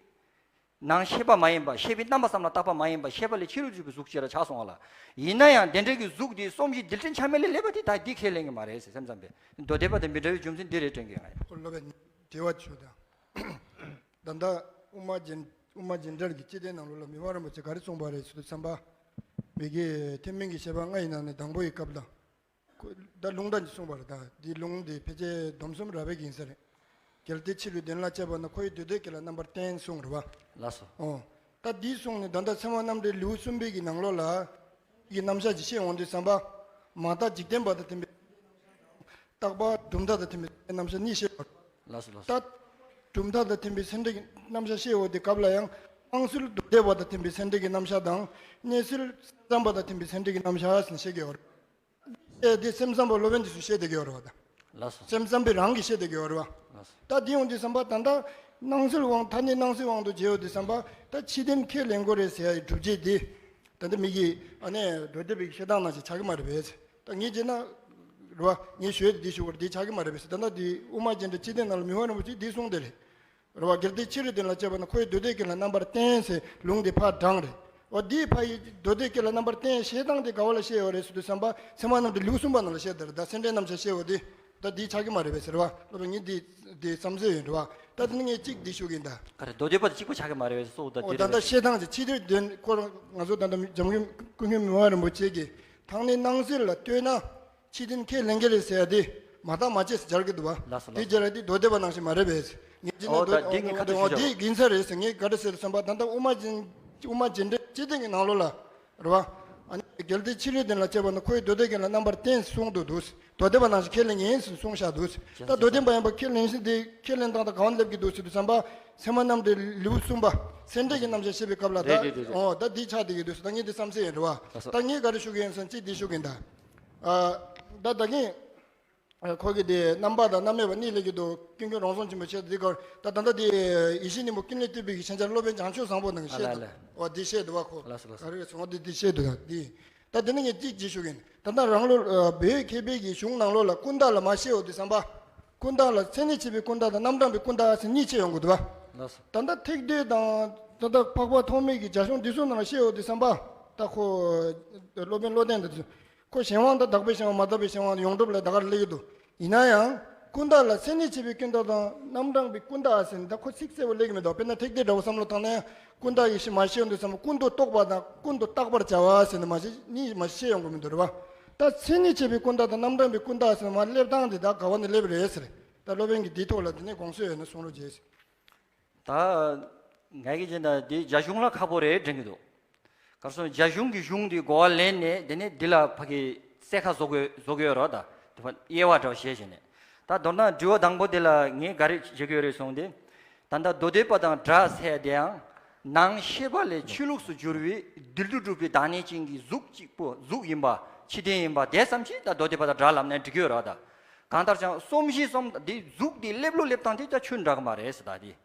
ནང་ཤེས་པ་མ་ཡིན་པ། ཤེས་པའི་རྣམ་པ་ཙམ་ལ་བརྟགས་པ་མ་ཡིན་པ། ཤེས་པ་ལས་ཕྱི་རོལ་གྱུར་པའི་གཟུགས་ཅིག་ལ་ཆགས་སོང་བ་ལ། ཡིན་ན་ཡང་དེ་འདྲའི་གི་གཟུགས་འདི་སོམ་བཞི་རྡུལ་ཕྲན་ཆ་མེད་ལས་སླེབས་པ་དེ་ད་འདི་ཁས་ལེན་གི་མ་རེད་ཟེར། སེམས་ཙམ་པས་མདོ་སྡེ་པ་དང་མི་འདྲ་བའི་རྒྱུ་མཚན་འདི་རེད་དྲན་གི་ཡོད་ང་ཡིན། ཁོ་སློབ་པའི་དྲི་བ་ཞུ་དང་། ད་ལྟ་དབུ་མ་རྒྱན་དབུ་མ་རྒྱན་འགྲེལ་གྱི་སྤྱི་དོན་ནང་ལོགས་ལ་མི་ཕམ་རིན་པོ་ཆེ་ག་རེ་གསུངས་པ་རེད་ཟེར་དུས་ཙམ་པ། མི་དགེ་ཐེག་དམན་གྱི་བཤད་པ་ལྔ་ཡི་ནང་ནས་དང་པོ་ཡི་སྐབས་ལ། ཁོ་ད་ལུང་དང་གཅིག་གསུངས་པ་རེད། ད་འདི་ལུང་འདི་ཕལ་ཆེར་སྡོམ་གསུམ་རབ་པའི་གི་ཡིན་ས་རེད། གལ་ཏེ་ཕྱི་རོལ་དོན་ལ་དཔྱད་པ་ན། ཁོ་ཡི་མདོ་སྡེ་སྐད་ལ་རྣམ་པར་བསྟན་གསུངས་རེད་བ། ལགས་སོ། ཨོ། ད་འདི་གསུངས་ནས་ད་ལྟ་ཚད་མ་རྣམ་འགྲེལ་ལེའུ་གསུམ་པའི་གི་ནང་ལོགས་ལ། གི་རྣམ་གཞག་ཅིག་བཤད་འོང་དུས་ཙམ་པ། མ་བརྟགས་འཇིག་རྟེན་པ་དང་མཐུན་པའི། རྟག་པ་གྲུབ་མཐའ་དང་མཐུན་པའི་རྣམ་གཞག་གཉིས་བཤད་པ། ལགས་སོ་ལགས་སོ། ད། གྲུབ་མཐའ་དང་མཐུན་པའི་ཚད་འབྲས་ཀྱི་རྣམ་གཞག་བཤད་འོང་དུས་སྐབས་ལ་ཡང་། སྣང་སྲིད་མདོ་སྡེ་པ་དང་མཐུན་པའི་ཚད་འབྲས་ཀྱི་རྣམ་གཞག་དང་། གནས་ཚུལ་སེམས་ཙམ་པ་དང་མཐུན་པའི་ཚད་འབྲས་ཀྱི་རྣམ་གཞག་ཟེར་ནས་བཤད་ཀྱི་ཡོད་རེད། ཨེ་དེ་སེམས་ཙམ་པ་སློབ་དཔོན་དེ་ཚོས་བཤད་བསྡད་ཀྱི་ཡོད་རེད་བ་ད། ལགས་སོ། སེམས་ཙམ་པས་རང་གིས་བཤད་བསྡད་ཀྱི་ཡོད་རེད་བ། ལགས་སོ། ད་དེ་ཡོང་དུས་ཙམ་པ་ད་ལྟ་སྣང་སྲིད་དབང་ཐ་སྙད་སྣང་སྲིད་དབང་དུ་བྱས་ཡོང་དུས་ཙམ་པ། ད་ཕྱི་དོན་ཁས་ལེན་དགོས་རེད་ཟེར་ཡ་ཡི་སྒྲུབ་བྱེད་དེ། ད་ལྟ་མི་གིས་ཨ་ནི་མདོ་སྡེ་པའི་བཤད་སྟངས་ནང་བཞིན་ཆགས་ཀྱི་མ་རེད་པས། ད་ངས་བྱས་ན། རེད་བ། ངས་ཞུ་ཡ་དེ་འདི་ཞུ་དགོས་རེད། འདི་ཆགས་ཀྱི་མ་རེད་པས། ད་ལྟ་དེ་དབུ་མ་རྒྱན་འགྲེལ་སྤྱི་དོན་ནང་ལ་མི་ཕམ་རིན་པོ་ཆེས་འདི་གསུངས་བསྡད་རེད། རེད་བ། གལ་ཏེ་ཕྱི་རོལ་དོན་ལ་དཔྱད་པ་ན་ཁོ་ཡི་མདོ་སྡེ་སྐད་ལ་རྣམ་པར་བསྟན་ཟེར་ལུང་དེ་ཕར་དྲངས་རེད། འོ་འདིའི་ཕ་ཡི་མདོ་སྡེ་སྐད་ལ་རྣམ་པར་བསྟན་བཤད་སྟངས་དེ་ག་བ་ལ་བཤད་ཡོད་རེད་ཟེར་དུས་ཙམ་པ་ཚད་མ་རྣམ་འགྲེལ་ལེའུ་གསུམ་པ་ནང་ལ་བཤད་བསྡད་རེད། ད་སེམས་ཁྲལ་རྣམ་གཞག་བཤད་འོ་དེ། ད་འདི་ཆགས་ཀྱི་མ་རེད་པས་ཟེར་བ། སློབ་དཔོན་ངས་འདི་འདི་བསམ་ཚུལ་ཡིན་རེད་བ། ད་དེ་ནི་ངས་གཅིག་འདི་ཞུ་གི་ཡིན་ད། ག་རེ་མདོ་སྡེ་པ་དེ་གཅིག་པ་ཆགས་ཀྱི་མ་རེད་པས་སོ། ད་འོ་འདི་ད་ལྟ་རེད་པས། བཤད་སྟངས་ཀྱི་ཕྱི་རོལ་དོན་ཁོ་རང་ང་ཚོ་ད་ལྟ་འཇམ་མགོན་ཀུན་མཁྱེན་མི་ཕམ་རིན་པོ་ཆེ་གིས་ཐ་སྙད་སྣང་སྲིད་ལ་ལྟོས་ན། ཕྱི་དོན་ཁས་ལེན་གྱི་རེད་ཟེར་ཡ་དེ་མ་བརྟགས་མ་དཔྱད་ཟེར་སྦྱར་གྱི་འདུག་བ། ལགས་སོ། དེ་ལགས་སོ། སྦྱར་ཡ་དེ་མདོ་སྡེ་པ་ནང་བཞིན་མ་རེད་པས། ངས་བྱས་ན་ཨོ་མདོ་ད་འདི་ངས་ཁ་ཐུག་ཞུ་འོ་ཆོག་དེ་ཡིན་ས་རེད་ཟེར། ངས་ག་རེ་ཟེར་བསམ་པ་ད་ལྟ་དབུ་མ་རྒྱན་དབུ་མ་རྒྱན་འགྲེལ་སྤྱི་དོན་གྱི་ནང་ལོགས་ལ་རེད་བ། ཨ་ནི་ གལ་ཏེ་ཕྱི་རོལ་དོན་ལ་སྤྱད་པ་ན་ཁོ་ཡི་མདོ་སྡེ་རྒྱན་ལ་རྣམ་པར་བརྟེན་གསུངས་འདུག་འདུག་མདོ་སྡེ་པ་ནང་བཞིན་ཁས་ལེན་ཡིན་ཟེར་གསུངས་བཞག་འདུག་ད་མདོ་སྡེ་པ་ཡིན་པ་ཁས་ལེན་ཞིང་དེ་ཁས་ལེན་སྟངས་དང་ག་བ་ལེབ་ཀྱི་འདུག་ཟེར་དུས་ཙམ་པ། ཚད་མ་རྣམ་འགྲེལ་ལེའུ་གསུམ་པ་སེམས་འགྲེལ་གྱི་རྣམ་གཞག་བཤད་པའི་སྐབས་ལ་ད། རེད་རེད་རེད་རེད། ཨོ་ད་འདི་ཆགས་བསྡད་ཀྱི་འདུག་ད་ངས་འདི་བསམ་གསལ་ཡིན་རེད་བ། ལགས་སོ། ད་ངས་ག་རེ་ཞུ་གི་ཡིན་ཟེར་ན་གཅིག་འདི་ཞུ་གི་ཡིན་ད། ཨ་ད་ད་གིན། ཨ་ཁོ་གི་དེ་རྣམ་པ་དང་རྣམ་དབྱེ་བ་གཉིས་ལས་ཀྱི་འདུག་ཀུན་མཁྱེན་རང་བྱུང་ཆེན་པོ་བཤད་དེ་གར་ད་ད་ལྟ་དེ་ཡིད་བཞིན་ནོར་བུ་ཀུན་ལས་བཏུས་པའི་གི་ཤན་སྦྱར་སློབ་དཔོན་བྱང་ཆུབ་བཟང་པོ་ནང་ཨ་བཤད་ལ་འདུག་ལ། ཨོ་དེ་བཤད་འདུག་བ་ཁོ། ལགས་སོ་ལགས་སོ། ཨ་རེ་སོང་དེ་དེ་བཤད་འདུག་ད་དེ། ད་དེ་ནི་ངས་གཅིག་ཅིག་ཞུ་གིན། ད་ལྟ་རང་ལུགས་ཨ་བོད་མཁས་པའི་གི་གཞུང་ནང་ལོགས་ལ་ཀུན་བརྟགས་ལ་མ་བཤད་འོ་དེ་བསམ་པ། ཀུན་བརྟགས་ལ་མཚན་ཉིད་བྱེད་པའི་ཀུན་བརྟགས་དང་རྣམ་གྲངས་པའི་ཀུན་བརྟགས་ཟེར་གཉིས་ཕྱེ་ཡོང་གི་འདུག་བ། ལགས་སོ། ད་ལྟ་ཐེག་བསྡུས་དང་ད་ལྟ་འཕགས་པ་ཐོགས་མེད་ཀྱི་རྒྱ་གཞུང་འདི་ཚོ་ནང་ལ་བཤད་འོ་དེ་བསམ་པ། ད་ཁོ་སློབ་དཔོན་བློ་ལྡན་འདི་ཚོ། ཁོ་གཞན་དབང་དང་དག་པའི་གཞན་དབང་མ་དག་པའི་གཞན་དབང་ཡོངས་གྲུབ་ལ་ད་གར་སླེབས་ཀྱི་འདུག་ཡིན་ན་ཡང་ཀུན་བརྟགས་ལ་མཚན་ཉིད་བྱེད་པའི་ཀུན་བརྟགས་དང་རྣམ་གྲངས་པའི་ཀུན་བརྟགས་ཟེར་ནས་ད་ཁོ་ཚིག་གསལ་པོ་སླེབས་ཀྱི་མི་འདུག་དཔེར་ན་ཐེག་བསྡུས་འདྲ་བོ་བསམ་བློ་བཏང་ན་ཡང་ཀུན་བརྟགས་ཀྱི་ཕྱིར་མ་ཤེས་འདུག་བསམ་ཀུན་ཏུ་རྟོག་པ་དང་ཀུན་ཏུ་བརྟག་པར་བྱ་བ་ཟེར་ནས་མ་ཤེས་གཉིས་མ་ཤེས་ཡོང་གི་མི་འདུག་རེད་བ། ད་མཚན་ཉིད་བྱེད་པའི་ཀུན་བརྟགས་དང་རྣམ་གྲངས་པའི་ཀུན་བརྟགས་ཟེར་ནས་མ་སླེབས་སྟངས་དེ་ད་ག་བ་ནས་སླེབས་རེད་ཟེར། ད་སློབ་དཔོན་གྱིས་འདིའི་ཐོག་ལ་དེ་ནས་དགོངས་སུ་ཡོད་ན་གསུང་རོགས་བྱེད་ཟེར། ད་ངས་ཀྱི་བྱས་ན་འདི་རྒྱ་གཞུང་ལ་ཁག་པོ་རེད་དྲན་གྱི་འདུག་གར་སོང་རྒྱ་གཞུང་གི་གཞུང་འདི་གོ་བ་ལེན་ནས་དེ་ནས་འདི་ལ་ཕ་གི་གསལ་ཁ་བཟོ་དགོས་བཟོ་དགོས་རོགས་ད། དེ་ཕ་དབྱེ་བ་འདྲ་བ་བཤད་བྱས་ནས། ད་མདོར་ན་དྲི་བ་དང་པོ་དེ་ལ་ངས་ག་རེ་བྱེད་དགོས་རེད་གསུངས་ཏེ། ད་ལྟ་མདོ་སྡེ་པ་དང་སྒྲ་ཟེར་དེའང་ནང་ཤེས་པ་ལས་ཆོས་ལུགས་སུ་གྱུར་པའི་རྡུལ་དུ་གྲུབ་པའི་བདག་ཉིད་ཅན་གྱི་གཟུགས་གཅིག་པོ་གཟུགས་ཡིན་པ་ཕྱི་དོན་ཡིན་པ་དེ་ཙམ་གྱིས་ད་མདོ་སྡེ་པ་དང་སྒྲ་ལབ་ནས་འགྲིག་གི་ཡོད་རེད་ད། གང་ལྟར་ཀྱང་སོམས་ཤིང་སོམས་འདི་གཟུགས་འདི་སླེབས་ལོ་སླེབས་སྟངས་དེ་ད་ཆོས་འདྲ་གི་མ་རེད་ཟེར་ད་དེ།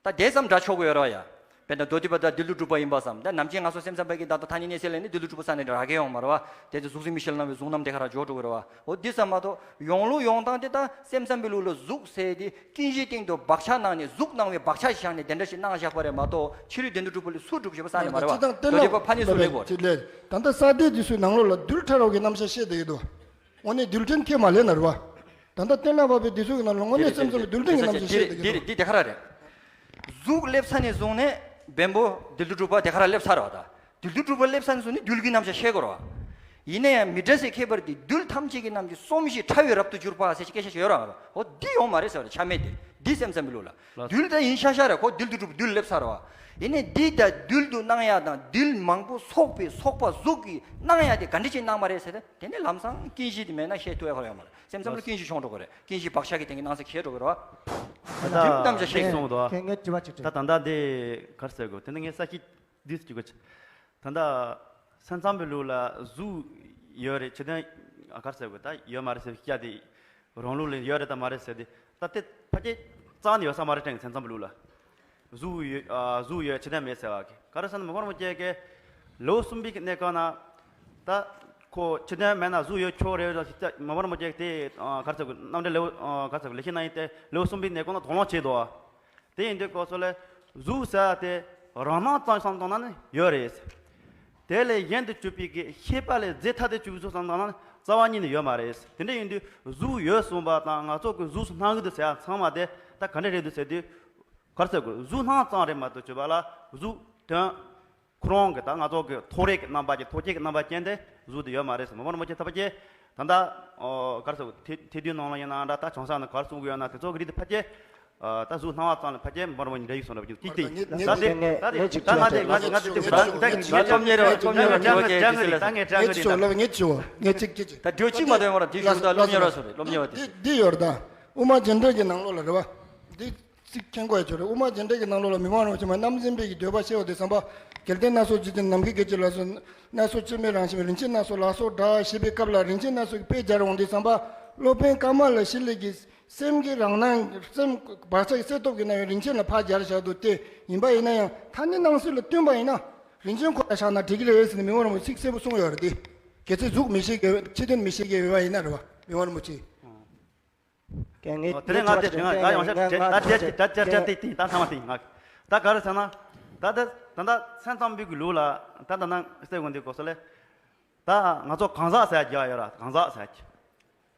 ད་དེ་ཙམ་འདྲ་ཆོག་གི་ཡོད་ར་ཡ། དཔེར་ན་མདོ་སྡེ་པ་དང་རྡུལ་དུ་གྲུབ་པ་ཡིན་པ་བསམ་ད་ནམ་རྒྱུན་ང་ཚོ་སེམས་ཙམ་པ་གིས་ད་ལྟ་ཐ་སྙད་སྣང་སྲིད་ལས་ནི་རྡུལ་དུ་གྲུབ་པ་ས་ནས་རག་གི་ཡོང་མ་རེད་བ། དེ་ཚོ་གཟུགས་ཟིལ་མིག་ཤེལ་སྣང་བའི་གཟུགས་རྣམས་དེ་ག་ར་འཇོག་འགྲོ་གི་རེད་བ། འོ་འདི་ཙམ་མ་གཏོགས་ཡོང་ལུགས་ཡོང་སྟངས་དེ་ད་སེམས་ཙམ་པའི་ལུགས་ལ་གཟུགས་ཟེར་དེ་ཀུན་གཞིའི་སྟེང་དུ་བག་ཆགས་སྣང་ནས་གཟུགས་སྣང་བའི་བག་ཆགས་ཤིག་བཞག་ནས་དེ་འདྲ་ཞིག་སྣང་བཞག་པ་རེད་མ་གཏོགས་ཕྱི་རོལ་རྡུལ་དུ་གྲུབ་པ་ལས་སུ་གྲུབ་ཞེས་པ་ས་ནས་མ་རེད་བ། སྤྱིར་བཏང་གཏན་མདོ་སྡེ་པ་ལ་ཕ་ནས་སུ་ལེགས་པོ། ད་ལྟ་ས་སྡེ་འདི་ཚོའི་ནང་ལོགས་ལ་རྡུལ་ཕྲ་རབ་ཀྱི་རྣམ་གཞག་བཤད་བསྡད་ཡོད་དོ། དངོས་གནས་རྡུལ་ཕྲན་ཁས་མ་ལེན་ན་རེད་བ། ད་ལྟ་གཏན་ལ་ཕབ་པའི་འདི་ཚོ་གི་ནང་ལ་དངོས་གནས་སེམས་ཙམ་པའི་རྡུལ་ཕྲན་གྱི་རྣམ་གཞག་བཤད་བསྡད་ཀྱི་འདུག་འདི་དེ་ག་ར་རེད། གཟུགས་སླེབས་ས་ནས་བཟུང་ནས་བེམ་པོ་རྡུལ་དུ་གྲུབ་པ་དེ་ག་ར་སླེབས་ཚར་བ་དང་། རྡུལ་དུ་གྲུབ་པ་སླེབས་ས་ནས་བཟུང་ནས་རྡུལ་གྱི་རྣམ་གཞག་བཤད་དགོས་རེད་བ། ཡིན་ན་ཡང་མི་འདྲ་སའི་ཁྱད་པར་དེ་རྡུལ་ཐམས་ཅད་ཀྱི་རྣམ་གཞག་སོམས་ཤིང་ཕྲ་བས་རབ་ཏུ་གྱུར་པ་ཟེར་ཅིག་སྐད་ཆ་ཞིག་ཡོད་རེད་བ། འོ་འདི་ཡོང་མ་རེད་ཟེར་བ་རེད་ཆ་མེད་དེ། འདི་སེམས་ཙམ་པའི་ལུགས་ལ། རྡུལ་དེ་ཡིན་ཤག་ཤག་རེད་ཁོ་རྡུལ་དུ་གྲུབ་རྡུལ་སླེབས་ཚར་བ། ཡིན་ནའི་འདི་དང་རྡུལ་དུ་སྣང་ཡ་དང་རྡུལ་མང་པོ་ཚོགས་པའི་ཚོགས་པ་གཟུགས་ཀྱི་སྣང་ཡ་དེ་ག་འདྲ་ཅིག་སྣང་བ་རེད་ཟེར་ཏེ་དེ་ནི་ལམ་སང་ཀུན་གཞི་དེ་མེད་ན་ཤེས་ཐུབ་ཡ་ཁོ་ཡོད་མ་རེད། སེམས་ཙམ་ལ་ཀུན་གཞི་ཤོང་འགྲོ་གི་རེད། ཀུན་གཞི་བག་ཆགས་ཀྱི་སྟེང་གི་སྣང་ས་ཁེལ་འགྲོ་གི་རེད་བ། ད་རྡུལ་རྣམ་གཞག་ཤེས་སོང་འདུག་ད་ད་ལྟ་འདི་གར་ཟེར་དགོས་དེ་ནི་ངས་ས་ཁྱི་འདི་ཅིག་གོ། ད་ལྟ་སེམས་ཙམ་པའི་ལུགས་ལ་གཟུགས་ཡོད་རེད་ཕྱི་དོན་གར་ཟེར་དགོས་ད་ཡོད་མ་རེད་ཟེར་སྐྱ་དེ། རང་ལུགས་ལ་ཡོད་རེད་དམ་མ་རེད་ཟེར་ཏེ། ད་ལྟའི་ཕལ་ཆེར་རྩ་ནས་ཡོད་ས་མ་རེད་དྲན་གི་སེམས་ཙམ་པའི་ལུགས་ལ། གཟུགས་ཡོད་ཨ་གཟུགས་ཡོད་ཕྱི་དོན་མེད་ཟེར་བ་གི་ག་རེ་ཟེར་ན་མི་ཕམ་རིན་པོ་ཆེ་གིས་ལེའུ་གསུམ་པའི་གནས་སྐབས་ན། ད་ཁོ་ཕྱི་དོན་མེད་ན་གཟུགས་ཡོད་ཆོག་རེད་ཟེར་ཏེ་མི་ཕམ་རིན་པོ་ཆེ་གིས་དེ་ཨ་ག་རེ་ཟེར་དགོས་རྣམ་འགྲེལ་ལེའུ་ཨ་ག་རེ་ཟེར་དགོས་ལེགས་བཤད་རྣམ་དབྱེ་དེ་ལེའུ་གསུམ་པའི་གནས་སྐབས་ན་དོགས་སློང་བྱས་འདུག་ཨ། དེ་ཡིན་དུས་སྐབས་སུ་ལ་གཟུགས་ཟེར་བ་དེ་རང་སྣང་ཙམ་བསམ་བཏང་ན་ནི་ཡོད་རེད། དེ་ལས་གཞན་དུ་གྱུར་པའི་གི་ཤེས་པ་ལས་རྫས་ཐ་དད་གྱུར་པའི་གཟུགས་བསམ་བཏང་ན་ནི་རྩ་བ་ཉིད་ནས་ཡོད་མ་རེད། དེ་འདྲ་ཡིན་དུས་གཟུགས་ཡོད་གསུངས་པ་དང་ང་ཚོ་གི་གཟུགས་སུ་སྣང་གི་འདུག་ཟེར་ཡ་ཚང་མ་དེ་ད་ག་འདྲ་རེད་འདུག་ཟེར་དུས་ག་རེ་ཟེར་དགོས་གཟུགས་སྣང་ཙམ་རེད་མ་གཏོགས་གྱུར་པ་ལ་གཟུགས་དོན་ཁོ་རང་གི་ད་ང་ཚོ་གི་ཐོགས་རེག་གི་རྣམ་པ་ཅན་ཐོགས་བཅས་ཀྱི་རྣམ་པ་ཅན་དེ་གཟུགས་དེ་ཡོད་མ་རེད་ཟེར་མི་ཕམ་རིན་པོ་ཆེ་ཐ་པ་ཅེ། ད་ལྟ་ཨོ་ག་རེ་ཟེར་དགོས་ཐེ་ཐེ་དུས་ནང་ལ་ཡིན་ན་འདྲ་ད་བྱང་ས་ནས་ག་རེ་གསུང་གི་ཡོད་ན་དེ་ཚོ་གི་རིགས་དེ་ཕལ་ཆེར་ཨ་ད་གཟུགས་སྣང་བ་ཙམ་ལ་ཕལ་ཆེར་མི་ཕམ་རིན་པོ་ཆེ་འདྲ་ཡིག་སོང་ར་བ་ཅིག་ཅིག་ཅིག་ད་དེ་ད་དེ་ད་ང་དེ་ང་དེ་ད་ངས་ཅིག་ད་ངས་ད་ངས་ད་ངས་ཅིག་ད་ངས་ད་ངས་ད་ངས་ཅིག་ད་ངས་ཅིག་ད་ངས་ད་ངས་ཅིག་ད་ངས་ཅིག་ད་ངས་ཅིག་ད་ངས་ཅིག་ད་ངས་ཅིག་ད་ངས་ཅིག་ད་ངས་ཅིག་ད་འགྲོ་གཅིག་མ་གཏོགས་ཡོང་བ་ར་དེ་ཞུ་ད་སློབ་གཉེར་བ་སོ་རེད་སློབ་གཉེར་བ་དེ། འདི་འདི་ཡོད་རེད་ད། དབུ་མ་རྒྱན་ཏྲ་གི་ནང་ལོགས་ལ་རེད་བ། འདི་འདི་འདི་ཡོད་རེད་ད། དབུ་མ་རྒྱན་ཏྲ་གི་ནང་ལོགས་ལ་རེད་བ། འདི་ཚིག་མཁྱེན་དགོས་ཡ་ཅིག་རེད། དབུ་མ་རྒྱན་ཏྲ་གི་ནང་ལོགས་ལ་མི་ཕམ་རིན་པོ་ཆེ་མ་རྣམ་སྨིན་པའི་གི་འདོད་པ་ཤེས་པ་དེ་བསམ་པ། གལ་ཏེ་སྣ་ཚོགས་འཇིག་རྟེན་ནམ་མཁའི་སྐད་ཅིག་ལ་སོགས་སྣ་ཚོགས་སྤྱི་མེད་རང་བཞིན་རིན་ཆེན་སྣ་ཚོགས་ལ་སོགས་འདྲ་ཞེས་པའི་སྐབས་ལ་རིན་ཆེན་སྣ་ཚོགས་ཀྱི་དཔེ་སྦྱར་འོང་དུས་བསམ་པ། སློབ་དཔོན་ཀ་མ་ལ་ཤཱི་ལའི་གི་སེམས་ཀྱི་རང་སྣང་སེམས་བག་ཆགས་ཀྱི་གསལ་སྟོབས་ཀྱི་རྣམ་དབྱེ་རིན་ཆེན་ལ་ཕར་སྦྱར་བཞག་འདུག་སྟེ། ཡིན་པ་ཡིན་ན་ཡང་ཐ་སྙད་སྣང་སྲིད་ལ་བསྟུན་པ་ཡིན་ན། རིན་ཆེན་ཁོ་ལ་བཞག་ན་འགྲིག་གི་རེད་ཟེར་ནས་མི་ཕམ་རིན་པོ་ཆེས་ཚིག་གསལ་པོ་གསུངས་ཡོད་རེད་དེ། གལ་ཚེ་གཟུགས་མི་ཤེས་ཀྱི་ཕྱི་དོན་མི་ཤེས་ཀྱི་ཡོད་པ་ཡིན་ན་རེད་བ་མི་ཕམ་རིན་པོ་ཆེ། ཀྱེ་ངས་ཨོ་དེ་རིང་ང་དེ་དྲན་ང་ཡང་ཡང་ང་ང་ང་ད་དེ་ད་དེ་དེ་དེ་ད་ཚང་མ་དེ་ང་ད་ག་རེ་ཟེར་ན། ད་ད་ད་ད་སེམས་ཙམ་པའི་གི་ལུགས་ལ་ད་ད་ནང་སྟེ་དགོན་སྡེ་གོ་ས་ལས་ད་ང་ཚོ་གང་ཟག་ཟེར་རྒྱུ་ཡོད་ར་གང་ཟག་ཟེར་རྒྱུ།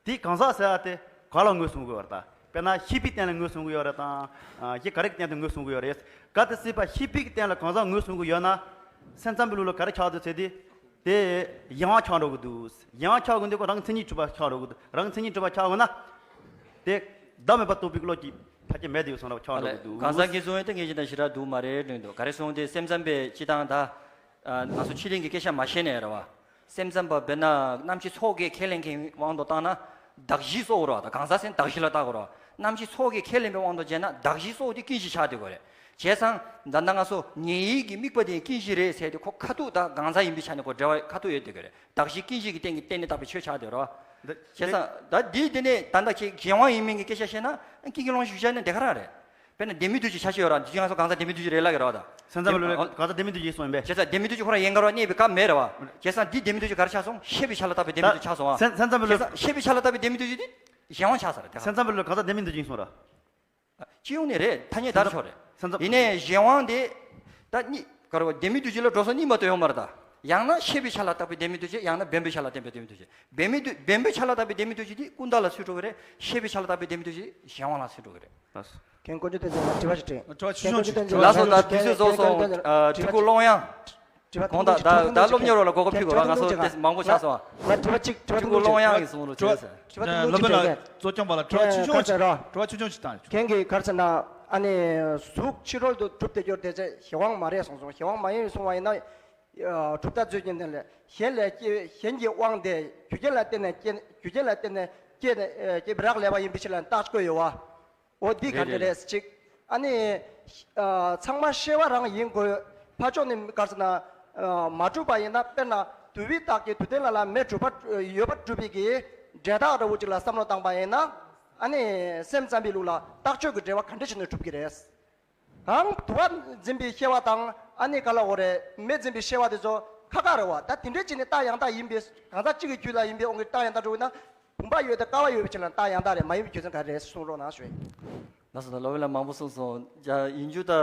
དེ་གང་ཟག་ཟེར་བ་དེ་ག་ལ་ངོས་བཟུང་གི་ཡོད་རེད་ད། དཔེར་ན་ཤེས་པའི་སྟེང་ལ་ངོས་བཟུང་གི་ཡོད་རེད་དང་། ཨ་ཤེས་ག་རེ་གི་སྟེང་དུ་ངོས་བཟུང་གི་ཡོད་རེད། གལ་ཏེ་སྲིད་པ་ཤེས་པའི་སྟེང་ལ་གང་ཟག་ངོས་བཟུང་གི་ཡོད་ན། སེམས་ཙམ་པའི་ལུགས་ལ་ག་རེ་ཆགས་འདུག་ཟེར་དུས། དེ་གཞན་དབང་ཆགས་འགྲོ་གི་འདུག་གཞན་དབང་ཆགས་དགོས་འདུག་གོ་རང་མཚན་ཉིད་གྲུབ་པ་ཆགས་འགྲོ་གི་འདུག་རང་མཚན་ཉིད་གྲུབ་པ་ཆགས་དགོས་ན། དེ་བདག་མེད་པ་རྟོགས་པའི་བློ་ཅིག་ཕལ་ཆེར་མེད་དེ་ཡོད་སོང་ར་ཆགས་འགྲོ་གི་འདུག་གང་ཟག་གིས་བཟུང་ཡོད་དེ་ངེས་ཅན་དང་ཞེ་དྲག་འདུག་མ་རེད་དྲན་འདུག་ག་རེ་སོང་དེ་སེམས་ཙམ་པས་སྤྱི་བཏང་ད། ང་ཚོ་ཕྱི་གླིང་གི་སྐད་ཆ་མ་བཤད་ནས་རེད་བ། སེམས་ཙམ་པ་དཔེར་ན་རྣམ་ཤེས་ཚོགས་ཀྱིས་ཁས་ལེན་མཁན་དབང་དུ་བཏང་ན་གདགས་གཞི་གཙོ་བོ་རེད་བ། ད་གང་ཟག་ཟེར་ན་གདགས་གཞི་ལ་བལྟ་དགོས་རེད་བ། རྣམ་ཤེས་ཚོགས་ཀྱིས་ཁས་ལེན་པའི་དབང་དུ་བྱས་ན་གདགས་གཞི་གཙོ་བོ་དེ་ཀུན་གཞི་ཆགས་བསྡད་དགོས་རེད། བྱས་ཙང་ད་ལྟ་ང་ཚོ་ཉེ་ཡིད་ཀྱི་དམིགས་པ་དེ་ཀུན་གཞི་རེད་ཟེར་དེ་ཁོ་ཁ་ཐུག་ད་གང་ཟག་ཡིན་པའི་ཆ་ནས་ཁོ་འབྲེལ་བ་ཁ་ཐུག་ཡོད་བསྡད་དགོས་རེད། གདགས་གཞི་ཀུན་གཞི་གི་སྟེང་གི་སྟེང་ནས་བཏགས་པའི་ཆོས་ཆགས་བསྡད་རེད་བ། བྱས་ཙང་ད་འདི་དེ་ནས་ད་ལྟ་ཁྱེད་གཞན་དབང་ཡིན་མིན་གྱི་སྐད་ཆ་བཤད་ན་ཀུན་གཞི་ལོངས་སྤྱོད་བྱས་ན་དེ་ག་རང་རེད། དཔེར་ན་ལྡན་མིན་འདུ་བྱེད་ཆ་ཤས་ཡོད་ར། འདི་ང་ཚོ་གང་ཟག་ལྡན་མིན་འདུ་བྱེད་རེད་ལབ་ཀྱི་རེད་བ་ད། སེམས་ཙམ་པའི་ལུགས་ལ་གང་ཟག་ལྡན་མིན་འདུ་བྱེད་གསུངས་ཡིན་པས། བྱས་ཙང་ལྡན་མིན་འདུ་བྱེད་ཁོ་རང་ཡན་གར་བ་གནས་པའི་སྐབས་མེད་རེད་བ། བྱས་ཙང་འདི་ལྡན་མིན་འདུ་བྱེད་ག་རེ་ཆགས་སོང་། ཤེས་པའི་ཆ་ལ་བཏགས་པའི་ལྡན་མིན་འདུ་བྱེད་ཆགས་སོང་བ། སེམས་ཙམ་པའི་བྱས་ལུགས་ཙང་ཤེས་པའི་ཆ་ལ་བཏགས་པའི་ལྡན་མིན་འདུ་བྱེད་འདི་གཞན་དབང་ཆགས་ས་རེད་དེ་ག། སེམས་ཙམ་པའི་ལུགས་གང་ཟག་ལྡན་མིན་འདུ་བྱེད་གསུངས་ར། སྤྱི་ཡོངས་ནས་རེད། ཐ་སྙད་དག་ཆོག་རེད། སེམས་ཙམ། ཡིན་ནའི་གཞན་དབང་དེ་ད་གཉིས་ག་རེ་བ་ལྡན་མིན་འདུ་བྱེད་ལ་འགྲོ་ས་གཉིས་མ་གཏོགས་ཡོད་མ་རེད་ད། ཡང་ན་ཤེས་པའི་ཆ་ལ་བཏགས་པའི་ལྡན་མིན་འདུ་བྱེད། ཡང་ན་བེམ་པོའི་ཆ་ལ་བརྟེན་པའི་ལྡན་མིན་འདུ་བྱེད། བེམ་མིན་འདུ་བེམ་པོའི་ཆ་ལ་བཏགས་པའི་ལྡན་མིན་འདུ་བྱེད་དེ་ཀུན་བཏགས་ལ་ཚུད་འགྲོ་གི་རེད། ཤེས་པའི་ཆ་ལ་བཏགས་པའི་ལྡན་མིན་འདུ་བྱེད་གཞན་དབང་ལ་ཚུད་འགྲོ་གི་རེད། ལགས་སོ། མཁན་དཀོན་མཆོག་བསྟན་འཛིན་ལ་དྲི་བ་ཞིག་དྲིས། དྲི་བ་ཆུང་ཆུང་ཞིག་ལགས་སོ། ད་དུས་ཚོད་རྫོགས་སོང་། ཨ། སྤྲུལ་སྐུ་ཀློང་དབྱངས། དགོངས་དག་ད་ལྟ་སློབ་གཉེར་བ་ལ་གོ་སྐབས་ཕུལ་དགོས་ར། ང་ཚོ་དེ་མང་པོ་ཆགས་སོང་། ང་དྲི་བ་གཅིག་དྲི་བ་སྤྲུལ་སྐུ་ཀློང་དབྱངས་ཀྱིས་གསུངས་རོགས་བྱས་ཟེར། དྲི་བ་དེ་ལུང་གཅིག་དྲན་མཁན། གཙོ་སྐྱོང་པ་ལ་དྲི་བ་ཆུང་ཆུང་ཞིག་དྲི་བ་ཆུང་ཆུང་ཞིག་བཏང་། ཁྱེད་ཀྱིས་ག་རེ་ཟེར་ན། ཨ་ནི་གཟུགས་ཕྱི་རོལ་དུ་གྲུབ་བསྡད་རྒྱུ་དེ་ཚེ་གཞན་དབང་མ་རེད་གསུངས་སོང་། གཞན་དབང་མ་ཡིན་གསུངས་པ་ཡིན་ན། གྲུབ་མཐའ་རྩོད་ཀྱི་འདི་ལས་གཞན་ལས་སྐྱེ་གཞན་གྱི་དབང་དེ་རྒྱུ་རྐྱེན་ལ་བརྟེན་ནས་སྐྱེ་རྒྱུ་རྐྱེན་ལ་བརྟེན་ནས་སྐྱེ་ནས་སྐྱེ་བའི་རག་ལས་པ་ཡིན་པའི་ཕྱིར་ལ་བཏགས་དགོས་ཡོད་བ། འོ་འདི་ག་འདྲ་རེད་ཅིག་ཨ་ནི། ཚང་མ་ཤེས་པ་རང་ཡིན་དགོས། ཕར་ཕྱོགས་ནས་ག་རེ་ཟེར་ན། མ་གྲུབ་པ་ཡིན་ན་དཔེར་ན་དུ་བའི་རྟགས་ཀྱིས་དུ་ལྡན་ལ་ལ་མེ་གྲུབ་པ་ཡོད་པ་གྲུབ་པའི་གི་འབྲས་རྟགས་འདྲ་བོ་ཅིག་ལ་བསམ་བློ་བཏང་པ་ཡིན་ན། ཨ་ནི་སེམས་ཙམ་པའི་ལུགས་ལ་རྟགས་ཆོས་ཀྱི་འབྲེལ་བ་ག་འདྲ་བྱས་ནས་གྲུབ་ཀྱི་རེད། གང་དུ་བ་འཛིན་པའི་ཤེས་པ་དང་ཨ་ནི་ག་ལ་འོ་རེད་མེ་འཛིན་པའི་ཤེས་པ་དེ་ཚོ་ཁ་ཁ་རེད་བ། ད་དེ་འདྲའི་ཅིག་ནི་རྟགས་ཡང་དག་ཡིན་པའི་གང་ཟག་གཅིག་གི་རྒྱུད་ལ་ཡིན་པའི་དབང་གིས་རྟགས་ཡང་དག་འགྲོ་གི་ན། བུམ་པ་ཡོད་དེ་ཀ་བ་ཡོད་པའི་ཕྱིར་ན་རྟགས་ཡང་དག་རེད། མ་ཡིན་པའི་རྒྱུ་མཚན་ག་རེ་རེད་གསུང་རོགས་གནང་ཞུ། ལགས་སོ། ད་སློབ་དཔོན་ལ་མང་པོ་གསུངས་སོང་། ཡིན་རྒྱུ་ད་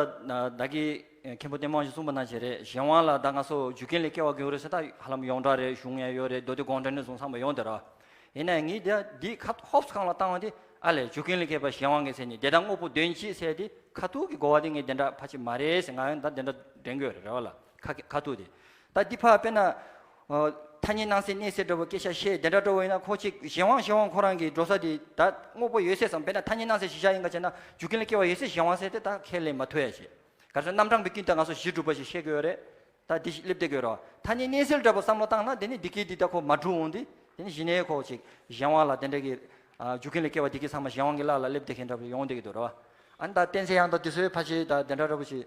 བདག་གིས་མཁན་པོ་བསྟན་འཕང་ཞིག་གསུངས་པ་ནང་བཞིན་རེད། གཞན་དབང་ལ་ད་ང་ཚོ་རྒྱུ་རྐྱེན་ལས་སྐྱེ་བ་དགོས་རེད་ཟེར། ད་ཧ་ལམ་ཡོངས་གྲགས་རེད། གཞུང་ཡང་ཡོད་རེད། མདོ་སྡེ་དགོངས་འགྲེལ་ནས་བཟུང་ཚང་མ་ཡོང་དེ་ར། ཡིན་ནའི་ངས་དེ་འདི་ཁ་ཧོབ་སི་སྒང་ལ་བཏང་བ་དེ་ཨ་ལས་རྒྱུ་རྐྱེན་ལས་སྐྱེས་པ་གཞན་དབང་གིས་ཟེར་ནས་དེ་དག་དངོས་པོ་དོན་གཅིག་ཟེར་དེ་ཁ་ཐུག་གི་གོ་བ་དེ་ངས་དེ་འདྲ་ཕལ་ཆེར་མ་རེད་ཟེར། ང་ཡང་ད་དེ་འདྲ་དྲན་གྱི་ཡོད་རེད། རེད་བ་ལ། ཁ་ཁ་ཐུག་དེ། ད་འདི་ཕར་དཔེར་ན། ཨ། ཐ་སྙད་སྣང་སེལ་གནས་སེལ་འདྲ་བོ་སྐད་ཆ་བཤད་དེ་འདྲ་འདྲ་བོ་ཡིན་ན་ཁོ་ཅིག་གཞན་དབང་གཞན་དབང་ཁོ་རང་གི་འགྲོ་ས་དེ་ད་དངོས་པོ་ཡོད་ཚད་ཙམ། དཔེར་ན་ཐ་སྙད་སྣང་སེལ་གཞི་བཞག་ཡིན་ག་བྱས་ན་རྒྱུ་རྐྱེན་ལས་སྐྱེ་བ་ཡོད་ཚད་གཞན་དབང་ཟེར་དེ་ད་ཁས་ལེན་མ་ཐུབ་ཡ་ཞིག་ག་རེ་ཟེར། རྣམ་གྲངས་པའི་ཀུན་བཏགས་ང་ཚོ་གཞི་གྲུབ་པ་ཞིག་བཤད་ཀྱི་ཡོད་རེད། ད་འདི་ཞིག་སླེབས་བསྡད་ཀྱི་ཡོད་རེད་བ། ཐ་སྙད་གནས་སེལ་འདྲ་བོ་བསམ་བློ་བཏང་ན་དེ་ནི་འདི་སྐད་འདི་ད་ཁོ་མ་གྲུབ་འོང་དུས་དེ་ནི་གཞི་ནས་ཁོ་ཅིག་གཞན་དབང་ལ་དེ་འདྲ་གི། ཨ། རྒྱུ་རྐྱེན་ལས་སྐྱེ་བ་འདི་གི་ཚང་མ་གཞན་དབང་གི་ལག་ལ་སླེབས་བསྡད་མཁན་འདྲ་བོ་ཡོང་བསྡད་ཀྱི་འདུག་རེད་བ། ཨ་ནི་ད་སྟོན་ཚེ་ཡང་ད་འདི་ཚོའི་ཕལ་ཆེར་ད་དེ་འདྲ་འདྲ་བོ་ཞིག་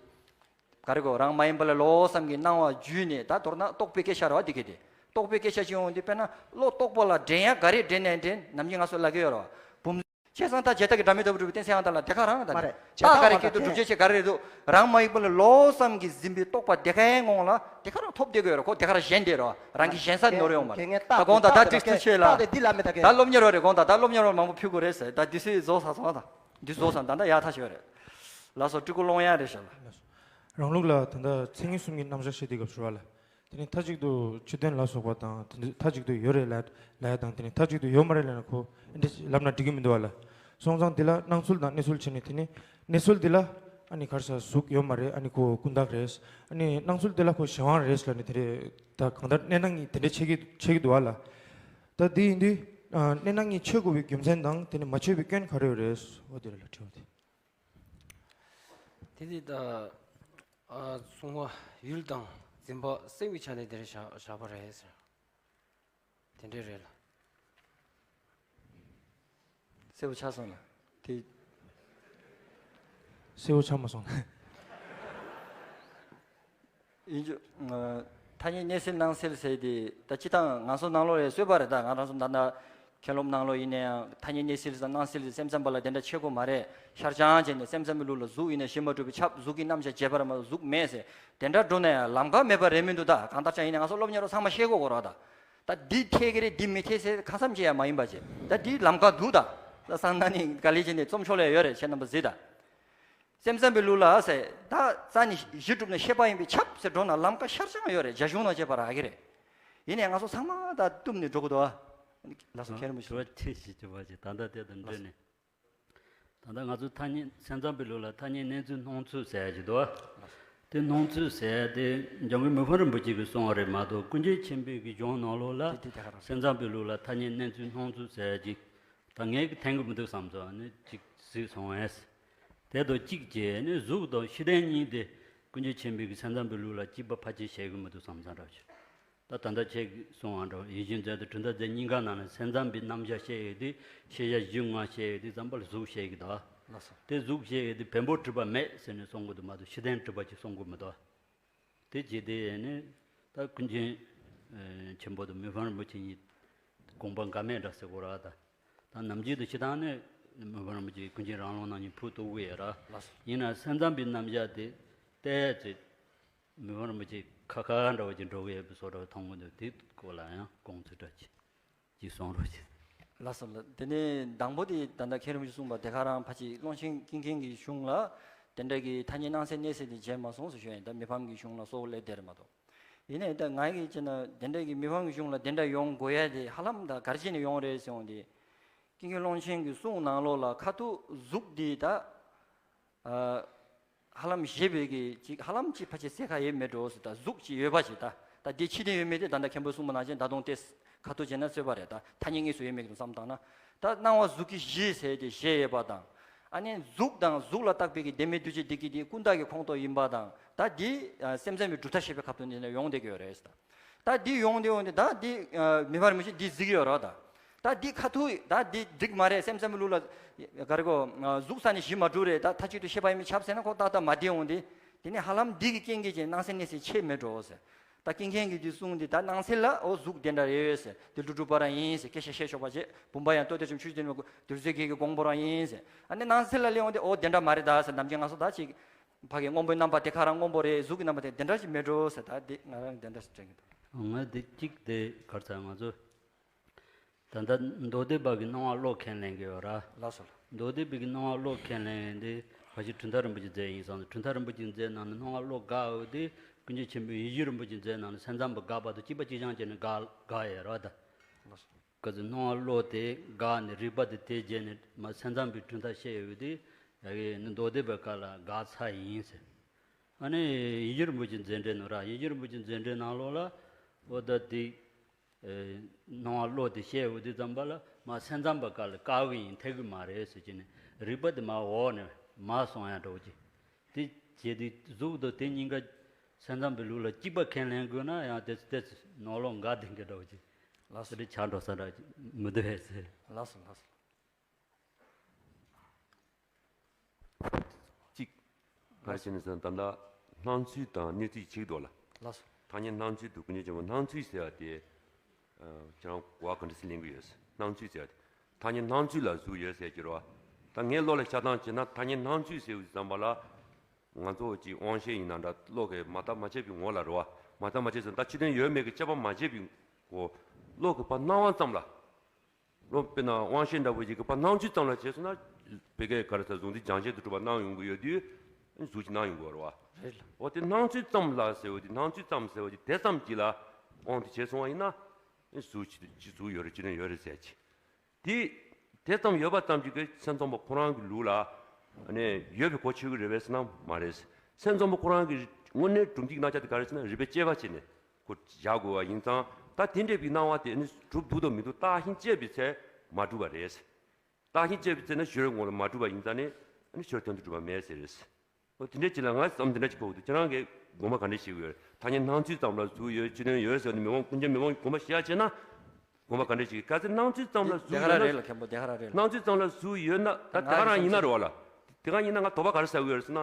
ག་རེ་གོ་རང་མ་ཡིན་པ་ལ་ལོག་བསམ་གྱི་སྣང་བ་བརྒྱུད་ནས། ད་མདོར་ན་རྟོག་པའི་སྐད་ཆ་རེད་བ། འདི་གལ་ཏེ་རྟོག་པའི་སྐད་ཆ་ཅིག་ཡོང་དུས་དཔེར་ན་བློ་རྟོག་པ་ལ་འདྲེན་ཡ་ག་རེ་འདྲེན་ནའི་འདྲེན། ནམ་རྒྱུན་ང་ཚོ་ལབ་ཀྱི་ཡོད་རེད་བ། བུམ། བྱས་ཙང་ད་བྱས་རྟགས་ཀྱི་སྒྲ་མི་རྟག་པ་གྲུབ་པའི་གཏན་ཚིགས་ཡང་དག་ལ་དེ་ག་རང་ད་མ་རེད། བྱས་རྟགས་ག་རེ་སྐད་དུ་སྒྲུབ་བྱེད་ཆེ་ག་རེ་རེད་འདུག་རང་མ་ཡིན་པ་ལ་ལོག་བསམ་གྱིས་ཟིན་པའི་རྟོག་པ་དེ་གའི་ངང་ལ་དེ་ག་རང་ཐོབ་བསྡད་ཀྱི་ཡོད་རེད། ཁོ་དེ་ག་རང་ཞེན་བསྡད་རེད་བ། རང་གི་ཞེན་ས་ནོར་ཡོང་མ་རེད། ད་དགོངས་དག་ད་ཏིག་ཙི་ཆེ་ལ། ད་སློབ་གཉེར་བ་རེད། དགོངས་དག་ད་སློབ་གཉེར་བ་མང་པོ་ཕུལ་དགོས་རེད་ཟེར། ད་འདི་སུས་རྫོགས་ཚར་སོང་ད། འདི་རྫོགས་སོང་ད། ད་ཡག་ཐག་ཆོད་རེད། ལགས་སོ། སྤྲུལ་སྐུ་ཀློང་ཡངས་རེད་ཤག་ལ། རང་ལུགས་ལ་ད་ལྟ་མཚན་ཉིད་གསུམ་གྱི་རྣམ་གཞག་བཤད་དུས་སྐབས་སུ་བ་ལ། དེ་ནི་མཐའ་གཅིག་ཏུ་ཕྱི་དོན་ལ་སོགས་པ་དང་དེ་འདྲ་མཐའ་གཅིག་ཏུ་ཡོད་རེད་ལབ་ལབ་ཡ་དང་། དེ་ནི་མཐའ་གཅིག་ཏུ་ཡོད་མ་རེད་ལབ་ན་ཁོ་འདི་ལབ་ན་འགྲིག་གི་མི་འདུག་བ་ལ། སོང་ཙང་འདི་ལ་སྣང་ཚུལ་དང་གནས་ཚུལ་བྱས་ནས། དེ་ནི་གནས་ཚུལ་འདི་ལ་ཨ་ནི་ག་རེ་ཟེར། གཟུགས་ཡོད་མ་རེད། ཨ་ནི་ཁོ་ཀུན་བཏགས་རེད། ཨ་ནི་སྣང་ཚུལ་འདི་ལ་ཁོ་གཞན་དབང་རེད་ལབ་ནས། དེ་རེད། ད་གང་ལྟར་གནས་སྟངས་གཉིས་དེ་འདྲ་ཕྱེ་གི་ཕྱེ་གི་འདུག་བ་ལ། ད་འདི་ཡིན་དུས་གནས་སྟངས་གཉིས་ཕྱེ་དགོས་པའི་རྒྱུ་མཚན་དང་དེ་ནི་མ་ཕྱེ་བའི་སྐྱོན་ག་རེ་ཡོད་རེད། འོ་དེ་རེད་ལ་དྲི་བ་དེ། དེ་དེ་ད་ཨ་གསུང་བ་ཡུལ་དང་འཛིན་པ་སེལ་བའི་ཆ་ནས་དེ་རེད་བཞག་བཞག་པ་རེད་ཟེར། དེ་འདྲས་རེད་ལ། གསལ་པོ་ཆགས་སོང་ལ། དེ། གསལ་པོ་ཆགས་མ་སོང་ལ། ཡིན་རྒྱུ། ཐ་སྙད་གནས་སེལ་སྣང་སེལ་ཟེར་དེ་ད་སྤྱིར་བཏང་ང་ཚོ་ནང་ལོགས་ལ་སྲོལ་པ་རེད། ད་ང་རང་ཚོ་ད་ལྟ་མཁན་སློབ་ནང་ལོགས་ཡིན་ན་ཡང་ཐ་སྙད་གནས་སེལ་དང་སྣང་སེལ་ཟེར་སེམས་ཙམ་པ་ལ་དེ་འདྲ་ཕྱེ་དགོས་མ་རེད། ཤར་བྱང་བྱས་ནས་སེམས་ཙམ་པའི་ལུགས་ལ་གཟུགས་ཡིན་ན་གཞི་མ་གྲུབ་པས་ཁྱབ། གཟུགས་ཀྱི་རྣམ་གཞག་བྱས་པ་རེད་མ་གཏོགས་གཟུགས་མེད་ཟེར། དེ་འདྲ་འགྲོ་ན་ཡང་ལམ་ཁ་མེད་པ་རེད་མི་འདུག་ད་གང་ལྟར་ཀྱང་ཡིན་ན་ང་ཚོ་སློབ་གཉེར་བ་ཚང་མ་ཤེས་དགོས་དགོས་རེད་ད། ད་འདི་འཐད་ཀྱི་རེད་འདི་མི་འཐད་ཟེར་གང་འཚམ་བྱས་ཡང་མ་ཡིན་པ་བྱས། ད་འདི་ལམ་ཁ་འདུག་ད། ད་སང་ན་ནི་ག་ལེ་བྱས་ནས་རྩོམ་ཤོག་ལ་ཡོད་རེད། ཁྱེད་རྣམ་པ་གཟིགས་ད། སེམས་ཙམ་པའི་ལུགས་ལ་ཟེར། ད་རྩ་ནི་གཞི་གྲུབ་ནས་ཤེས་པ་ཡིན་པས་ཁྱབ་ཟེར་འགྲོ་ན་ལམ་ཁ་ཤར་བྱང་ཡོད་རེད། རྒྱ་གཞུང་ནང་བྱས་པ་རག་གི་རེད། ཡིན་ནའི་ང་ཚོ་ཚང་མ་ད་བཏུམ་ནས་འགྲོ་གི་འདུག་ཨ། ལགས་སོ། མཁན་རིན་པོ་ཆེ། དྲི་བ་ཁྲིད་ཞིག་དྲི་བ་ཞིག་ད་ལྟ་དེ་དང་འབྲེལ་ནས། ད་ལྟ་ང་ཚོ་ཐ་སྙད་སེམས་ཙམ་པའི་ལུགས་ལ་ཐ་སྙད་གནས་ཚུལ་སྣང་ཚུལ་ཟེར་ཡ་ཞིག་འདུག་ཨ། དེ་སྣང་ཚུལ་ཟེར་ཡ་དེ་འཇམ་མགོན་མི་ཕམ་རིན་པོ་ཆེ་གིས་གསུངས་པ་རེད་མ་གཏོགས། ཀུན་མཁྱེན་ཆེན་པོའི་གི་གཞུང་ནང་ལོགས་ལ་དེ་དེ་དེ་ག་རང་། སེམས་ཙམ་པའི་ལུགས་ལ་ཐ་སྙད་གནས་ཚུལ་སྣང་ཚུལ་ཟེར་ཡ་ཅིག་ད་ངས་གི་འཐེན་གི་མི་འདུག་བསམ་སོང་། ཨ་ནི་ཅིག་གཟིགས་སོང་ངས། དེ་དང་གཅིག་བྱས་ནས་གཟུགས་དང་ཤེས་ལྡན་གཉིས་དེ་ཀུན་མཁྱེན་ཆེན་པོའི་གི་སེམས་ཙམ་པའི་ལུགས་ལ་གཅིག་པ་ཕལ་ཆེར་བཞག་གི་མི་འདུག་བསམ་བསམ་འདྲ་བ་ཅིག་ད་ད་ལྟ་ཁྱེད་ཀྱིས་གསུངས་པ་འདྲ་ཡིད་བཞིན་མཛོད་དང་གྲུབ་མཐའ་མཛོད་གཉིས་ཀ་ནང་ནས་སེམས་ཙམ་པའི་རྣམ་གཞག་བཤད་ཡོད་དུས་ཤེས་བྱ་གཞི་ལྔ་བཤད་ཡོད་དུས་ཙམ་པ་ལ་གཟུགས་བཤད་ཀྱི་འདུག་ལགས་སོ། དེ་གཟུགས་བཤད་ཡོད་དུས་བེམ་པོ་གྲུབ་པ་མེད་ཟེར་ནས་གསུང་གི་འདུག་མ་གཏོགས་ཤེས་ལྡན་གྲུབ་པ་ཅིག་གསུང་གི་མི་འདུག་དེ་བྱས་ཏེ་ནི་ད་ཀུན་མཁྱེན་ཆེན་པོ་དང་མི་ཕམ་རིན་པོ་ཆེ་གཉིས་དགོངས་པ་འགལ་མེད་འདྲ་ཟེར་དགོས་ར། ད་ད་ནམ་རྒྱུན་དུ་སྤྱིར་བཏང་ནི་མི་ཕམ་རིན་པོ་ཆེ་ཀུན་མཁྱེན་རང་ལུགས་རྣམ་གཉིས་ཕུལ་ཐུབ་ཀྱི་ཡོད་ར། ལགས་སོ། ཡིན་ན་སེམས་ཙམ་པའི་རྣམ་གཞག་དེ་ཏོག་ཙམ་མི་ཕམ་རིན་པོ་ཆེ་ཁ་ཁ་འདྲ་བོ་ཅིག་འགྲོ་གི་ཡོད་པའི་བཟོ་འདྲ་མཐོང་གི་འདུག་དེ་སྐོར་ལ་ཡང་དགོངས་ཚུལ་འདྲ་ཅིག་ཅིག་གསུང་རོགས་ཞུ། ལགས་སོ་ལགས། དེ་ནས་དང་པོ་དེ་ད་ལྟ་མཁན་རིན་པོ་ཆེ་གསུངས་པ་དེ་ག་རང་ཕལ་ཆེར་ཀློང་ཆེན་ཀུན་མཁྱེན་གྱི་གཞུང་ལ་དེ་འདྲ་གི་ཐ་སྙད་སྣང་སེལ་གནས་ཚུལ་དེ་མཇལ་མ་སོང་ཟེར་ཞུ་ཡིན། ད་མི་ཕམ་གྱི་གཞུང་ལ་གཙོ་བོ་སླེབས་བསྡད་རེད་མ་གཏོགས། ཡིན་ནའི་ད་ང་གིས་བྱས་ན་དེ་འདྲ་གི་མི་ཕམ་གྱི་གཞུང་ལ་དེ་འདྲ་ཡོང་དགོས་ཡ་དེ་ཧ་ལམ་ད་ག་རེ་བྱས་ནས་ཡོང་རེད་ཟེར་འོང་དེ། ཀུན་མཁྱེན་ཀློང་ཆེན་གྱི་གསུང་ནང་ལོགས་ལ་ཁ་ཐུག་གཟུགས་འདི་ད། ཨ། ཧ་ལམ་ཞེས་པའི་གི་ཅིག་ཧ་ལམ་ཅིག་ཕལ་ཆེར་གསལ་ཁ་ཡོད་མེད་འགྲོ་ཟེར། ད་གཟུགས་ཅིག་ཡོད་པ་ཞིག་ད་ད་དེ་ཕྱི་དོན་ཡོད་མེད་དེ་ད་ལྟ་མཁན་པོས་གསུངས་པ་ནང་བཞིན་ད་དུང་དེ་ཁ་ཐུག་བྱས་ན་རྩོད་པ་རེད། ད་ཐ་སྙད་དངོས་སུ་ཡོད་མེད་ཀྱི་བསམ་བཏང་ན། ད་སྣང་བ་གཟུགས་ཀྱི་གཞི་ཟེར་ཏེ་གཞི་ཡོད་པ་དང་། ཨ་ནི་གཟུགས་དང་གཟུགས་ལ་བཏགས་པའི་གི་བདེན་མེད་འདུ་བྱེད་འདི་གི་དེ་ཀུན་བཏགས་ཀྱི་ཁོངས་གཏོགས་ཡིན་པ་དང་། ད་དེ་སེམས་ཙམ་པའི་གྲུབ་མཐའ་བཤད་པའི་ཁ་ཐུག་ནས་ཡོང་བསྡད་ཀྱི་ཡོད་རེད་ཟེར། ད་འདི་ཡོང་དུས་ཡོང་དུས་ད་འདི་མི་ཕམ་རིན་པོ་ཆེ་འདི་གཟིགས་ཡོད་རེད་ད། ད་འདི་ཁ་ཐུག་ད་འདི་འགྲིག་མ་རེད། སེམས་ཙམ་པའི་ལུགས་ལ་ག་རེ་གོ། གཟུགས་ས་ནས་གཞི་མ་གྲུབ་རེད། ད་མཐའ་གཅིག་ཏུ་ཤེས་པ་ཡིན་མིན་ཁྱབ་ཟེར་ན་ཁོ་ཏག་ཏག་མ་བདེ་འོང་དེ། དེ་ནས་ཧ་ལམ་འདི་གི་རྐྱེན་གྱིས་ཀྱི་སྣང་སེམས་གནས་ཚུལ་ཕྱེ་མེད་འགྲོ་ཟེར། ད་ཀུན་མཁྱེན་གྱིས་འདི་གསུངས་འདི་ད་སྣང་སེམས་ལ་འོ་གཟུགས་དེ་འདྲ་རེད་ཟེར། དེ་ཀླུ་སྒྲུབ་པ་རང་ཡིན་ཟེར། སྐད་ཆ་བཤད་ཆོག་པ་བྱེད། བུམ་པ་ཡང་ལྟོ་ལྡིར་ཅུང་ཆུ་ལྡིར་མ་གུ་དུར་ཟེར་གྱི་གི་དགོངས་པ་རང་ཡིན་ཟེར། ཨ་ནི་སྣང་སེམས་ལ་སླེབས་འོང་དེ་འོ་དེ་འདྲ་མ་རེད་ད་ཟེར། ནམ་རྒྱུན་ང་ཚོ་ད་ཅིག་ཕ་གི་སྔོན་པོའི་རྣམ་པ་དེ་ག་རང་སྔོན་པོ་རེད། གཟུགས་ཀྱི་རྣམ་པ་དེ་དེ་འདྲ་ཞིག་མེད་འགྲོ་ཟེར། ད་དེ་ང་རང་དེ་འདྲ་ཞིག་དྲན་གྱི་འདུག་ང་དེ་གཅིག་དེ་གར་ཚ་ང་ཚོ་ད་ལྟ་མདོ་སྡེ་པ་གི་སྣང་བ་བློ་ཁས་ལེན་གྱི་ཡོད་ར། ལགས་སོ། མདོ་སྡེ་པ་གི་སྣང་བ་བློ་ཁས་ལེན་དེ་ཕལ་ཆེར་གྲུབ་མཐའ་རིན་པོ་ཆེ་མཛད་ཡིན་སོང་། གྲུབ་མཐའ་རིན་པོ་ཆེ་མཛད་ནང་ནས་སྣང་བ་བློ་དགག་འོས་དེ་ཀུན་མཁྱེན་ཆེན་པོའི་ཡིད་བཞིན་རིན་པོ་ཆེ་མཛད་ནང་ནས་སེམས་ཙམ་པ་དགག་པ་དང་གཅིག་པ་གཅིག་རྐྱང་བྱས་ནས་དགག་དགག་ཡོད་ར་ད། ལགས་སོ། ག་ཚོད་སྣང་བ་བློ་དེ་དགག་ནས་རིགས་པ་དེ་དེ་བརྗེས་ནས་མ་སེམས་ཙམ་པའི་གྲུབ་མཐའ་བཤད་ཡོད་དེ་ཡ་གི་ནི་མདོ་སྡེ་པའི་སྐབས་ལ་དགག་ཚར་ཡིན་ཟེར། ཨ་ནི་ཡིད་བཞིན་རིན་པོ་ཆེ་མཛད་འགྲེལ་ནོ་ར། ཡིད་བཞིན་རིན་པོ་ཆེ་མཛད་འགྲེལ་ནང་ལོགས་ལ་འོ་ད་དེ་སྣང་བ་བློ་དེ་བཤད་ཡོད་དེ་ཙམ་པ་ལ་མ་སེམས་ཙམ་པའི་སྐབས་ལ་དགག་གི་ཡིན། འཐད་གི་མ་རེད་ཟེར་གྱི་ནི་རིགས་པ་དེ་མ་འོག་ནས་མ་སོང་ཡ་འགྲོ་གི། དེ་བྱས་དུས་གཟུགས་དང་དེ་གཉིས་ཀ་སེམས་ཙམ་པའི་ལུགས་ལ་གཅིག་པ་ཁས་ལེན་དགོས་ན་ཡང་དེ་དེ་ནོར་ལོག་འགའ་ལྡན་གྱི་འགྲོ་གི། ལགས་སོ། དེ་ཆགས་འགྲོ་ས་འདྲ་མི་འདུག་ཧེ་ཟེར། ལགས་སོ་ལགས་སོ། གཅིག་ག་རེ་བྱས་ནས་ཟེར་ན་ད་ལྟ་སྣང་ཚུལ་དང་གནས་ཚུལ་གཅིག་འདུག་ལ། ལགས་སོ། ཐ་སྙད་སྣང་ཚུལ་དུ་ཀུན་མཁྱེན་ཆེན་པོ་སྣང་ཚུལ་ཟེར་བ་དེ། ཁྱེད་རང་གོ་བ་ག་འདྲ་ཞིག་ལེན་གྱི་ཡོད། སྣང་ཚུལ་ཟེར་བ་དེ། ཐ་སྙད་སྣང་ཚུལ་ལ་གཟུགས་ཡོད་ཟེར་གྱི་རེད་བ། ད་ངའི་བློ་ལ་ཤར་སྟངས་བྱས་ན་ཐ་སྙད་སྣང་ཚུལ་ཟེར་བའི་ཙམ་པ་ལ། ང་ཚོ་ཅིག་དབང་ཤེས་ཡིན་ན་འདྲ་བློ་གིས་མ་བརྟགས་མ་དཔྱད་པའི་ངོ་ལ་རེད་བ། མ་བརྟགས་མ་དཔྱད་ཟེར་ན་ད་ཕྱི་དོན་ཡོད་མེད་ཀྱི་དཔྱད་པ་མ་བྱས་པའི་གོ། བློ་གིས་ཕར་སྣང་བ་ཙམ་ལ། བློ་དཔེར་ན་དབང་ཤེས་འདྲ་བོ་ཞིག་གིས་ཕར་སྣང་ཚུལ་ཙམ་ལ་བྱས་སོང་ན། བོད་སྐད་ག་རེ་ཟ་གཟུགས་འཛིན་རྒྱང་ཤེལ་དུ་གྲུབ་པ་སྣང་ཡོང་གི་ཡོད་དུས། གཟུགས་ཅིག་སྣང་ཡོང་གི་ཡོད་རེད་བ། རེད་ལ། འོ་དེ་སྣང་ཚུལ་ཙམ་ལ་ཟེར་བ་དེ་སྣང་ཚུལ་ཙམ་ཟེར་བ་དེ་དེ་ཙམ་གྱིས་ལ་དབང་དུ་བྱས་སོང་བ་ཡིན་ན། གཟུགས་ཅིག་ཅིག་གཟུགས་ཡོད་རེད་ཅི་ནས་ཡོད་རེད་ཟེར་གྱི། དེ་དེ་ཙམ་ཡོད་པ་ཙམ་གྱིས་ཀྱི་སེམས་ཙམ་པ་ཁོ་རང་གི་ལུགས་ལ་ཨ་ནི་ཡོད་པའི་གོ་ཆོད་ཀྱི་རེད་པས་ཟེར་ན་མ་རེད། སེམས་ཙམ་པ་ཁོ་རང་གི་དངོས་གནས་སྒྲུབ་འདི་གི་རྣམ་གཞག་དེ་ག་རེ་ཟེར་ན་རིགས་པས་དཔྱད་པ་བྱས་ནས་ཁོ་བཞག་དགོས་པ་ཡིན་ཙང་། ད་དེ་འདྲས་པའི་སྣང་བ་དེ་ཨ་ནི་གྲུབ་འདུག་དང་མི་འདུག་བརྟགས་ཤིང་དཔྱད་པའི་ཚེ་མ་གྲུབ་པ་རེད། བརྟགས་ཤིང་དཔྱད་པའི་ཚེ་ན་ཕྱི་རོལ་ངོ་ལ་མ་གྲུབ་པ་ཡིན་ཙང་ནི་ཨ་ནི་ཕྱི་རོལ་དོན་དུ་གྲུབ་པ་མེད་ཟེར་རེད། འོ་དེ་འདྲ་ཅིག་ལ་ང་བསམ་དེ་འདྲ་ཅིག་གོ་འདུག་ཁྱེད་རང་གིས་དགོངས་པ་ག་འདྲ་ཞིག་ཡོད། ཐ་སྙད་སྣང་ཚུལ་ཙམ་ལ་གཟུགས་ཡོད་ཅི་དོན་ཡོད་ཟེར་ནས་མི་དབང་ཀུན་མཁྱེན་མི་དབང་གིས་དགོངས་པ་བཞག་བྱས་ན། དགོངས་པ་ག་འདྲ་ཞིག་གལ་སྲིད་སྣང་ཚུལ་ཙམ་ལ་གཟུགས་ཡོད་ན། དེ་ག་རང་རེད་ལ་མཁན་པོ་དེ་ག་རང་རེད་ལ། སྣང་ཚུལ་ཙམ་ལ་གཟུགས་ཡོད་ན་ད་དེ་ག་རང་ཡིན་ན་རེད་བ་ལ། དེ་ག་ཡིན་ན་ང་དོགས་པ་ག་རེ་ཟ་གི་ཡོད་རེད་ཟེར་ན།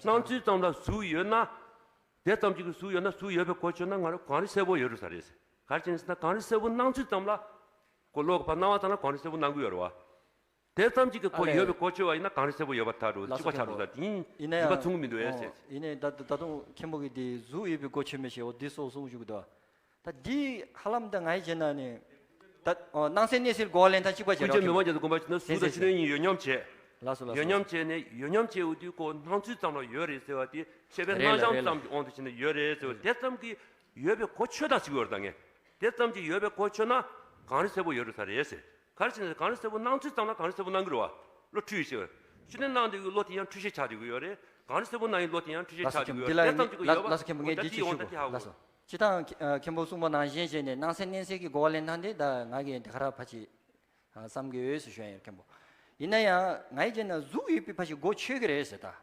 སྣང་ཚུལ་ཙམ་ལ་གཟུགས་ཡོད་ན། དེ་ཙམ་ཅིག་གི་གཟུགས་ཡོད་ན་གཟུགས་ཡོད་པའི་གོ་ཆོད་ན་ང་རང་གངས་རི་སེར་པོ་ཡོད་རེད་ཟེར་རེད། ག་རེ་བྱས་ནས་ཟེར་ན་གངས་རི་སེར་པོ་སྣང་ཚུལ་ཙམ་ལ། ཁོ་བློ་གིས་ཕར་སྣང་བ་ཙམ་ལ་གངས་རི་སེར་པོ་སྣང་གི་ཡོད་རེད་བ། དེ་ཙམ་ཅིག་གི་ཁོ་ཡོད་པའི་གོ་ཆོད་པ་ཡིན་ན་གངས་རི་སེར་པོ་ཡོད་པར་ཐལ་འགྲོ། གཅིག་པ་ཆགས་འགྲོ་ས་དེ་ཡིན་ཡིན་ན་ཡིན་པ་ཡང་མཚུངས་མི་འདུག་ཨེ་ཟེར། ཡིན་ནའི་ད་ད་དུང་མཁན་པོ་གིས་དེ་གཟུགས་ཡོད་པའི་གོ་ཆོད་མེད་ཞེས་འོ་དེ་སོགས་གསུངས་བཞུགས་འདུག་ད་འདི་ཧ་ལམ་ད་ང་ཡི་བྱས་ན་ནི། ད་ཨོ་སྣང་སེམས་གནས་ཚུལ་གོ་བ་ལེན་སྟངས་གཅིག་པ་བྱེད་ཀུན་མཁྱེན་མི་དབང་རྒྱ་མཚོ་དགོངས་པ་བཞིན་ན་གཟུགས་དང་ཕྱི་དོན་གཉིས་ཡོད་སྙམ་བྱས། ལགས་སོ་ལགས་སོ། ཡོད་སྙམ་བྱས་ནས་ཡོད་སྙམ་བྱས་འོ་དུས་ཁོ་སྣང་ཚུལ་ཙམ་ལ་ཡོད་རེད་ཟེར་བ་དེ་ཤེས་པའི་རྣམ་གཞག་ཙམ་གྱི་དབང་དུ་བྱས་ནས་ཡོད་རེད་ཟེར་བ་དེ་ཙམ་གྱིས་ཡོད་པའི་གོ་ཆོད་སྟངས་ཅིག་ཡོད་རེད་ད་ངས། དེ་ཙམ་གྱིས་ཡོད་པའི་གོ་ཆོད་ན་གངས་རི་སེར་པོ་ཡོད་རེད་ས་རེད་ཟེར། ག་རེ་བྱས་ནས་གངས་རི་སེར་པོ་སྣང་ཚུལ་ཙམ་ལ་གངས་རི་སེར་པོ་སྣང་གི་རེད་བ། བློ་འཁྲུལ་ཡོད་ཤེས། ཕྱི་དོན་སྣང་དུས་ཀྱི་བློ་དེ་ཡང་འཁྲུལ་ཤེས་ཆགས་བསྡད་ཀྱི་ཡོད་རེད། གངས་རི་སེར་པོ་སྣང་ཡི་བློ་དེ་ཡང་འཁྲུལ་ཤེས་ཆགས་བསྡད་ཀྱི་ཡོད་རེད། དེ་ཙམ་གྱིས་ཡོད་པ་ལགས་སོ། མཁན་པོ་ངས་འདི་ཅིག་ཞུ་དགོས། ལགས་སོ། སྤྱིར་བཏང་མཁན་པོ་གསུངས་པ་ནང་བཞིན་བྱས་ནས་སྣང་སེམས་གནས་ཚུལ་གྱི་གོ་བ་ལེན་སྟངས་དེ་ད་ང་གིས་འདི་ག་ར་ཕལ་ཆེར་བསམ་གྱི་ཡོད་ཟེར་ཞུ་ཡ་ཡིན་མཁན་པོ། ཡིན་ན་ཡང་ང་ཡི་བྱས་ན་གཟུགས་ཡོད་པའི་ཕལ་ཆེར་གོ་ཆོད་ཀྱི་རེད་ཟེར་ད།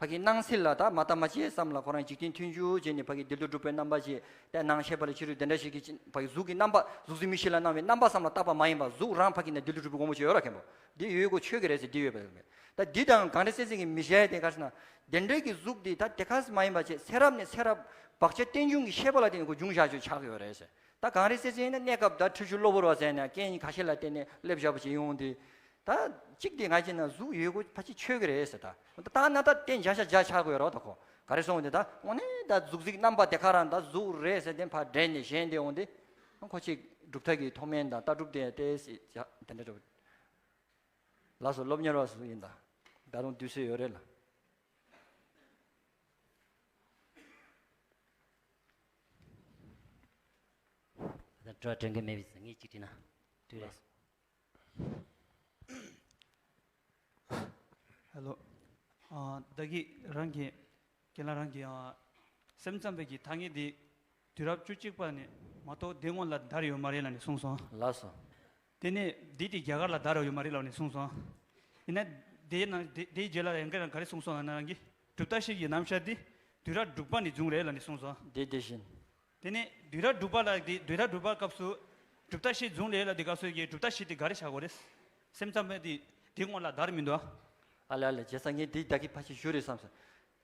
ཕ་གི་སྣང་སྲིད་ལ་ད་མ་བལྟ་མ་དཔྱད་བསམ་ལ་ཁོ་རང་འཇིག་རྟེན་མཐུན་འཇུག་བྱས་ནས་ཕ་གི་འདི་ལྟར་གྲུབ་པའི་རྣམ་པ་ཅིག་བལྟས་སྣང་ཤེས་པ་ལ་ཕྱི་རོལ་དེ་འདྲ་ཞིག་གི་ཕ་གི་གཟུགས་ཀྱི་རྣམ་པ། གཟུགས་སུ་མིག་ཤེས་ལ་སྣང་བའི་རྣམ་པ་བསམ་ལ་བཏགས་པ་མ་ཡིན་པ། གཟུགས་རང་ཕ་གི་ནས་འདི་ལྟར་གྲུབ་པའི་ངོ་བོ་ཅིག་ཡོད་ར་མཁན་པོ། འདི་ཡོད་དགོས་ཆོས་ཀྱི་རེད་ཟེར་འདི་ཡོད་པ་ཡོད་མེད། ད་འདི་དང་གངས་རི་རྩེ་རྩེ་གི་མི་ཤེས་དེ་ག་ཟེར་ན། དེ་འདྲའི་གི་གཟུགས་འདི་ད་དེ་ག་ཟེར་མ་ཡིན་པ་བྱས་ཚེ་རབས་ནས་ཚེ་རབས་བག་ཆགས་རྟེན་འབྱུང་གི་ཤེས་པ་ལ་བརྟེན་ནས་ཁོ་འབྱུང་བཞག་ཆོག་ཆགས་ཡོད་རེད་ཟེར། ད་གངས་རི་རྩེ་རྩེ་ཡིན་ན་གནས་སྐབས་ད་ཁྲི་བཅུ་གློ་བུར་བ་ཟེར་ནས་རྐྱེན་ཁ་ཤས་ལ་བརྟེན་ནས་སླེབས་བཞག་པ་ཅིག་ཡོང་དུས། ད་གཅིག་དེ་ང་བྱས་ན་གཟུགས་ཡོད་དགོས་ཕལ་ཆེར་ཆོས་ཀྱི་རེད་ཟེར། ད་ད་ན་ད་བརྟེན་བྱ་ཤ་བྱ་ཆགས་དགོས་རོགས། ད་ཁོ་ག་རེ་སོང་དེ་ད་དངོས་གནས་ད་གཟུགས་གཟིགས་རྣམ་པ་དེ་ག་རང་ད་གཟུགས་རེད་ཟེར་དེ་ཕར་འདྲེན་ནས་གཞན་དེ་འོང་དེ། ཁོ་ཅིག་གྲུབ་མཐའ་གི་མཐོ་དམན་དང་ལྟ་གྲུབ་དེ་ཏོག་ཙམ་དེ་འདྲ་འགྲོ། ལགས་སོ། སློབ་གཉེར་བ་སུ་ཡིན་ད། ད་རུང་དུས་ཚོད་ཡོད་རེད་ལ། ད་དྲི་བ་དྲན་གི་མེད་པས་ངས་གཅིག་དྲིས་ན་དུས་རེད། ལགས་སོ། ཧེ་ལོ། ཨ། བདག་གིས་རང་གི་རྒན་ལགས་རང་གིས། ཨ། སེམས་ཙམ་པའི་གི་ཐ་སྙད་འདི་དུས་རབས་བཅུ་གཅིག་པ་ནས་མ་གཏོགས་འདི་སྔོན་ལ་དར་ཡོད་མ་རེད་ལབ་ནས་གསུངས་སོང་། ལགས་སོ། དེ་ནས་འདི་དེ་རྒྱ་གར་ལ་དར་ཡོད་མ་རེད་ལབ་ནས་གསུངས་སོང་། ཡིན་ན་དེའི་ནང་དེ་དེའི་རྗེས་ལ་ཡང་ག་རང་ག་རེ་གསུངས་སོང་ལབ་ན། རང་གིས་གྲུབ་མཐའ་བཞི་གི་རྣམ་གཞག་འདི་དུས་རབས་དྲུག་པ་ནས་བྱུང་རེད་ལབ་ནས་གསུངས་སོང་། དེ་དེ་བཞིན། དེ་ནས་དུས་རབས་དྲུག་པ་ལ་དེ་དུས་རབས་དྲུག་པ་སྐབས་སུ་གྲུབ་མཐའ་བཞི་བྱུང་རེད་ལབ་དེ་སྐབས་སུ་གི་གྲུབ་མཐའ་བཞི་དེ་ག་རེ་ཆགས་དགོས་རེད། སེམས་ཙམ་པ་དེ་དེ་སྔོན་ལ་དར་མི་འདུག་ཨ། ཨ་ལ་ཨ་ལ། བྱས་ཙང་ངས་འདི་ད་གིན་ཕལ་ཆེར་ཞུས་རེད་བསམ་སོང་།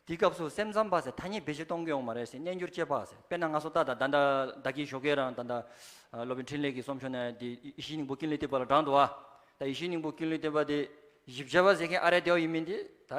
དེའི་སྐབས་སུ་སེམས་ཙམ་པ་ཟེར་ཐ་སྙད་བེད་སྤྱོད་གཏོང་གི་ཡོད་མ་རེད་ཟེར། རྣལ་འབྱོར་དཔྱད་པ་ཟེར། དཔེར་ན་ང་ཚོ་ད་ད་ད་ད་ད་གིན་ཞོགས་ཀས་རང་ད་ད་སློབ་དཔོན་འཕྲིན་ལས་ཀྱི་གསུང་ཆོས་ནས་འདི་ཡེ་ཤེས་སྙིང་པོ་ཀུན་ལས་བཏུས་པ་ལ་དྲངས་འདུག་བ། ད་ཡེ་ཤེས་སྙིང་པོ་ཀུན་ལས་བཏུས་པ་དེ་བཞི་བརྒྱ་པ་ཟེར་མཁན་ཨ་རེ་དེ་བ་ཡིན་མིན་དེ་ད་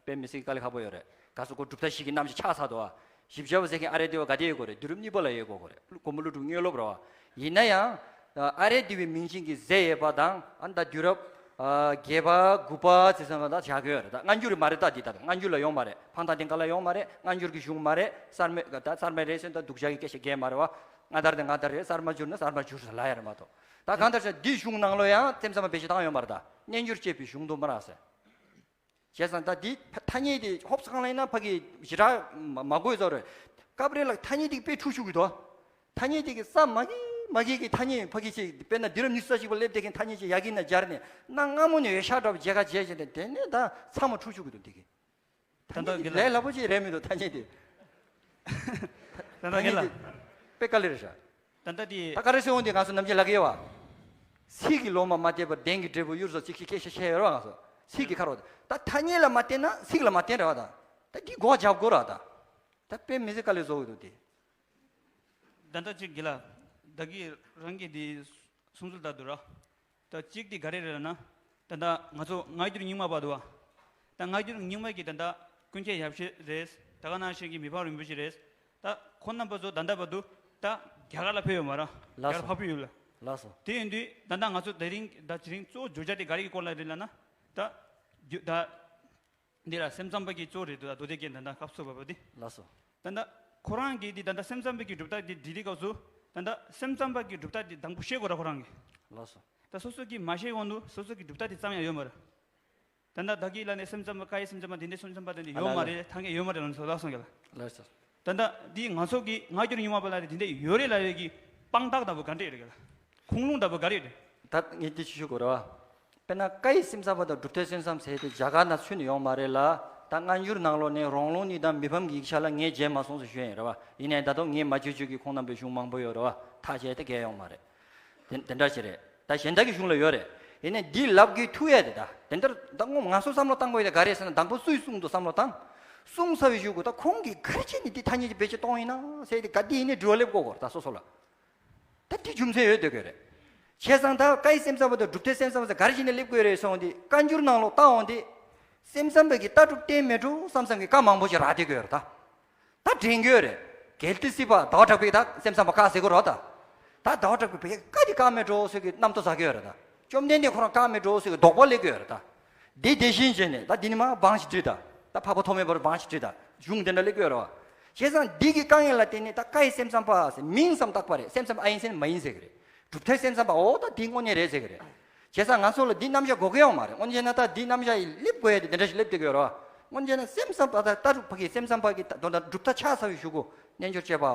དཔེ་མི་སྲིད་དཀའ་ལས་ཁག་པོ་ཡོད་རེད། ག་ཚོད་ཁོ་གྲུབ་མཐའ་བཞི་གི་རྣམ་གཞག་ཆགས་ཚར་འདུག་བ། བཞི་བརྒྱ་པ་ཟེར་མཁན་ཨ་རེ་དེ་བ་ག་དེ་ཡོད་དགོས་རེད། དུས་རབས་གཉིས་པ་ལ་ཡོད་དགོས་རེད། མགོན་པོ་ཀླུ་སྒྲུབ་དངོས་སློབ་རེད་བ། ཡིན་ན་ཡང་། ཨ་རེ་དེ་བའི་མིང་ཅན་གྱི་ཟེར་ཡོད་པ་དང་། ཨ་ནི་ད་དུས་རབས་ཨ་བརྒྱད་པ་དགུ་པ་ཚེ་སང་ལ་ད་བཞག་གི་ཡོད་རེད། ད་སྔ་འགྱུར་མ་རེད། ད་འདི་ད་སྔ་འགྱུར་ལ་ཡོང་མ་རེད། འཕང་ཐང་དེང་སྐབས་ལ་ཡོང་མ་རེད། སྔ་འགྱུར་གྱི་གཞུང་མ་རེད། གསར་མ་ད་གསར་མ་རེད་ཟེར་ན་ད་སྡུག་ཅག་གི་སྐད་ཆ་རྒྱག་མ་རེད་བ། སྔ་དར་དེ་སྔ་དར་རེད། གསར་མ་འགྱུར་ན་གསར་མ་འགྱུར་ཟེར་ལབ་ཡ་རེད་མ་གཏོགས། ད་གང་ལྟར་ཟེར་འདི་གཞུང་ནང་ལོགས་ཡང་སེམས་ཙམ་པ་བེད་སྤྱོད་བཏང་ཡོད་མ་རེད། ད་རྣལ་འབྱོར་དཔྱད་པའི་གཞུང་དུ་མ་རག་ཟེར། བྱས་ཙང་ད་འདི་ཐ་སྙད་དེ་ཧོབ་ཙམ་གང་ལ་ཡིན་ན་ཕ་གི་ཞེ་དྲག་མ་མ་དགོས་ཚོད་རེད། སྐབས་རེ་ལ་ཐ་སྙད་དེ་དཔེ་འཁྲུག་ཆུག་གི་འདུག་ཐ་སྙད་དེ་གི་ས་མ་གི་མ་གི་གི་ཐ་སྙད་ཕ་གི་ཅིག་དཔེར་ན་དུས་རབས་ཉི་ཤུ་རྩ་གཅིག་པ་སླེབས་བསྡད་མཁན་ཐ་སྙད་ཅིག་ཡ་གི་ན་སྦྱར་ནས་གནའ་སྔ་མོ་ནས་འོས་ཤག་འདྲ་པོ་མཇལ་ཁ་མཇལ་བྱས་ནས་དེ་ནས་ད་ཚང་མ་འཁྲུག་ཆུག་གི་འདུག་འདི་གི་ཐ་ད་སྙད་དེ་ལས་སླ་པོ་ཅིག་རེད་མི་འདུག་ཐ་སྙད་དེ། ད་ད་ཐ་སྙད་དེ་དཔེ་དཀའ་ལས་རེད་ཤག་ད་ལྟ་དེ། ད་ག་རེ་ཟེར་འོང་དེ་ང་ཚོ་ནམ་རྒྱུན་ལབ་ཀྱི་ཡོད་བ། ཚིག་གི་ལོ་མ་མ་བལྟས་པར་གདན་གྱི་འབྲས་བུ་གཡུར་ཟེར་ཅིག་ཅིག་སྐད་ཆ་བཤད་ཡོད་རེད་བ། ང་ཚོ་ཚིག་གི་ཁ་རོག་ད་ཐ་སྙད་ལ་མ་བལྟས་ན་ཚིག་ལ་མ་བལྟས་རེད་བ། ད་ད་འདི་སྒོ་རྒྱབ་དགོས་རེད་བ། ད་ད་དཔེ་མི་སྲིད་དཀའ་ལས་བཟོ་གི་འདུག་དེ། ད་ལྟ་ཅིག་གི་ལ། ད་གི་རང་གི་དེ་གསུང་ཚུལ་ལྟར་དུ་ར། ད་གཅིག་དེ་ག་རེ་རེད་ལབ་ན། ད་ལྟ་ང་ཚོ་སྔ་འགྱུར་རྙིང་མ་བར་དུ་བ། ད་སྔ་འགྱུར་རྙིང་མ་གི་ད་ལྟ་ཀུན་མཁྱེན་ཡབ་སྲས་རེད། ད་ག་ནང་བཞིན་གྱི་མི་ཕམ་རིན་པོ་ཆེ་རེད། ད་ཁོང་རྣམ་པ་ཚོ་ད་ལྟ་བར་དུ་ད་རྒྱ་གར་ལ་ཕེབས་ཡོད་མ་རེད། ལགས་རྒྱ་གར་སོ། འཕགས་པའི་ཡུལ་ལ། ལགས་སོ། དེ་ཡིན་དུས་ད་ལྟ་ང་ཚོ་དེ་རིང་ད་དེ་རིང་གཙོ་བོ་བརྗོད་བྱ་དེ་ག་རེ་གི་སྐོར་ལ་རེད་ལབ་ན། ད་རྒྱུ་ད། འདི་ལ་སེམས་ཙམ་པ་གི་གཙོ་རེད་འདུག་ད་མདོ་སྡེ་རྒྱན་ད་ལྟ་སྐབས་སུ་བབས་པ་འདི། ལགས་སོ། ད་ལྟ་ཁོ་རང་གིས་འདི་ད་ལྟ་སེམས་ཙམ་པའི་གི་གྲུབ་མཐའ་འདི་འདི་རིགས་སྐབས་སུ། ད་ལྟ་སེམས་ཙམ་པ་གི་གྲུབ་མཐའ་འདི་དང་པོ་ཤེས་དགོས་ར་ཁོ་རང་གིས། ལགས་སོ། ད་སོ་སོ་གིས་མ་ཤེས་གོང་དུ་སོ་སོ་གི་གྲུབ་མཐའ་འདི་ཙམ་ཡང་ཡོད་མ་རེད། ད་ལྟ་བདག་གིས་ལབ་ནས་སེམས་ཙམ་པ་ཀ་ཡི་སེམས་ཙམ་པ་དེ་འདྲའི་སེམས་ཙམ་པ་དེ་འདྲ་ཨ་ཡོད་ལ་མ་ལ། རེད། ཐང་ག་ཡོད་མ་རེད་ལབ་ནས་སོ་ལགས་སོང་གི་ལ། ལགས་སོ། ད་ལྟ་འདི་ང་ཚོ་གི་སྔ་འགྱུར་རྙིང་མ་པ་ལ་དེ་འདྲ་ཡོད་རེད་ལབ་ཡོད་ཀྱི་དཔང་རྟགས་ལྟ་བུ་ག་འདྲས་རེད་གི་ལ། ཁུངས་ལུང་ལྟ་བུ་ག་རེ་རེད། ད་ངས་འདི་ཅི་ཞུ་དགོས་རེད་བ། དཔེར་ན་ཀ་ཡི་སེམས་ཙམ་པ་དང་གྲུབ་མཐའི་སེམས་ཙམ་ཟེར་དེ་རྒྱ་གར་ནང་ཚུད་ནས་ཡོང་མ་རེད་ལ། ད་སྔ་འགྱུར་ནང་ལོགས་ནས་རོང་ལུང་གཉིས་དང་མི་ཕམ་གྱི་ཡིག་ཆ་ལ་ངས་མཇལ་མ་སོང་ཟེར་ཞུ་ཡ་ཡིན་རེད་བ། ཡིན་ནའི་ད་དུང་ངས་མ་བརྗོད་བརྗོད་ཀྱི་ཁོང་རྣམ་པའི་གཞུང་མང་པོ་ཡོད་རེད་བ། ཐག་བཅད་དེ་བརྒལ་ཡོང་མ་རེད། དེ་དེ་འདྲ་ཞིག་རེད། ད་གཞན་དག་གི་གཞུང་ལ་ཡོད་རེད། ཡིན་ནའི་འདི་ལབ་དགོས་ཐུག་ཡ་དེ་ད་དེ་འདྲ་ད་ངོ་མ་ང་ཚོ་བསམ་བློ་བཏང་དགོས་ཡ་དེ་ག་རེད་ཟེར་ན། དང་པོ་སུས་གསུངས་འདུག་བསམ་བློ་བཏང་། གསུངས་ཚར་བའི་གཞུག་གུ་ད་ཁོང་གིས་ག་རེ་བྱས་ནས་འདི་ཐ་སྙད་ཀྱི་བེད་སྤྱོད་གཏོང་ཡིན་ན་ཟེར་དེ་ག་འདི་ཡིན་ནའི་དྲི་བ་སླེབས་དགོས་གོ་ད་སོ་སོ་ལ། ད་འདི་རྒྱུ་མཚན་ཡོད་སྡོད་དགོས་རེད། བྱས་ཙང་ད་ཀ་ཡི་སེམས་ཙམ་པ་དང་གྲུབ་མཐའི་སེམས་ཙམ་པ་ཟེར་ག་རེ་བྱས་ནས་སླེབས་དགོས་རེད་གསུངས་དེ། བཀའ་འགྱུར་ནང་ལོགས་ལྟ་འོང་དེ། སེམས་ཙམ་པ་གི་ལྟ་གྲུབ་བསྟན་མེད་འགྲོ་བསམ་བསམ་གི་བཀའ་མང་པོ་ཞིག་རག་བསྡད་དགོས་རེད་ད། ད་དྲན་གྱི་ཡོད་རེད། གལ་ཏེ་སྲིད་པ་ཟླ་བ་གྲགས་པས་ད་སེམས་ཙམ་པ་བཀག་ཟེར་གི་རོ་ད། ད་ཟླ་བ་གྲགས་པས་བཀག་དེ་བཀག་མེད་འགྲོ་ཟེར་གི་རྣམ་རྟོག་ཟ་གི་ཡོད་རེད་ད། བཅོམ་ལྡན་འདས་ཁོ་རང་བཀག་མེད་འགྲོ་ཟེར་གི་དོགས་པ་སླེབས་གི་ཡོད་རེད་ད། འདི་དེ་བཞིན་བྱས་ནས་ད་འདི་ནི་མ་འབངས་ཤིག་བྲིས་ད། ད་འཕགས་པ་ཐོགས་མེད་པར་འབངས་ཤིག་བྲིས་ད། གཞུང་དེ་འདྲ་སླེབས་གི་ཡོད་རེད་བ། བྱས་ཙང་འདི་གི་དཀའ་ངལ་ལ་བརྟེན་ནས་ད་ཀ་ཡི་སེམས་ཙམ་པ་ཟེར་མིང་ཙམ་བཏགས་པ་རེད། སེམས་ཙམ་ཨ་ཡིན་ཟེར་ན་མ་ཡིན་ཟེར་གི་རེད། གྲུབ་མཐའི་སེམས་ཙམ་པ་འོ་ད་འདི་དངོས་གནས་རེད་ཟེར་གི་རེད། བྱས་ཙང་ང་ཚོ་ལ་འདི་རྣམ་གཞག་དགོས་ཀྱི་ཡོད་མ་རེད། དངོས་གནས་བྱས་ན་ད་འདི་རྣམ་གཞག་ཡིས་སླེབས་དགོས་ཡ་དེ་དེ་འདྲ་ཞིག་སླེབས་བསྡད་ཀྱི་ཡོད་རེད་བ། དངོས་གནས་བྱས་ན་སེམས་ཙམ་པ་དང་ལྟ་གྲུབ་ཕ་གི་སེམས་ཙམ་པ་གི་ད་དོན་དག་གྲུབ་མཐའ་ཆགས་ཚར་བའི་གཞུག་གུ་རྣལ་འབྱོར་དཔྱད་པ་བ་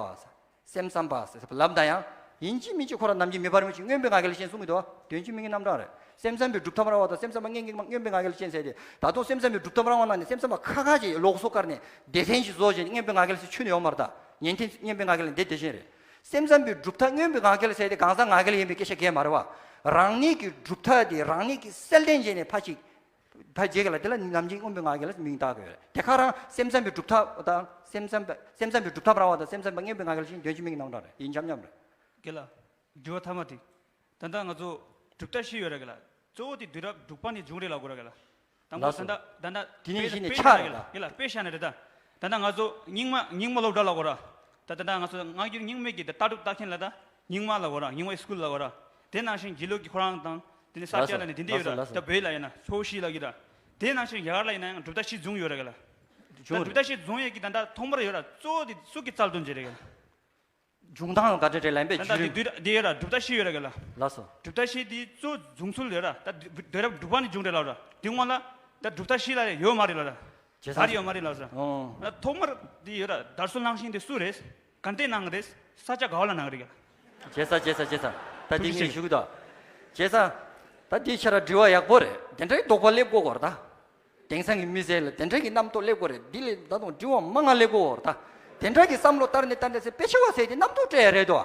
ཟེར། སེམས་ཙམ་པ་ཟེར་ལབ་ན་ཡང་ ཡིན་གཅིག་མིན་གཅིག་ཁོ་རང་ནམ་རྒྱུན་མེ་འབར་མི་གཅིག་མངོན་པའི་ངང་རྒྱལ་ལ་ཤན་གསུང་གི་འདུག་དོན་གཅིག་མིན་གྱི་རྣམ་གྲངས་རེད། སེམས་ཙམ་པའི་སྒྲུབ་ཐབས་ར་བ་དང་སེམས་ཙམ་པ་མངོན་གྱི་མངོན་པའི་ངང་རྒྱལ་ལ་ཤན་ཟེར་ཏེ། ད་དུང་སེམས་ཙམ་པའི་སྒྲུབ་ཐབས་ར་བ་ནང་ནས་སེམས་ཙམ་པ་ཁ་ཁ་ཅིག་ལོག་སོ་བཀར་ནས་སྡེ་ཚན་ཞིག་བཟོ་བྱས་ནས་མངོན་པའི་ངང་རྒྱལ་ལ་ཤན་ཆུད་ནས་ཡོང་མ་རེད་ད། ཉན་ཐེངས་མངོན་པའི་ངང་རྒྱལ་ལ་འདི་དེ་བཞིན་རེད། སེམས་ཙམ་པའི་སྒྲུབ་ཐབས་མངོན་པའི་ངང་རྒྱལ་ཟེར་ཏེ་གང་ཟག་ངང་རྒྱལ་ཡིན་པའི་སྐད་ཆ་གང་མ་རེད་བ། རང་ཉིད་ཀྱི་སྒྲུབ་ཐབས་དེ་རང་ཉིད་ཀྱིས་གསལ་སྟོན་བྱས་ནས་ཕ་ཅིག་ཕ་རྗེས་ཀྱི་ལ་དེ་ལ་ནམ་རྒྱུན་མངོན་པའི་ངང་རྒྱལ་ལ་མིང་བཏགས་དགོས་རེད། དེ་ཁ་རང་སེམས་ཙམ་པའི་སྒྲུབ་ཐབས་དང་སེམས་ཙམ་པ་སེམས་ཙམ་པའི་སྒྲུབ་ཐབས་ར་བ་དང་སེམས་ཙམ་པ་མངོན་པའི་ངང་རྒྱལ་ལ་ཤན་དོན་གཅིག་མིན་གྱི་རྣམ་གྲངས་རེད། ཡིན་འཇམ་འཇམ་རེད། རྒན་ལགས། དྲི་བ་མཐའ་མ་དེ། ད་ལྟ་ང་ཚོ་གྲུབ་མཐའ་བཞི་ཡོད་ར་གི་ལ། གཙོ་བོ་དེ་དུས་རབས་དྲུག་པ་ནས་བྱུང་རེད་ལབ་དགོས་ར་གི་ལ། དང་པོ་ལགས་སོ། ད་ལྟ་ད་ལྟ་དེ་ནས་དཔེ་གཞི་ནས་དཔེ་ཆགས་བཞག་རེད་ལ། གི་ལ་དཔེ་བཞག་ན་རེད་ད། ད་ལྟ་ང་ཚོ་རྙིང་མ་རྙིང་མ་སློབ་གྲྭ་ལབ་དགོས་ར། ད་ད་ལྟ་ང་ཚོ་སྔ་འགྱུར་རྙིང་མའི་གི་ད་ལྟ་གྲུབ་ལྟ་མཁན་ལ་ད་རྙིང་མ་ལབ་དགོས་ར། རྙིང་མའི་སི་ཀུལ་ལབ་དགོས་ར། དེ་ནང་བཞིན་རྗེས་ལུས་ཀྱི་ཁོ་རང་དང་དེ་ནས་ས་སྐྱ་ལ་ནས་དེ་འདྲ་ཡོད་ར། ལགས་སོ། ད་བོད་ལ་ཡིན་ན་ཕྱོགས་བཞི་ལབ་གི་ར། དེ་ནང་བཞིན་རྒྱ་གར་ལ་ཡིན་ན་ཡང་གྲུབ་མཐའ་བཞི་བྱུང་ཡོད་ར་གི་ལ། ད་བྱུང་གྲུབ་མཐའ་བཞི་བྱུང་ཡས་ཀྱི་ད་ལྟ་ཐོག་མར་ཡོད་ར་གཙོ་བོ་དེ་སུ་གི་རྩལ་དུ་འཇལ་རེད་གི་ལ། འབྱུང་སྟངས་ག་འདྲ་རེད་ལ་ཡིན་པས་ད་ལྟ་བརྒྱུད་རིམ་དེ་དེ་ཡོད་ར་གྲུབ་མཐའ་བཞི་ཡོད་ར་གི་ལ། ལགས་སོ། གྲུབ་མཐའ་བཞི་དེ་གཙོ་འཛུགས་ཚུལ་ཡོད་ར་ད་དུས་རབས་དྲུག་པ་ནས་བྱུང་རེད་ལབ་ར། དེ་སྔོན་ལ་ད་གྲུབ་མཐའ་བཞི་ལ་ཡོད་མ་རེད་ལབ་ར། བྱས་ཙང་ད་ཡོད་མ་རེད་ལབ་ར། ཨོ། ད་ཐོག་མར་དེ་ཡོད་ར་དར་སྲོལ་གནང་མཁན་དེ་སུ་རེད། ག་འདྲས་གནང་གི་རེད། ས་ཆ་ག་བ་ལ་གནང་གི་རེད་ག་བྱས་ཙང་བྱས་ཙང་བྱས་ཙང་ད་དེ་ཐུགས་རྗེ་ངས་ཆེ། ཞུ་གི་ད། བྱས་ཙང་། ད་དེ་ཁྱེད་རང་དྲི་བ་ཡག་པོ་རེད། དེ་འདྲའི་དོགས་པ་སླེབས་དགོས་གོ་ར་ད། དེང་སང་གི་མི་ཚེ་ལ་དེ་འདྲ་གི་རྣམ་རྟོག་སླེབས་དགོས་རེད། འདི་ལས་ད་དུང་དྲི་བ་མང་ང་སླེབས་དགོས་རེད་ད། དེ་འདྲ་གི་བསམ་བློ་བཏང་ནས་བཏང་ནས་ཚེ་དཔེ་ཆ་བ་ཟེར་དེ་རྣམ་རྟོག་སྤྲད་ཡ་རེད་དོ།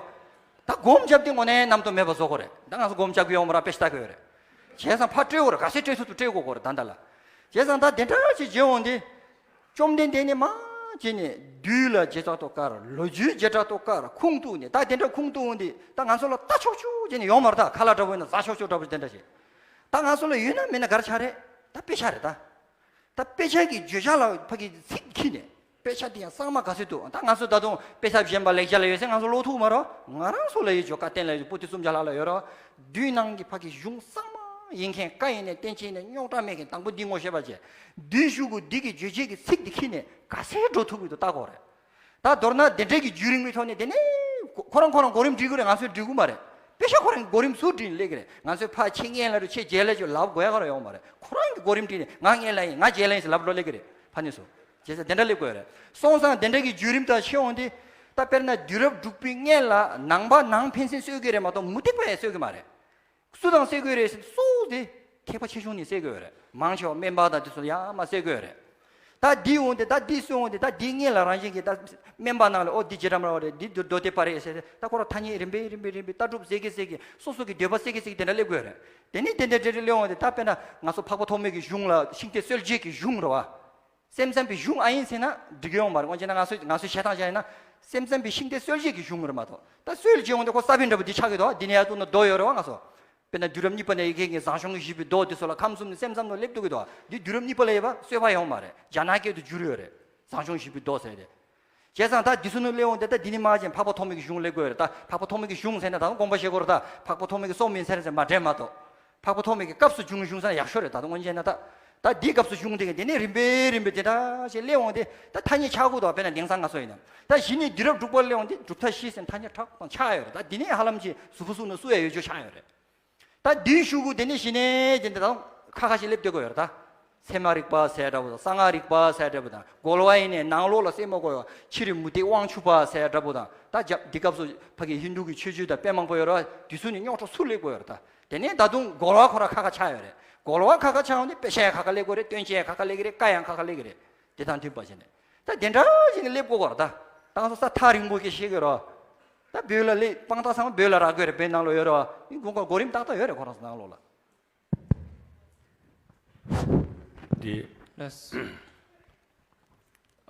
ད་སྒོམ་རྒྱབ་དེ་དངོས་གནས་རྣམ་རྟོག་མེད་པ་བཟོ་དགོས་རེད། ད་ང་ཚོ་སྒོམ་རྒྱབ་གི་ཡོང་མ་ར་དཔེ་ཆ་ལྟ་གི་ཡོད་རེད། བྱས་ཙང་ཕར་སྤྲད་དགོས་རེད། ག་ཚད་སྤྲད་ཐུབ་ཐུབ་སྤྲད་དགོས་གོ་རེད་ད་ད་ལ། བྱས་ཙང་ད་དེ་འདྲ་ཅིག་བྱེད་འོང་དེ། བཅོམ་ལྡན་འདས་ནི་མ་བྱས་ནས་བདུད་ལ་བྱེ་བྲག་ཏུ་དཀར། ལོ་རྒྱུས་བྱེ་བྲག་ཏུ་དཀར། ཁུངས་གཏུགས་ནས་ད་དེ་འདྲ་ཁུངས་གཏུགས་འོང་དེ་ད་ང་ཚོ་ལ་ལྟ་ཆོག་ཆོག་བྱས་ནས་ཡོང་མ་རེད་ད། ཁ་ལག་འདྲ་པོ་ཡིན་ན་ཟ་ཆོག་ཆོག་འདྲ་པོ་དེ་འདྲ་ཞིག་ད་ང་ཚོ་ལ་ཡོད་ན་མེད་ན་ག་རེ་ཆགས་རེད། ད་དཔེ་ཆ་རེད་ད། ད་དཔེ་ཆ་གི་བརྗོད་བྱ་ལ་ཕ་གི་ཚིག་འཁྱེར་ནས་དཔེ་ཆ་དེ་ཡང་གཙང་མ་ག་ཚོད་འདུག་ད་ང་ཚོ་ད་དུང་དཔེ་ཆ་གཞན་པ་ལེགས་ཆ་ལ་ཡོད་ཚེ་ང་ཚོ་ཀློག་ཐུབ་མ་རེད། ང་རང་ཚོ་ལ་ཡོད་ཆོག་བཀའ་བསྟན་ལ་ཡོད་ཆོག་པོ་ཏི་སུམ་བརྒྱ་ལྷག་ལ་ཡོད་རོགས། བདུད་ནང་གི་ཕ་གི་གཞུང་གཙང་མ་ཡིན་མཁན་བཀའ་ཡིན་ནས་བསྟན་བཅོས་ཡིན་ནས་རྙོག་དྲ་མེད་མཁན་དང་པོ་འདི་ངོ་ཤེས་པ་བྱས། བདུད་ཤུགས་ཀྱི་འདི་གི་བརྗོད་བྱེད་ཀྱི་ཚིག་འདི་འཁྱེར་ནས་ག་ཚད་འགྲོ་ཐུབ་ཀྱི་འདུག་ལྟ་དགོས་རེད། ད་མདོར་ན་དེ་འདྲའི་གི་བརྒྱུད་རིམ་གྱི་ཐོག་ནས་དེ་ནས་ཁོ་ཁོ་རང་ཁོ་རང་གོ་རིམ་སྒྲིག་གི་རེད། ང་ཚོས་སྒྲིག་གི་མ་རེད། དཔེ་ཆ་ཁོ་རང་གི་གོ་རིམ་ཚུར་སྒྲིག་ནས་སླེབས་ཀྱི་རེད། ང་ཚོས་ཕར་ཕྱིན་སྔོན་ལ་རུ་ཕྱིན་རྗེས་ལ་ཅིག་ལབ་དགོས་ཡ་ག་རེ་ཡོང་མ་རེད། ཁོ་རང་གི་གོ་རིམ་སྒྲིག་ནས་ང་སྔོན་ལ་ཡིན་ང་རྗེས་ལ་ཡིན་ཟེར་ལབ་འགྲོ་སླེབས་ཀྱི་རེད། ཕ་ནས་སུ། བྱས་ཙང་དེ་འདྲ་སླེབས་དགོས་རེད། སོང་ཙང་དེ་འདྲ་གི་བརྒྱུད་རིམ་དང་ཕྱེ་འོང་དུས། ད་དཔེར་ན་དུས་རབས་དྲུག་པའི་སྔོན་ལ་ནང་པ་ནང་ཕན་ཚུན་གསོད་ཀྱི་རེད་མ་གཏོགས་མུ་སྟེགས་པ་ཡང་གསོད་ཀྱི་མ་རེད། སུ་དང་བསད་དགོས་རེད་ཟེར་སུ་དེ་མཁས་པ་ཆེ་ཆུང་ནས་བསད་དགོས་རེད། མང་ཆེ་བ་སྨན་པ་དང་དེ་ཚོ་ཡང་མ་བསད་དགོས་རེད། ད་འདི་འོང་དེ་ད་འདི་སུ་འོང་དེ་ད་འདི་སྔོན་ལ་རང་བཞིན་གྱིས་ད་སྨན་པ་ནང་ལ་ཨོ་འདི་རྗེ་བྲག་དམར་བ་རེད། འདི་མདོ་སྡེ་པ་རེད་ཟེར་ཏེ་ད་ཁོ་རང་ཐ་སྙད་རིམ་པས་རིམ་པས་རིམ་པས་ལྟ་གྲུབ་ཟེར་གི་ཟེར་གི་སོ་སོ་གི་འདོད་པ་གསལ་གི་གསལ་གི་དེ་འདྲ་སླེབས་དགོས་རེད། དེ་ནས་དེ་འདྲ་འདྲ་འདྲ་སླེབས་འོང་དེ་ད་དཔེར་ན་ང་ཚོ་འཕགས་པ་ཐོགས་མེད་ཀྱི་གཞུང་ལ་ཤིང་རྟའི་སྲོལ་འབྱེད་ཀྱི་གཞུང་རེད་བ། སེམས་ཙམ་པའི་གཞུང་ཨ་ཡིན་ཟེར་ན་འགྲིག་གི་ཡོང་མ་རེད། འོན་ཀྱང་ན་ང་ཚོས་ང་ཚོས་བཤད་སྟངས་བྱས་ན་སེམས་ཙམ་པའི་ཤིང་རྟའི་སྲོལ་འབྱེད་ཀྱི་གཞུང་རེད་མ་གཏོགས་ད་སྲོལ་འབྱེད་འོང་དེ་ཁོ་ས་བོན་འདྲ་པོ་འདི་ཆགས་ཀྱི་འདུག་འདི་ནས་ཡར་བཏུང་ན་མདོ་ཡོད་རེད་བ། ང་ཚོ་དཔེར་ན་དུས་རབས་གཉིས་པ་ནས་ཡི་གེ་ངས་ཟངས་གཞོང་གི་བཞི་པའི་མདོ་འདི་ཚོ་ལ་ཁམས་གསུམ་ནས་སེམས་ཙམ་ནང་སླེབས་འདུག་གི་འདུག་འདི་དུས་རབས་གཉིས་པ་ལ་ཡོད་པ་གསོལ་བ་ཡོང་མ་རེད། རྒྱ་ནག་སྐད་དུ་བསྒྱུར་ཡོད་རེད། ཟངས་གཞོང་བཞི་པའི་མདོ་ཟེར་ཏེ། བྱས་ཙང་ད་འདི་ཚོ་ནི་སླེབས་འོང་དེ་ད་འདི་ནི་མ་བྱས་འཕགས་པ་ཐོགས་མེད་ཀྱི་གཞུང་སླེབས་དགོས་རེད། ད་འཕགས་པ་ཐོགས་མེད་ཀྱི་གཞུང་ཟེར་ན་ད་དགོངས་པ་བཞེས་དགོས་རེད། ད་འཕགས་པ་ཐོགས་མེད་ཀྱི་སྲོལ་མིན་ཟེར་ཟེར་མ་འདྲེས་མ་གཏོགས། འཕགས་པ་ཐོགས་མེད་ཀྱི་སྐབས་སུ་བྱུང་གཞུང་ཟེར་ན་ཡག་ཤོས་རེད། ད་དུང་སྔོན་ཆད་ན་ད་ད་འདིའི་སྐབས་སུ་བྱུང་དེ་ག་དེ་ནས་རིམ་པས་རིམ་པས་དེ་འདྲ་ཞིག་སླེབས་འོང་དེ་ད་ཐ་སྙད་ཆགས་དགོས་དོ། དཔེར་ན་དེང་སང་ང་ཚོ་ཡིན་ན་ད་གཞི་ནས་དུས་རབས་དྲུག་པར་སླེབས་འོང་དེ་གྲུབ་མཐའ་བཞི་ཟེར་ཐ་སྙད་ཁྲག་དང་ཆགས་ཡོད་རེད། ད་འདི་ནས་ཧ་ལམ་གྱི་གཟུགས་པོ་གཟུགས་ནས་སུ་ཡ་ཡོད་རྒྱུ་ཆགས་ཡོད་རེད། ད་འདིའི་ཤུ་གུ་དེ་ནས་གཞི་ནས་དེ་འདྲ་དང་ཁ་ཁ་ཞིག་སླེབས་བསྡད་དགོས་ཡོད་རེད་ད། ཚད་མ་རིག་པ་ཟེར་འདྲ་པོ་དང་གསང་སྔགས་རིག་པ་ཟེར་འདྲ་པོ་དང་རྒོལ་བ་ཡིན་ནས་ནང་ལོགས་ལ་སེལ་མ་དགོས་ཡོད་ཕྱི་རུ་མུ་སྟེགས་དབང་ཕྱུག་པ་ཟེར་འདྲ་པོ་དང་ད་རྒྱབ་འདི་སྐབས་སུ་ཕ་གི་ཧིན་དུ་གི་ཆོས་བརྒྱུད་དང་དཔེ་མང་པོ་ཡོད་རེད་བ། དེ་ཚོ་ནས་རྙོག་དྲ་ཚུར་སླེབས་དགོས་ཡོད་རེད་ད། དེ་ནས་ད་དུང་རྒོལ་བ་ཁོ་རང་ཁ་ཁ་ཆགས་ཡོད་རེད། རྒོལ་བ་ཁ་ཁ་ཆགས་འོང་དེ་དཔེ་ཆ་ཡང་ཁ་ཁ་སླེབས་དགོས་རེད། སྟོན་ཆ་ཡང་ཁ་ཁ་སླེབས་ཀྱི་རེད། བཀའ་ཡང་ཁ་ཁ་སླེབས་ཀྱི་རེད། དེ་དང་མཐུན་པ་བྱས་ནས། ད་དེ་འདྲ་ཞིག་ནས་སླེབས་དགོས་པར་ད། ད་ང་ཚོ་ས་ཐག་རིང་པོ་ཞིག་ཤེས་ཀྱི་རོ། ད་བོད་ལ་སླེབས་དཔང་རྟགས་ཚང་མ་བོད་ལ་རག་གི་རེད། བོད་ནང་ལོགས་ཡོད་རེད་བ། ཨིན་གོང་གོང་གོ་རིམ་ཏག་ཏག་ཡོད་རེད་ཁོ་རང་ཚོ་ནང་ལོགས་ལ། འདི། ལགས།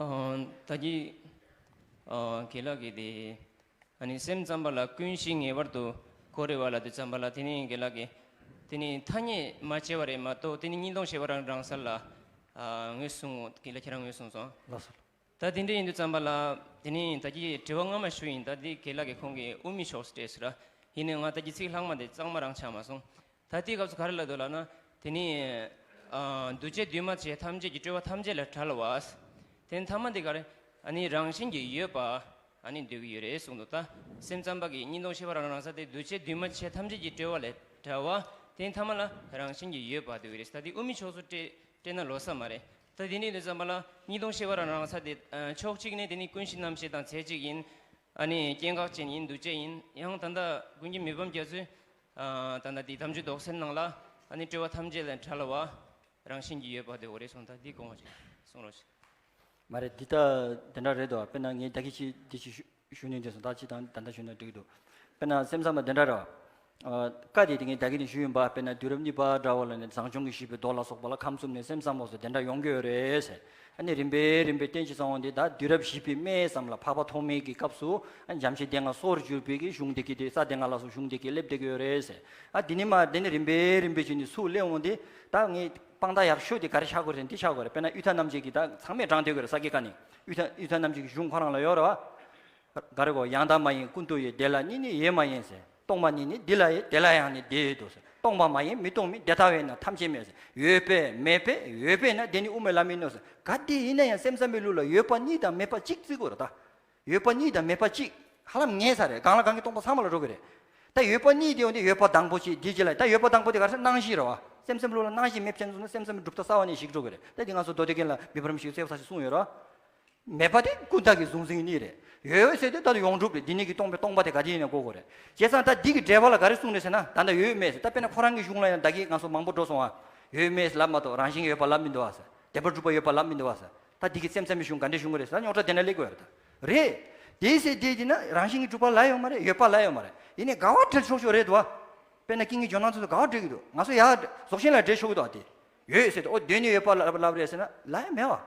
ཨ། ད་གི། ཨ། རྒན་ལགས་ཀྱིས་དེ། ཨ་ནི་སེམས་ཙམ་པ་ལ་ཀུན་གཞི་ངེས་པར་དུ་དགོས་རེད་བ་ལབ་དུས་ཙམ་པ་ལ་དེ་ནི་རྒན་ལགས་ཀྱིས། དེ་ནི་ཐ་སྙད་མ་བྱས་པ་རེད་མ་གཏོགས་དེ་ནི་གཉིས་སྟོང་བྱེ་བ་རང་རང་ས་ལ། ཨ། ངོས་བཟུང་ངོ་། རྒན་ལགས་ཁྱེད་རང་ངོས་བཟུང་སོང་། ལགས་སོ། ད་དེ་འདྲ་ཡིན་དུས་ཙམ་པ་ལ། དེ་ནི་ད་གི་དྲི་བ་སྔ་མ་ཞུ་ཡིན། ད་དེ་རྒན་ལགས་ཀྱིས་ཁོང་གིས་དབུ་མའི་ཕྱོགས་སུ་སྤྲད་ཟེར་ར། ཡིན་ནའི་ང་ད་གི་ཚིག་ལྷག་མ་དེ་གཙང་མ་རང་ཆགས་མ་སོང་། ད་དེའི་སྐབས་སུ་ག་རེ་ལབ་འདུག་ལབ་ན། དེ་ནི། ཨ། འདུ་བྱེད་འདུས་མ་བྱས་ཐམས་ཅད་ཀྱི་སྤྲོས་པ་ཐམས་ཅད་ལས་བྲལ་བ། དེ་ནི་ཐ་མ་དེ་ག་རེ། ཨ་ནི་རང་བཞིན་གྱིས་ཡོད་པ། ཨ་ནི་འདོད་ཀྱི་ཡོད་རེད་གསུངས་འདུག་ད་སེམས་ཙམ་པ་གིས་གཉིས་སྟོང་བྱེ་བ་རང་རང་ས་དེ་འདུ་བྱེད་འདུས་མ་བྱས་ཐམས་ཅད་ཀྱི་སྤྲོས་པ་ལས་བྲལ་བ། དེ་ནི་ཐ་མ་ལ་རང་བཞིན་གྱིས་ཡོད་པ་འདོད་ཀྱི་རེད། ད་དེ་དབུ་མའི་ཕྱོགས་སུ་སྤྲད་སྤྲད་ན་ལོ་ས་མ་རེད། ད་དེ་ནི་འདུག་ཙམ་པ་ལ་གཉིས་སྟོང་བྱེ་བ་རང་རང་ས་དེ། ཕྱོགས་གཅིག་ནས་དེ་ནི་ཀུན་གཞི་རྣམ་ཤེས་དང་རྫས་གཅིག་ཡིན། ཨ་ནི་སྐྱེ་འགག་ཅན་ཡིན་འདུ་བྱེད་ཡིན། ཡང་ད་ལྟ་ཀུན་མཁྱེན་མི་ཕམ་རྒྱ་མཚོས་ཨ་ད་ལྟ་འདི་དམ་ཆོས་རྡོག་གསལ་ནང་ལ་ཨ་ནི་སྤྲོས་པ་ཐམས་ཅད་ལས་བྲལ་བ་རང་བཞིན་གྱིས་ཡོད་པ་དེ་འོ་རེད་གསུངས། ད་འདི་དགོངས་པ་ཞིག་གསུང་རོགས་ཞུ། མ་རེད། འདི་ལྟ་དེ་འདྲ་རེད་དོ། དཔེར་ན་ངས་ད་གིན་ཅིག་འདི་ཅིག་ཞུ་ཞུ་ནས་འདི་སོང་། ད་ཅིག་དང་ད་ལྟ་ཞུ་ན་འགྲིག་འདུག། དཔེར་ན་སེམས་ཙམ་པ་དེ་འདྲ་རེད་བ། ཨ་བཀའ་དེ་དེ་ངས་ད་གིན་ནས་ཞུས་ཡིན་པ། དཔེར་ན་དུས་རབས་གཉིས་པ་འདྲ་བ་ལ་ནི་བཟང་སྐྱོང་གི་བཞི་པའི་མདོ་ལ་སོགས་པ་ལ་ཁམས་གསུམ་ནས་སེམས་ཙམ་པ་སོགས་དེ་འདྲ་ཡོང་གི་ཡོད་རེད་ཟེར། ཨ་ནི་རིམ་པས་རིམ་པས་བསྟན་ཅིག་ཙམ་འོང་དེ་ད་དུས་རབས་བཞི་པའི་སྨད་ཙམ་ལ་འཕགས་པ་ཐོགས་མེད་ཀྱི་སྐབས་སུ་ཨ་འཇམ་ཞིང་ལྡན་ལྔ་སོར་གྱུར་པའི་གི་གཞུང་དེ་གི་དེ་ས་སྡེ་ལྔ་ལ་སོགས་གཞུང་དེ་གི་སླེབས་བསྡད་ཀྱི་ཡོད་རེད་ཟེར། ཨ་དེ་ནས་མ་དེ་ནས་རིམ་པས་རིམ་པས་བྱས་ནས་ཚུར་སླེབས་འོང་དེ་ད་ངས་དཔང་རྟགས་ཡག་ཤོས་དེ་ག་རེ་ཆགས་དགོས་རེད། འདི་ཆགས་དགོས་རེད། དཔེར་ན་གཡུ་ཐལ་རྣམ་འབྱེད་ཀྱི་ད་ཚང་མས་དྲངས་བསྡད་ཀྱི་ཡོད་རེད། ས་དགེ་བཀའ་ནས་གཡུ་ཐལ་གཡུ་ཐལ་རྣམ་འབྱེད་ཀྱི་གཞུང་ཁོ་རང་ལ་ཡོད་རེད་བ། ག་རེ་གོ། ཡང་དག་མ་ཡིན་ཀུན་ཏུ་ཡོད། དེ་ལ་གཉིས་ནི་ཡོད་མ་ཡིན་ཟེར། སྟོང་པ་ཉིད་ནི་འདི་ལ་ཡོད། དེ་ལ་ཡང་ནི་དེ་ཡོད་དོ་ཟེར། སྟོང་པ་མ་ཡིན་མི་སྟོང་མིན། དེ་ལྟ་བས་ན་ཐམས་ཅད་མེད་ཟེར། ཡོད་པས་མེད་པས་ཡོད་པས་ན་དེ་ནི་དབུ་མའི་ལམ་ཡིན་ནོ་ཟེར། ག་དེ་ཡིན་ན་ཡང་སེམས་ཙམ་པའི་ལུགས་ལ་ཡོད་པ་གཉིས་དང་མེད་པ་གཅིག་བརྩི་དགོས་རེད་ད། ཡོད་པ་གཉིས་དང་མེད་པ་གཅིག་ཧ་ལམ་ངེས་ས་རེད། གང་ལ་གང་གིས་སྟོང་པ་ཚང་མ་ལ་འགྲོ་གི་རེད། ད་ཡོད་པ་གཉིས་དེ་ཡོང་དུས་ཡོད་པ་དང་པོ་གཅིག་དེའི་རྗེས་ལ། ད་ཡོད་པ་དང་པོ་དེ་ག་རེ་ཟེར། སྣང་བཞི་རེད་བ། སེམས་ཙམ་པའི་ལུགས་ལ་སྣང་བཞི་མེད་ཅན་ཚོ་ནི་སེམས་ཙམ་པའི་གྲུབ་མཐའ་གསར་བ་ནས་ཞིག་འགྲོ་གི་རེད། ད་དེ་ང་ཚོ་མདོ་སྡེ་རྒྱན་ལ་མི་ཕམ་རིན་པོ་ཆེས་གསལ་པོ་ས་ཞིག་གསུངས་ཡོད་རེད་བ། མེད་པ་དེ་ཀུན་བཏགས་ཀྱི་གཟུང་འཛིན་གཉིས་རེད། ཡོད་ཟེར་དུས་ད་དུང་ཡོངས་གྲུབ་རེད། འདི་ནི་གི་སྟོང་པའི་སྟོང་པ་དེ་ག་དེ་ཡིན་ན་གོ་དགོས་རེད། བྱས་ཙང་ད་འདི་གི་འགྲེལ་པ་ལ་ག་རེ་གསུངས་རེད་ཟེར་ན། ད་ལྟ་ཡོད་མེད་ཟེར། ད་དཔེར་ན་ཁོ་རང་གི་གཞུང་ལ་ཡང་ད་གིན་ང་ཚོ་མང་པོ་འགྲོ་སོང་བ། ཡོད་མེད་ལབ་མ་གཏོགས་རང་བཞིན་ཡོད་པ་ལབ་མི་འདུག་བ་ཟེར། བདེན་པར་གྲུབ་པ་ཡོད་པ་ལབ་མི་འདུག་བ་ཟེར། ད་འདི་གི་སེམས་ཙམ་པའི་གཞུང་ག་འདྲས་གཞུང་གི་རེད་ཟེར་ན། རྙོག་དྲ་དེ་འདྲ་སླེབས་དགོས་ཡོད་རེད་ད། རེད། དེ་ཟེར་དེ་དེ་ན་རང་བཞིན་གྱིས་གྲུབ་པ་ལབ་ཡོད་མ་རེད། ཡོད་པ་ལབ་ཡོད་མ་རེད། ཡིན་ནའི་དགའ་བ་འཕྲལ་ཆོག་ཆོག་རེད་འདུག་བ། དཔེར་ན་ཀུན་མཁྱེན་ཇོ་ནང་ཚོ་དགའ་བ་འཕྲལ་གྱི་འདུག། ང་ཚོ་ཡར་རྫོགས་ཆེན་ལ་འགྲེལ་ཆོག་གི་འདུག་བ། དེ་ཡོད་ཟེར་དུས་ཨོ་དོན་ནི་ཡོད་པ་ལབ་ལབ་རེད་ཟེར་ན་ལབ་ཡ་མེད་བ།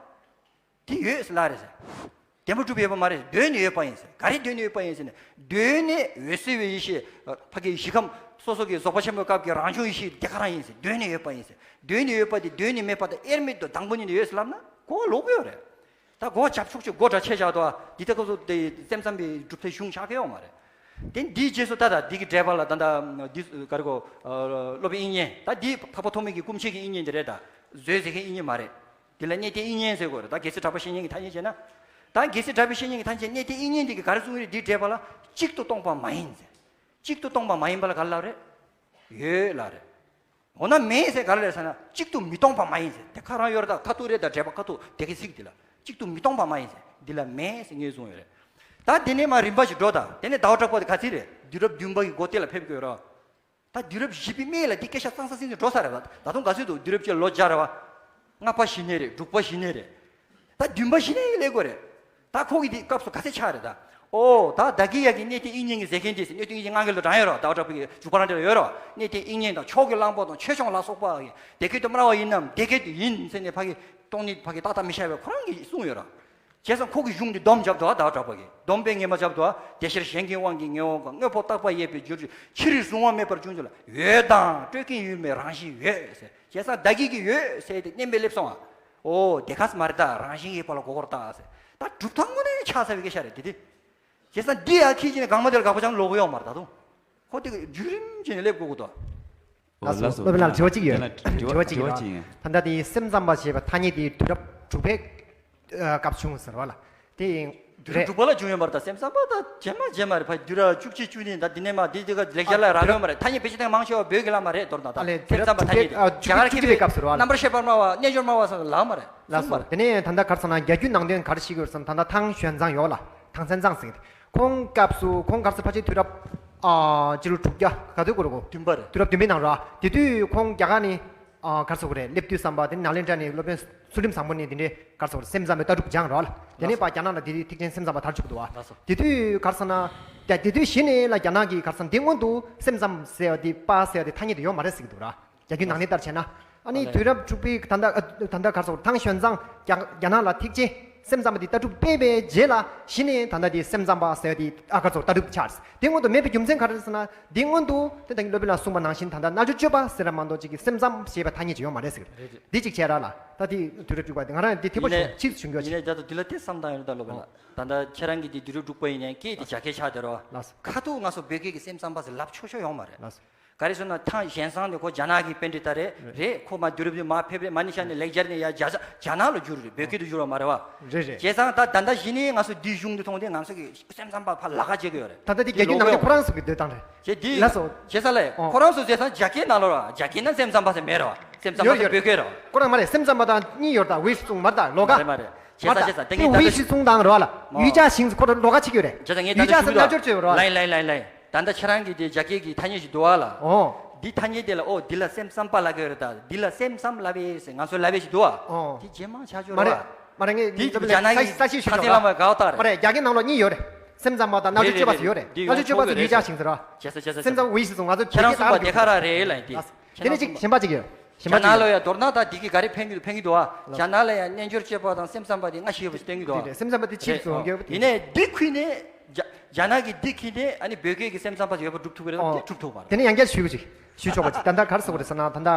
དེ་ཡོད་ཟེར་ལབ་རེད་ཟེར། བདེན་པར་གྲུབ་པ་ཡོད་པ་མ་རེད། དོན་ནི་ཡོད་པ་ཡིན་ཟེར། ག་རེ་དོན་ནི་ཡོད་པ་ཡིན་ཟེར་ན། དོན་ནི་འོད་གསལ་བའི་ཡེ་ཤེས། ཕ་གི་གཞི་ཁམས་སོ་སོ་གི་རྫོགས་པ་ཆེན་པོའི་སྐབས་ཀྱི་རང་བྱུང་ཡེ་ཤེས་དེ་ག་རང་ཡིན་ཟེར། དོན་ནི་ཡོད་པ་ཡིན་ཟེར། དོན་ནི་ཡོད་པ་དེ་དོན་ནི་མེད་པ་དང་དབྱེར་མེད་དུ་དང་པོ་ཉིད་ནས་ཡོད་ཟེར་ལབ་ན་གོ་བ་ལོག་གི་ཡོད་རེད། ད་གོ་བ་རྒྱབ་ཆོག་ཆོག་སྒོ་འདྲ་ཕྱེ་བཞག་འདུག་བ། འདི་ལྟ་སྐབས་སུ་དེ་སེམས་ཙམ་པའི་གྲུབ་མཐའི་གཞུང་ཆགས་ཀྱི་ཡོད་མ་རེད། དེ་འདིའི་རྗེས་སུ་ད་ད་འདི་གི་འགྲེལ་པ་ལ་ད་ད་འདི་ག་རེ་གོ། སློབ་དཔོན་དབྱིག་གཉེན། ད་འདི་འཕགས་པ་ཐོགས་མེད་ཀྱི་སྐུ་མཆེད་ཀྱི་དབྱིག་གཉེན་དེ་རེད། ད་བཟོས་ཟེར་མཁན་དབྱིག་གཉེན་མ་རེད། འདི་ལ་གནས་བརྟན་དབྱིག་གཉེན་ཟེར་དགོས་རེད། ད་རྒྱལ་སྲས་གྲགས་པ་བཤེས་གཉེན་གྱི་ཐ་སྙད་བྱས་ན། ད་རྒྱལ་སྲས་གྲགས་པ་བཤེས་གཉེན་གྱི་ཐ་སྙད་གནས་བརྟན་དབྱིག་གཉེན་འདི་གིས་ག་རེ་གསུངས་རེད། འདིའི་འགྲེལ་པ་ལ་གཅིག་ཏུ་སྟོང་པ་མ་ཡིན་ཟེར། གཅིག་ཏུ་སྟོང་པ་མ་ཡིན་པ་ལ་ག་རེ་ལབ་རེད། ཡོད་ལབ་རེད། འོ་ན་མེད་ཟེར་ག་རེ་ལབ་ཟེར་ན། གཅིག་ཏུ་མི་སྟོང་པ་མ་ཡིན་ཟེར། དེ་ཁ་རང་ཡོད་རེད། ད་ཁ་ཐུག་རེད། ད་འགྲེལ་པ་ཁ་ཐུག་དེ་གི་ཚིག་འདི་ལ་གཅིག་ཏུ་མི་སྟོང་པ་མ་ཡིན་ཟེར། འདི་ལ་མེད་ཟེར་ངོས་བཟུང་ཡོད་རེད། ད་འདི་ནས་མར་རིམ་པ་ཞིག་འགྲོ། ད་དེ་ནས་ཟླ་བ་གྲགས་པ་དེ་ག་ཚིག་རེད། དུས་རབས་བདུན་པ་གི་འགོ་སྟེ་ལ་ཕེབས་དགོས་རེད། ད་དུས་རབས་བཞི་པའི་སྨད་ལ་འདི་སྐད་ཆ་གཙང་གཙང་སིང་སིང་འགྲོ་ས་རེད་བ། ད་དུང་ག་ཚོད་འདུག། དུས་རབས་བཅུ་ལོ་བརྒྱ་རེད་བ། ལྔ་པ་ཞི་གནས་རེད། དྲུག་པ་ཞི་གནས་རེད། ད་བདུན་པ་ཞི་གནས་ཡིན་ལབ་དགོས་རེད། ད་ཁོ་གི་འདི་སྐབས་སུ་ག་ཚད་ཆགས་རེད་ད། ཨོ་ད་ད་གིན་ཡ་གི་གནས་བརྟན་དབྱིག་གཉེན་གྱི་ཟེར་མཁན་དེ་ཟེར། གནས་བརྟན་དབྱིག་གཉེན་སྔགས་རྒྱལ་དུ་དྲངས་ཡོད་རེད་བ། ཟླ་བ་གྲགས་པའི་འཇུག་པ་རང་འདྲ་ལ་ཡོད་རེད་བ། གནས་བརྟན་དབྱིག་གཉེན་དང་ཕྱོགས་ཀྱི་གླང་པོ་དང་ཆོས་སྐྱོང་ལ་སོགས་པ་དེ་སྐད་དུ་སྨྲ་བ་ཡིན་ནམ། དེ་སྐད་དུ་ཡིན་ཟེར་ནས་ཕ་གི་སྟོང་ཉིད་ཕ་གི་ཏག་ཏག་མི་ཤར་བའི་ཁོ་རང་གིས་གསུངས་ཡོད་རེད། བྱས་ཙང་ཁོ་གི་གཞུང་འདི་སྡོམ་བརྒྱབ་འདུག་བ། ཟླ་བ་གྲགས་པ་གིས་སྡོམ་པས་ངེས་པ་བརྒྱབ་འདུག་བ། དེ་ཕྱིར་གཞན་གྱིས་དབང་གིས་ངེས་འོང་གང་། དངོས་པོ་རྟག་པ་ཡོད་པའི་རྒྱུར་གྱུར། ཕྱིར་གཟུང་བ་མེད་པར་བྱུང་ཚུལ་ལ། ཡོད་དང་སྤྲོས་ཀྱིན་ཡུལ་མེད་རང་བཞིན་ཡོད་ཟེར། བྱས་ཙང་ད་གིན་གྱི་ཡོད་ཟེར་དེ་བསྙེན་པས་སླེབས་སོང་བ། ཨོ་དེ་ག་ས་མ་རེད། ད་རང་བཞིན་གྱིས་ཕར་ལ་གོ་གོར་བཏགས་ཟེར། ད་གྲུབ་མཐའ་དངོས་གནས་ཆགས་ཚར་བའི་སྐད་ཆ་རེད་དེ་དེ། བྱས་ཙང་འདི་ཡར་འཁྱེར་གྱིན་ནས་གང་མ་དེར་དགག་པ་ཅང་ལོག་གི་ཡོད་མ་རེད། ད་དུང་ཁོ་དེ་གི་བརྒྱུད་རིམ་བྱས་ནས་སླེབས་དགོས་ཀྱི་འདུག། ལགས་སོ། ལགས་སོ། སློབ་དཔོན་ལགས་དྲི་བ་གཅིག་ཡོད། དྲི་བ་དྲི་བ་གཅིག་ཡོད། དྲི་བ་གཅིག་ཡིན། ད་ལྟ་དེ་སེམས་ཙམ་པ་ཞེས་པའི་ཐ་སྙད་དེ་དུས་རབས་དྲུག་པའི་སྐབས་བྱུང་ཟེར་བ་ལ། དེ་ཡིན་དུས་རབས་རེད། དྲུག་པ་ལ་བྱུང་ཡོད་མ་རེད། ད་སེམས་ཙམ་པ་ད་རྗེས་མ་རྗེས་མ་རེད། ཕ་དུས་རབས་བཅུ་གཅིག་བཅུ་གཉིས་ད་འདི་ནས་མ་འདི་དེ་ག་ལེགས་སྦྱར་ལ་རག་ཡོད་མ་རེད། ཐ་སྙད་བེད་སྤྱོད་བཏང་མང་ཆེ་བ་བོད་ཀྱི་ལ་མ་རེད། མདོར་ན་ད་ཨ་ལས་སེམས་ཙམ་པ་ཐ་སྙད་དེ་དྲུག་པའི་སྐབས་སུ་རེད་བ་ལ། རྣམ་པར་ཤེས་པར་སྨྲ་བ་རྣལ་འབྱོར་སྨྲ་བ་སོགས་ལ་ལབ་མ་རེད། ལགས་སོ། དེ་ནས་ད་ལྟ་ག་རེ་ཟེར་ན་རྒྱ་རྒྱུད་ནང་དོན་ག་རེ་བཤད་ཀྱི་ཡོད་ཟེར་ན། ད་ལྟ་ཐང་ཞོན་ཙང་ཡོད་ལ། ཐང་སན་ཙང་ཟེར། ཁོང་སྐབས་སུ་ཁོང་ག་རེ་ཟེར། ཕལ་ཆེར་དུས་རབས་ཨ་སྤྱི་ལོ་དྲུག་བརྒྱ་ག་དུས་སྐོར་གོ། བདུན་པ་རེད། དུས་རབས་བདུན་པའི་ནང་ར། དེ་དུས་ཁོང་རྒྱ་གར་ནས་ཨ་ག་རེ་ཟེར་དགོས་རེད། སླེབས་དུས་ཙམ་པ་དེ་ནཱ་ལེནྡྲ་ནས་སློབ་དཔོན་ཚུལ་ཁྲིམས་བཟང་པོ་ནས་དེ་འདྲའི་ག་རེ་ཟེར་དགོས་རེད། སེམས་ཙམ་པའི་ལྟ་གྲུབ་སྦྱངས་ར་ལ། དེ་ནས་ལགས་སོ། ཕར་རྒྱ་ནག་ལ་དེ་དུས་ཐེག་ཆེན་སེམས་ཙམ་པ་དར་བཅུག་འདུག་བ། ལགས་སོ། དེ་དུས་ག་རེ་ཟེར་ན། ད་དེ་དུས་གཞི་ནས་ལ་རྒྱ་ནག་གིས་ག་རེ་ཟེར་ན་འདི་སྔོན་དུ་སེམས་ཙམ་ཟེར་བ་དེ་པ་ཟེར་བ་དེ་ཐ་སྙད་དེ་ཡོད་མ་རེད་ཟེར་གྱི་འདུག་ར། རྒྱ་རྒྱུད་ནང་གནས་ལྟར་བྱས་ན། ཨ་ནི་ཨ་ལས། དུས་རབས་དྲུག་པའི་ད་ལྟ་ཨ་ད་ལྟ་ག་རེ་ཟེར་དགོས་རེད། ཐང་ཞོན་ཙང་རྒྱ་རྒྱ་ནག་ལ་ཐེག་ཆེན་སེམས་ཙམ་པ་འདི་ལྟ་གྲུབ་སྤེལ་བའི་རྗེས་ལ་གཞི་ནས་ད་ལྟ་འདི་སེམས་ཙམ་པ་ཟེར་བ་འདི་ཨ་ག་རེ་ཟེར་དགོས་རེད། ལྟ་གྲུབ་ཆགས། དེ་སྔོན་དུ་མེད་པའི་རྒྱུ་མཚན་ག་རེ་ཟེར་ན། དེ་སྔོན་དུ་དེ་ད་གིན་སློབ་དཔོན་ལ་གསུངས་པ་ནང་བཞིན་ད་ལྟ་རྣལ་འབྱོར་སྤྱོད་པ་ཟེར་བ་མ་གཏོགས་ཅིག་གི་སེམས་ཙམ་ཞེས་པའི་ཐ་སྙད་ཅིག་ཡོད་མ་རེད་ཟེར་གི་རེད། རེད་རེད། འདི་གཅིག་བྱས་ར་ལ། ད་དེ་དུས་རབས་དྲུག་པ་དེ་ང་རང་འདི་ཐིག་པ་ཡིན་ནའི་བྱུང་། ཕྱིས་སུ་བྱུང་རྒྱུ་ཡིན་ཅིག། ནའི་ད་ལྟ་འདི་ལ་དེ་བསམ་བཏང་ཡོད་རེད་ད། སློབ་དཔོན་ལ། ད་ལྟ་ཁྱེད་རང་གིས་འདི་དུས་རབས་དྲུག་པ་ཡིན་ནའི་སྐད་དེ་རྒྱ་སྐད་ཆགས་བསྡད་རོ། ལགས་སོ། ཁ་ཐུག་ང་ཚོ་བོད་སྐད་ཀྱི་སེམས་ཙམ་པ་ཟེར་ལབ་ཆོག་ཆོག་ཡོད་མ་རེད། ལགས་སོ། ག་རེ་ཟེར་ན། ཐང་ཞོན་ཙང་ནི་ཁོ་རྒྱ་ནག་གི་པཎྜི་ཏ་རེད། རེད། ཁོ་མ་དུས་རབས་དེ་མར་ཕེབས་རེད། མ་ནི་ཤ་ནི་ལེགས་སྦྱར་ནས་ཡ་རྒྱ་རྒྱ་ནག་ལ་བསྒྱུར་རེད། བོད་སྐད་དུ་བསྒྱུར་བ་མ་རེད་བ། རེད་རེད། བྱས་ཙང་ད་ད་ལྟ་གཞི་ནས་ང་ཚོ་འདི་གཞུང་འདི་མཐོང་དུས་ང་ཚོ་གི་སེམས་ཙམ་པ་ཕར་ལ་ཁ་བྱེད་ཀྱི་ཡོད་རེད། ད་ལྟ་འདི་རྒྱ་རྒྱུད་ནང་དོན་ཁོ་རང་ཚོ་གི་འདོད་སྟངས་རེད། བྱས་འདི་ལགས་སོ། བྱས་ས་ལས། ཨོ། ཁོ་རང་ཚོ་བྱས་ཙང་རྒྱ་སྐད་ནང་ལོགས་ར། རྒྱ་སྐད་ནང་སེམས་ཙམ་པ་ཟེར་མེད་ར་བ། སེམས་ཙམ་པ་ཟེར་ཡོད་ཡོད། བོད་སྐད་ར་བ། ཁོ་རང་མ་རེད། སེམས་ཙམ་པ་དང་གཉིས་ཡོད་ད། ཝེ་གསུང་མར་ད་ལོ་ག་མ་རེད་མ་རེད། བྱས་ཙང་བྱས་ཙང་དེ་ངས་ད་ལྟ་ཞུ། 无意识中 དང་རོ་ལ། 语家形式 ཁོ་རང་ལོགས་ཀ་ཕྱེ་གི་ཡོད་རེད། བྱས་ཙང་ངས་ད་语家是 ལྟ་ཞུ་གི་འདུག 描述 བྱས་ཡོད་རོ་ལ། ལའི་ལའི་ལའི་ལའི། ད་ལྟ་ཁྱེད་རང་གིས་དེ་རྒྱ་སྐད་ཀྱི་ཐ་སྙད་ཞིག་འདུག་བ་ལ། ཨོ། འདི་ཐ་སྙད་དེ་ལ་ཨོ་འདི་ལ་སེམས་ཙམ་པ་ལབ་ཀྱི་ཡོད་རེད། ད་འདི་ལ་སེམས་ཙམ་ལབ་པས་ཟེར་ང་ཚོས་ལབ་པས་ཞིག་འདུག་བ། ཨོ། དེ་རྗེས་མ་ཆ་ཆོད་མ་རེད། རོ་བ། མ་རེད། ངས་འདི་ད་ལྟ་རྒྱ་ནག་གི་ས་ས་ཞིག་ཞུ་ཆོག་ལ། ས་ལ་མ་གའོ་ཏག་རེད། མ་རེད། རྒྱ་སྐད་ནང་ལོགས་གཉིས་ཡོད་རེད། སེམས་ཙམ་པ་དང་རྣལ་འབྱོར་སྤྱོད་པ་ཟེར་ཡོད་རེད། རྣལ་འབྱོར་སྤྱོད་པ་ཟེར་语家形式 རོ། བྱས་ཙང་བྱས་ཙང་། སེམས་ཙམ་无意识中 ང་ཚོ་ཁྱེད་རང་གསུངས་པ་དེ་ག་རང་རེད་ལ་ཡིན་ཏེ། ལགས། དེ་ནས་ཅིག་གཞན་པ་ཅིག་ཡོད། རྒྱ་ནག་ལ་ཡང་མདོར་ན་ད་འདི་གི་ག་རེ་ཕན་གི་ཕན་གི་འདུག་བ། རྒྱ་ནག་ལ་ཡང་རྣལ་འབྱོར་སྤྱོད་པ་དང་སེམས་ཙམ་པ་དེ་སྔ་ཕྱི་ཡོད་པ་ཞིག་སྟོན་གི་འདུག་བ། དེ་རེད། སེམས་ཙམ་པ་དེ་ཕྱིས་སུ་ཡོང་གི་ཡོད་པ་དེ། ཡིན་ནའི་འདི་ཁུལ་ནས་རྒྱ་རྒྱ་ནག་གི་འདི་ཁུལ་ནས་ཨ་ནི་བོད་སྐད་ཀྱི་སེམས་ཙམ་པ་ཡོད་པ་སྒྲུབ་ཐུབ་ཀྱི་རེད་བ། ཨོ། དེ་སྒྲུབ་ཐུབ་པ་རེད། དེ་ནས་ཡང་བསྐྱར་ཞུ་གི་ཅིག་ཞུ་ཆོག་པ་ཅིག་ད་ལྟ་ག་རེ་ཟེར་དགོས་རེད་ཟེར་ན་ད་ལྟ།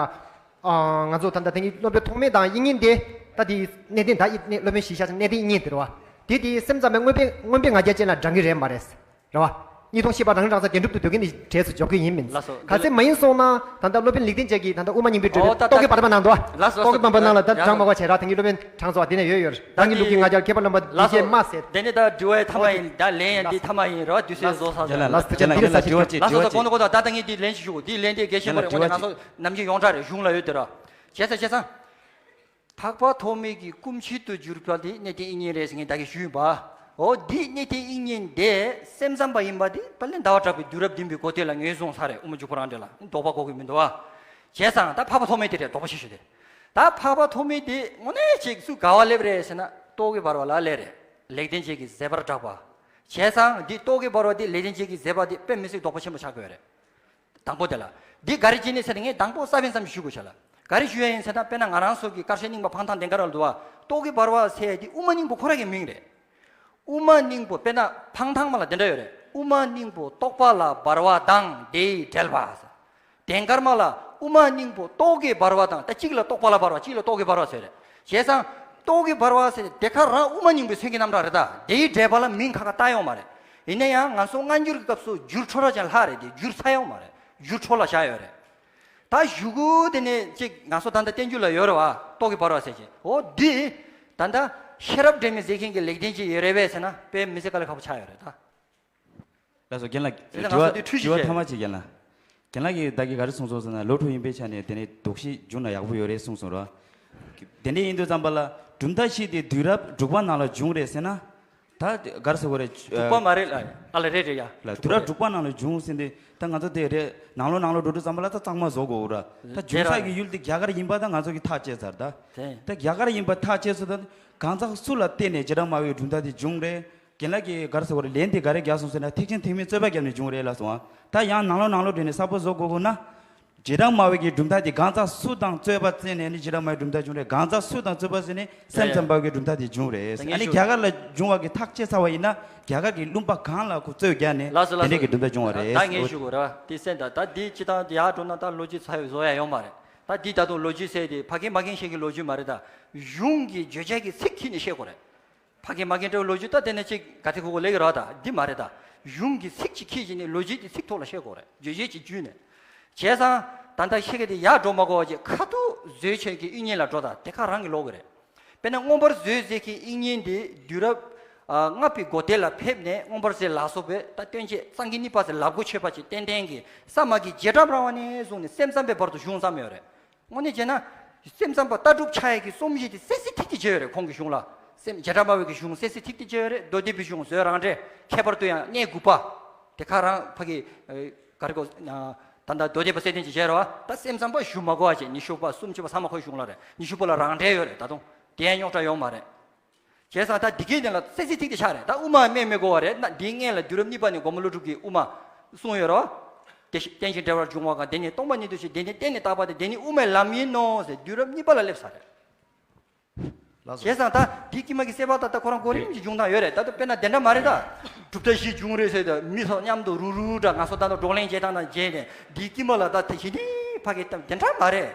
ཨ། ང་ཚོ་ད་ལྟ་དེང་གི་སློབ་དཔོན་ཐོགས་མེད་དང་དབྱིག་གཉེན་དེ་ད་དེ་གནས་བརྟན་ད་ཡིན་གནས་སློབ་དཔོན་ཞིག་ཤ་ཅིག་གནས་བརྟན་དབྱིག་གཉེན་དེ་རེད་བ། དེ་དེ་སེམས་ཙམ་པའི་མངོན་པའི་མངོན་པའི་ང་རྒྱལ་ཅན་ལ་འདྲ་གི་རེད་མ་རེད། རེད་བ། གཉིས་སྟོང་ཤེས་པ་རང་རིག་རང་གསལ་བདེན་གྲུབ་ཏུ་འདོད་མཁན་ནི་གྲས་སུ་འཇོག་གི་ཡིན་མིན། ལགས་སོ། གལ་སྲིད་མ་ཡིན་སོང་ན་ད་ལྟ་སློབ་དཔོན་ལེགས་ལྡན་འབྱེད་ཀྱི་ད་ལྟ་དབུ་མ་རྙིང་པའི་འགྲོས་ཨོ་ད་རྟོག་གེ་བར་པ་ནང་དུ་ད་རྟོག་གེ་བར་པ་བྱས་ར་དེང་གི་སློབ་དཔོན་དྲངས་སོང་བ་དེ་ནས་ཡོད་ཡོད། ད་ངེད་ལུགས་ཀྱི་ང་རྒྱལ་ཁྱད་པར་ལམ་པ་འདུས་བྱས་མ་ཟད། དེ་ནས་ད་དྲི་བའི་ཐ་མ་ཡིན། ད་ལན་ཡང་འདི་ཐ་མ་ཡིན་ར། དུས་ཚོད་རྫོགས་ཚར་ཟེར། ལགས་སོ། ལགས་སོ། ད་ལྟ་ངེད་ལ་དྲི་བ་ཅིག་དྲི་བ་ཅིག་དགོངས་དགོངས་དང་། ད་ལྟ་ངས་འདི་ལན་ཞིག་ཞུ་དགོས། འདི་ལན་དེ་གལ་ཆེན་པོ་རེད། འོ་ན་ང་ཚོ་ནམ་རྒྱུན་ཡོངས་གྲགས་རེད། གཞུང་ལ་ཡོད་དེ་ར། བྱས་ཙང་བྱས་ཙང་། འཕགས་པ་ཐོགས་མེད་ཀྱི་སྐུ་མཆེད་དུ་གྱུར་པ་དེ་གནས་བརྟན་དབྱིག་གཉེན་རེད་ཟེར་ངས་ད་གིན་ཞུས་ཡིན་པ། འོ་འདི་གནས་བརྟན་དབྱིག་གཉེན་དེ་སེམས་ཙམ་པ་ཡིན་པ་དེ་དཔལ་ལྡན་ཟླ་བ་གྲགས་པའི་དུས་རབས་བདུན་པའི་གོ་ཐོས་ལ་ངོས་བཟུང་ས་རེད། དབུ་མ་འཇུག་པ་རང་འགྲེལ་ལ་དོགས་པ་གོ་གི་མི་འདུག་བ། བྱས་ཙང་ད་འཕགས་པ་ཐོགས་མེད་དེ་རེད། དོགས་པ་ཆེ་ཤོས་དེ། ད་འཕགས་པ་ཐོགས་མེད་དེ་དངོས་གནས་ཅིག་སུ་ག་བ་སླེབས་རེད་ཟེར་ན་རྟོག་གེ་བར་པ་ལ་སླེབས་རེད། ལེགས་ལྡན་འབྱེད་ཀྱི་མཛད་པར་གྲགས་པ། བྱས་ཙང་འདི་རྟོག་གེ་བར་པ་འདི་ལེགས་ལྡན་འབྱེད་ཀྱི་མཛད་པ་འདི་དཔེ་མི་སྲིད་དོགས་པ་ཆེན་པོ་ཆགས་ཀྱི་ཡོད་རེད། དང་པོ་དེ་ལ། འདི་ག་རེ་བྱས་ནས་ཟེར་ན་ངས་དང་པོ་ས་བོན་ཙམ་ཞུ་དགོས་བྱ་ལ། ག་རེ་ཞུ་ཡ་ཡིན་ཟེར་ན་དཔེར་ན་ང་རང་ཚོ་གི་དཀར་ཆག་རྙིང་པ་འཕང་ཐང་ལྡན་དཀར་ལ་འདུག་བ། རྟོག་གེ་བར་པ་ཟེར་ཡ་འདི་དབུ་མ་རྙིང་པ་ཁོ་རང་གི་མིང་རེད། དབུ་མ་རྙིང་པ་དཔེར་ན་འཕང་ཐང་མ་ལ་དེ་འདྲ་ཡོད་རེད། དབུ་མ་རྙིང་པ་རྟོག་པ་ལ་བར་པ་དང་དེ་ཡི་འགྲེལ་པ་ཟེར། ལྡན་དཀར་མ་ལ་དབུ་མ་རྙིང་པ་རྟོག་གེ་བར་པ་དང་། ད་གཅིག་ལ་རྟོག་པ་ལ་བར་པ་གཅིག་ལ་རྟོག་གེ་བར་པ་ཟེར་རེད། བྱས་ཙང་རྟོག་གེ་བར་པ་ཟེར་དེ་ག་རང་དབུ་མ་རྙིང་པའི་མཚོན་གྱི་རྣམ་གྲངས་རེད། ད་དེ་ཡི་འགྲེལ་པ་ལ་མིང་ཁ་ཁ་བཏགས་ཡོད་མ་རེད། ཡིན་ན་ཡང་ང་ཚོ་སྔ་འགྱུར་གྱི་སྐབས་སུ་འགྱུར་འཕྲོ་ར་ཅན་ལྷག་རེད་དེ་འགྱུར་ཚར་ཡོད་མ་རེད། འགྱུར་འཕྲོ་ལ་བཞག་ཡོད་རེད། ད་གཞུག་གུ་དེ་ནས་ཅིག་ང་ཚོ་ད་ལྟ་བསྟན་འགྱུར་ལ་ཡོད་རེད་བ། རྟོག་གེ་བར་པ་ཟེར་ཅིག་འོ་འདི་ད་ལྟ་ཤེས་རབ་སྒྲོན་མེ་ཟེར་མཁན་གྱི་ལེགས་ལྡན་འབྱེད་ཡོད་རེད་པས་ཟེར་ན་དཔེ་མི་སྲིད་དཀའ་ལས་ཁག་པོ་ཆགས་ཡོད་རེད་ད། ལགས་སོ། རྒན་ལགས། དེ་ནས་ང་ཚོ་དྲི་བ་འདི་འཁྲུལ་ཞིག་དྲི་བ་བྱས། ཐ་མ་ཅིག་རྒན་ལགས། རྒན་ལགས་ཀྱིས་ད་གིན་ག་རེ་གསུངས་སོང་ཟེར་ན་ལོ་དྲུག་ཡིན་པའི་ཆ་ནས་དེ་ནས་དོགས་གཞི་བྱུང་ན་ཡག་པོ་ཡོད་རེད་གསུངས་སོང་ར། དེ་འདྲ་ཡིན་དུས་ཙམ་པ་ལ་གྲུབ་མཐའ་བཞི་དེ་དུས་རབས་དྲུག་པ་ནང་ལ་བྱུང་རེད་ཟེར་ན། ད་ག་རེ་ཟེར་དགོས་རེད། དྲུག་པ་མ་རེད་ལ། ཨ་ལ་རེད་རེད་ཡ། ལ་དུས་རབས་དྲུག་པ་ནང་ལ་བྱུང་ཟེར་འདི་ད་ང་ཚོ་དེ་རེད་ནང་ལོགས་ནང་ལོགས་འགྲོ་དུས་ཙམ་པ་ལ་ད་གཙང་མ་བཟོ་དགོས་ར། ད་བྱུང་ས་ཀྱི་ཡུལ་དེ་རྒྱ་གར་ཡིན་པ་ད་ང་ཚོ་གིས་ཐག་བཅད་ཚར་ད། ད་རྒྱ་གར་ཡིན་པ་ཐག་བཅད་ཚར་ད་གང་ཟག་སུ་ལ་བརྟེན་ནས་བྱེ་བྲག་སྨྲ་བའི་གྲུབ་མཐའ་དེ་བྱུང་རེད། རྒན་ལགས་ཀྱིས་ག་རེ་ཟེར་བ་རེད། ལན་དེ་ག་རེ་རྒྱག་སོང་ཟེར་ན་ཐེག་ཆེན་ཐེག་དམན་རྩོད་པ་བརྒྱབ་ནས་བྱུང་རེད་ལབ་སོང་ཨ། ད་ཡང་ནང་ལོགས་ནང་ལོགས་འདྲེས་ནས་གསལ་པོ་བཟོ་དགོས་དགོས་ན། བྱེ་བྲག་སྨྲ་བའི་གི་གྲུབ་མཐའ་དེ་གང་ཟག་སུ་དང་རྩོད་པ་བརྩད་ནས་ནི་བྱེ་བྲག་སྨྲ་བའི་གྲུབ་མཐའ་བྱུང་རེད། གང་ཟག་སུ་དང་རྩོད་པ་བརྩད་ནས་སེམས་ཙམ་པ་གི་གྲུབ་མཐའ་དེ་བྱུང་རེད། ད་ངས་ཨ་ནི་ཞུ། རྒྱ་གར་ལ་བྱུང་བ་གི་ཐག་བཅད་ཚར་བ་ཡིན་ན་རྒྱ་གར་གི་ལུང་པ་གང་ལ་ཁོ་རྩོད་རྒྱག་ནས་ལགས་སོ་དེ་ལགས་འདྲས་ཀྱི་སོ། གྲུབ་མཐའ་བྱུང་བ་རེད། ད་ངས་ཞུ་དགོས་རེད་བ། དེ་གསན་དང་ད་འདི་སྤྱི་བཏང་དེ་ཡར་འགྲོ་ན་ད་ལོ་རྒྱུས་ཚ་བའི་བཟོ་ཡ་ཡོད་མ་རེད། ད་འདི་ད་དུང་ལོ་རྒྱུས་ཟེར་དེ་ཕ་རྒན་མ་རྒན་ཤེས་ཀྱི་ལོ་རྒྱུས་མ་རེད། ད་གཞུང་གི་བརྗོད་བྱ་གི་ཚིག་ཁྱེར་ནས་བཤད་དགོས་རེད། ཕ་རྒན་མ་རྒན་འདྲ་བོའི་ལོ་རྒྱུས་ད་དེ་ནས་ཅིག་ག་ཚིག་ཁུག་ཁུག་ལེགས་རོགས་ད་འདི་མ་རེད། ད་གཞུང་གི་ཚིག་ཅིག་ཁྱེར་བྱས་ནས་ལོ་རྒྱུས་ཀྱི་ཚིག་ཐོག་ལ་བཤད་དགོས་རེད། བརྗོད་བྱེད་ཀྱི་བརྒྱུད་ནས། བྱས་ཙང་ད་ལྟ་ཤེས་ཀྱི་དེ་ཡར་འགྲོ་མ་དགོས་པ་ཅིག་ཁ་ཐུག་བཟོས་བྱས་ཀྱི་དབྱིག་གཉེན་ལ་འགྲོ། ད་དེ་ཁ་རང་གི་ལོག་གི་རེད། དཔེར་ན་མངོན་པར་བཟོས་ཟེར་མཁན་དབྱིག་གཉེན་དེ་དུས་རབས་ལྔ་པའི་འགོ་སྟོད་ལ་ཕེབས་ནས་མངོན་པར་ཟེར་ལ་སོགས་པའི་ད་སྟོན་བྱེད་སངས་རྒྱས་གཉིས་པ་ཟེར་ལབ་དགོས་ཆོད་པ་ཅིག་ཏན་ཏན་གྱི་ས་མ་གི་རྗེས་འབྲང་རང་བ་ནས་བཟུང་ནས་སེམས་ཙམ་པའི་བར་དུ་གཞུང་བརྩམས་ཡོད་རེད། དངོས་གནས་བྱས་ན། སེམས་ཙམ་པ་ལྟ་གྲུབ་ཆགས་ཡས་ཀྱི་རྩོམ་གཞི་དེ་གསལ་གསལ་ཐིག་ཐིག་བྱས་ཡོད་རེད། ཁོང་གི་གཞུང་ལ། སེམས་རྗེས་འབྲང་སྨྲ་བའི་གི་གཞུང་གསལ་གསལ་ཐིག་ཐིག་བྱས་ཡོད་རེད། མདོ་སྡེ་པའི་གཞུང་བཟོད་རང་འགྲེལ་ཁྱད་པར་དུ་ཡང་གནས་དགུ་པ། དེ་ག་རང་ཕ་གི་ག་རེ་གོ། ད་ལྟ་མདོ་སྡེ་པ་གསེར་ལྡན་གྱིས་བྱས་རེད་བ། ད་སེམས་ཙམ་པ་ཞུ་མ་དགོས་པ་བྱས། ཉི་ཤུ་པ་སུམ་ཅུ་པ་ཚང་མ་ཁོའི་གཞུང་ལ་རེད། ཉི་ཤུ་པ་ལ་རང་འགྲེལ་ཡོད་རེད། ད་དུང་དེ་ཡང་རྙོག་དྲ་ཡོད་མ་རེད། བྱས་ཙང་ད་འདི་གའི་དོན་ལ་གསལ་གསལ་ཐིག་ཐིག་ཆགས་རེད། ད་དབུ་མ་སྨད་མི་དགོས་པ་རེད། ན་འདིའི་སྔོན་ལ་དུས་རབས་གཉིས་པ་ནས་སྒོམ་པ་ཀླུ་སྒྲུབ་ཀྱིས་དབུ་མ་གསུངས་ཡོད་རེད་བ། དེ་བཞིན་རྟེན་ཅིང་འབྲེལ་བར་འབྱུང་བ་གང་། དེ་ནི་སྟོང་པ་ཉིད་དུ་ཞེས། དེ་ནི་གཏན་ནས་བཏགས་པ་སྟེ། དེ་ནི་དབུ་མའི་ལམ་ཡིན་ནོ་ཟེར་དུས་རབས་གཉིས་པ་ལ་སླེབས་ཚར་རེད། ལགས་སོ། བྱས་ཙང་ད་འདི་དཀྱིལ་མ་གི་སྲེད་པ་ད་ལྟ་ཁོ་རང་གོ་རིམ་གྱི་འབྱུང་སྟངས་ཡོད་རེད། ད་ལྟ་དཔེར་ན་དེ་འདྲ་མ་རེད་ད། གྲུབ་མཐའ་བཞི་བྱུང་རེད་ཟེར་ད་མི་ཚོ་མཉམ་དུ་རུ་རུ་འདྲ་ང་ཚོ་ད་ལྟ་བགྲོ་གླེང་བྱེད་སྟངས་དང་བྱས་ནས་འདི་དཀྱིལ་མ་ལ་ད་དེ་བཞིན་དེ་ཕ་གི་དེ་འདྲ་མ་རེད།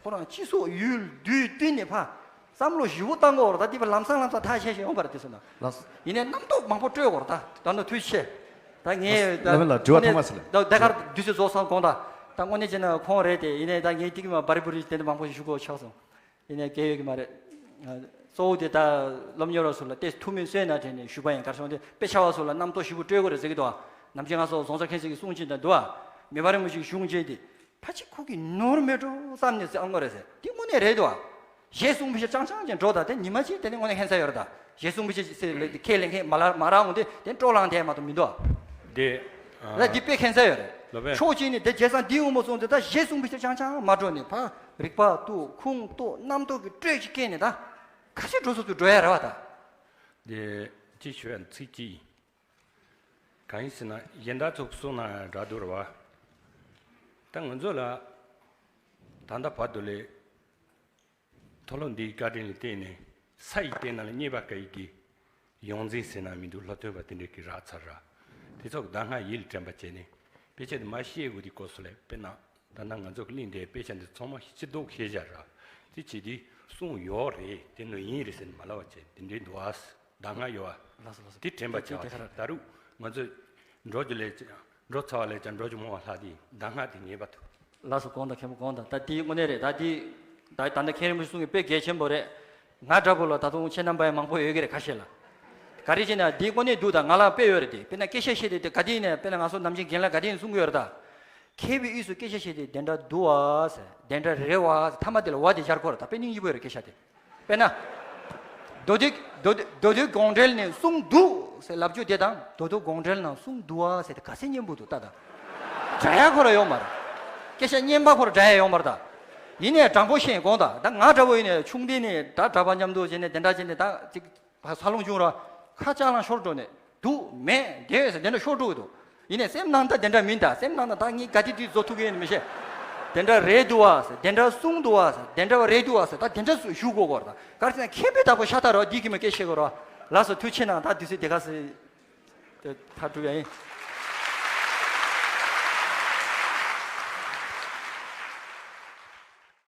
ཁོ་རང་སྤྱི་ཚོགས་ཡུལ་དུས་བསྟུན་ནས་ཕ། བསམ་བློ་ཞིབ་པོ་བཏང་དགོས་རེད། ད་འདི་པ་ལམ་སང་ལམ་སང་ཐག་ཆད་ཤེས་ཡོང་པ་རེད། དེ་སོང་ན། ལགས། ཡིན་ནའི་རྣམ་རྟོག་མང་པོ་སྤྲོད་དགོས་རེད། ད་ད་ནི་ཐུགས་རྗེ་ཆེ། ད་ངས་ད་ལགས་སྨན་ལགས། དྲི་བ་ཐོག་མ་ཟེར་ལ། ད་ད་གར་དུས་ཚོད་རྫོགས་སོང་དགོངས་དག་ད་དངོས་གནས་བྱས་ན་ཁོང་རེད་དེ། ཡིན་ནའི་ད་ངས་ཏིག་མ་བར་བུ་རི་དེ་འདྲ་མང་པོ་ཞིག་ཞུ་དགོས་ཆགས་སོང་། ཡིན་ནའི་གལ་ཡོད་ཀྱི་མ་རེད། གཙོ་བོ་དེ་ད་སློབ་གཉེར་བ་ཚོ་ལ་ཏེ་ཐུགས་སྨོན་གསོས་ན་དྲན་ནས་ཞུ་བ་ཡིན། གར་སོང་དེ་དཔེ་ཆ་བ་ཚོ་ལ་རྣམ་རྟོག་ཞིབ་པོ་སྤྲོད་དགོས་རེད་ཟེར་གྱི་འདུག་ནམ་རྒྱུན་ང་ཚོ་རྫོང་སར་མཁན་ཟེར་གྱི་གསུང་བྱེད་ད་འདུག་མེ་འབར་རིན་པོ་ཆེའི་གཞུང་བྱས་ཏེ་ཕ་ཆི་ཁུག་གི་ནོར་མེད་འགྲོ་བསམ་ནས་ཟེར་ཨང་གོ་རེད་ཟེར། དེ་དངོས་གནས་རེད་འདུག་ཞེས་གསུངས་པའི་ཕྱིར་ཅང་ཅང་ཅན་འགྲོ་དང་དེ་ཉི་མ་གཅིག་དེ་ནི་དངོས་གནས་ཁྱད་མཚར་ཡོད་རེད་ད། ཞེས་གསུངས་པའི་ཕྱིར་ཁས་ལེན་མཁན་མ་ལ་མ་རག་འོང་དུས་དེ་སྤྲོ་ལངས་དེ་མ་གཏོགས་མི་འདུག་ཨ། དེ་ལ་འདི་དཔེ་ཁྱད་མཚར་ཡོད་རེད། ལོ་པས། ཕྱོགས་གཅིག་ནས་དེ་རྗེས་སང་འདི་འོང་མོ་སོང་དེ་ད་ཞེས་གསུངས་པའི་ཕྱིར་ཅང་ཅང་མ་འགྲོ་ནས་ཕ་རིག་པ་གཏོད་ཁུངས་གཏོད་རྣམ་རྟོག་གི་སྤྲོས་ཅིག་སྐྱེས་ནས་ད་ཁ་ཤས་འགྲོ་སོ་སོ་འགྲོ་ཡ་རེད་བ་ད། དེ་ཅི་ཞུ་ཡ་ཚིག་ཅིག་ཡིན། གང་ཡིན་ཟེར་ན་གཞན་དག་ཚོ་གསུངས་ན་འདྲ་འདུག་རེད་བ། ད་ང་ཚོ་ལ་ད་ལྟ་བར་དུ་ལས། མཐོ་སློབ་འདིའི་བཀའ་དྲིན་ལ་བརྟེན་ནས་ས་ཡི་སྟེང་ན་ལ་རྙེད་པ་དཀའ་ཡི་གི་ཡོངས་འཛིན་ཟེར་ན་མི་འདུག་སློབ་སྟོན་པ་དེ་འདྲས་ཀྱི་རག་ཚར་ར། དེ་ཚོ་གི་གདམས་ངག་ཡིད་ལ་དྲན་པ་བྱས་ནས་དཔེ་ཆ་དེ་མ་ཤེས་དགོས་དེ་སྐོར་སོགས་ལས་དཔེར་ན་ད་ལྟ་ང་ཚོ་གི་གླིང་འདིའི་དཔེ་ཆ་འདི་ཚང་མ་ཤེས་ཅི་ལྡོག་ཤེས་བཞག་ར། དེ་བྱས་དུས་གསུང་ཡོད་རེད་དེ་ནོ་ཡིན་རེད་ཟེར་ནས་མ་ལབ་པ་བྱས་དེ་འདྲས་འདུག་ཨ། གདམས་ངག་ཡོད་ཨ། ལགས་སོ་ལགས་སོ། དེ་དྲན་པ་བྱས་པ་དེ་ད་རུང་ང་ཚོ་འགྲོ་རྒྱུ་ལས་ཀྱང་། འགྲོ་ཚར་བ་ལས་ཀྱང་འགྲོ་རྒྱུ་མང་བ་ལྷག་དེ་གདམས་ངག་དེ་ངེས་པར་དུ། ལགས་སོ་དགོངས་དག་མཁན་པོ་དགོངས་དག་ད་དེའི་དངོས་གནས་རེད་ད་དེ། ད་ད་ལྟ་མཁན་རིན་པོ་ཆེ་གསུང་གི་དཔེ་ཆེན་པོ་རེད། ང་འདྲ་པོ་ལ་ད་དུང་ཁྱེད་རྣམ་པ་ཡང་མང་པོ་ཡོད་ཀྱི་རེད་ཁ་ཤས་ལ། ག་རེ་བྱས་ན་དེའི་དངོས་གནས་འདུག་ད་ང་ལ་དཔེ་ཡོད་རེད་དེ་དཔེར་ན་སྐད་ཆ་བཤད་དེ་དེ་ག་དེ་ཡིན་ན་དཔེར་ན་ང་ཚོ་ནམ་རྒྱུན་རྒན་ལགས་ག་དེ་ཡིན་གསུང་གི་ཡོད་རེད་ད། མཁས་པའི་དབུས་སུ་སྐད་ཆ་བཤད་དེ་དེ་འདྲ་འདུག་བ་ཟེར་དེ་འདྲ་རེད་བ་ཟེར་མཐའ་མ་དེ་ལ་བ་དེ་སྦྱར་དགོས་རེད་ད་དཔེ་སྙིང་རྗེ་པོ་ཡོད་རེད་སྐད་ཆ་དེ། དཔེར་ན། མདོ་སྡེ་མདོ་སྡེ་མདོ་སྡེ་དགོངས་འགྲེལ་ནས་གསུངས་འདུག་ཟེར་ལབ་རྒྱུ་དེ་དང་མདོ་སྡེ་དགོངས་འགྲེལ་ནང་གསུངས་འདུག་ཨ་ཟེར་དེ་ག་ཚད་སྙན་པོ་འདུག་ད་ད། འདྲ་ཡ་ཁོ་ར་ཡོང་མ་རེད། སྐད་ཆ་སྙན་པ་ཁོ་ར་འདྲ་ཡ་ཡོང་མ་རེད་ད། ཡིན་ནའི་དྲང་པོ་བཤད་དགོངས་དག་ད་ང་འདྲ་བོ་ཡིན་ནའི་ཆུང་དུས་ནས་ད་གྲྭ་པ་མཉམ་དུ་བྱས་ནས་དེ་འདྲ་བྱས་ནས་ད་ཅིག་ཕ་ས་ལོང་བྱུང་ར་ཁ་ལྕགས་ལང་ཤོར་འགྲོ་ནས་འདུག་མེད་དེ་ཟེར་དེ་འདྲ་ཤོར་འགྲོ་གི་འདུག་ཡིན་ནའི་སེམས་ནང་ད་དེ་འདྲ་མིན་ད་སེམས་ནང་ད་ད་ངས་ག་དེ་དུས་བཟོ་ཐུབ་ཀྱི་ཡིན་མི་ཤེས། དེ་འདྲ་རེད་འདུག་བ་ཟེར་དེ་འདྲ་གསུངས་འདུག་བ་ཟེར་དེ་འདྲ་བ་རེད་འདུག་བ་ཟེར་ད་དེ་འདྲ་ཞུ་དགོས་གོ་ར་ད་ག་རེ་ཟེར་ན་མཁས་པའི་བདག་པོ་ཤ་སྟག་ར་འདི་གི་མི་སྐད་ཤེས་གོ་ར་ལགས་སོ་ཐུགས་ཆེ་གནང་ད་དུས་ཚོད་དེ་ག་ཟེར་དེ་ཐག་གྲུབ་ཡ་ཡིན།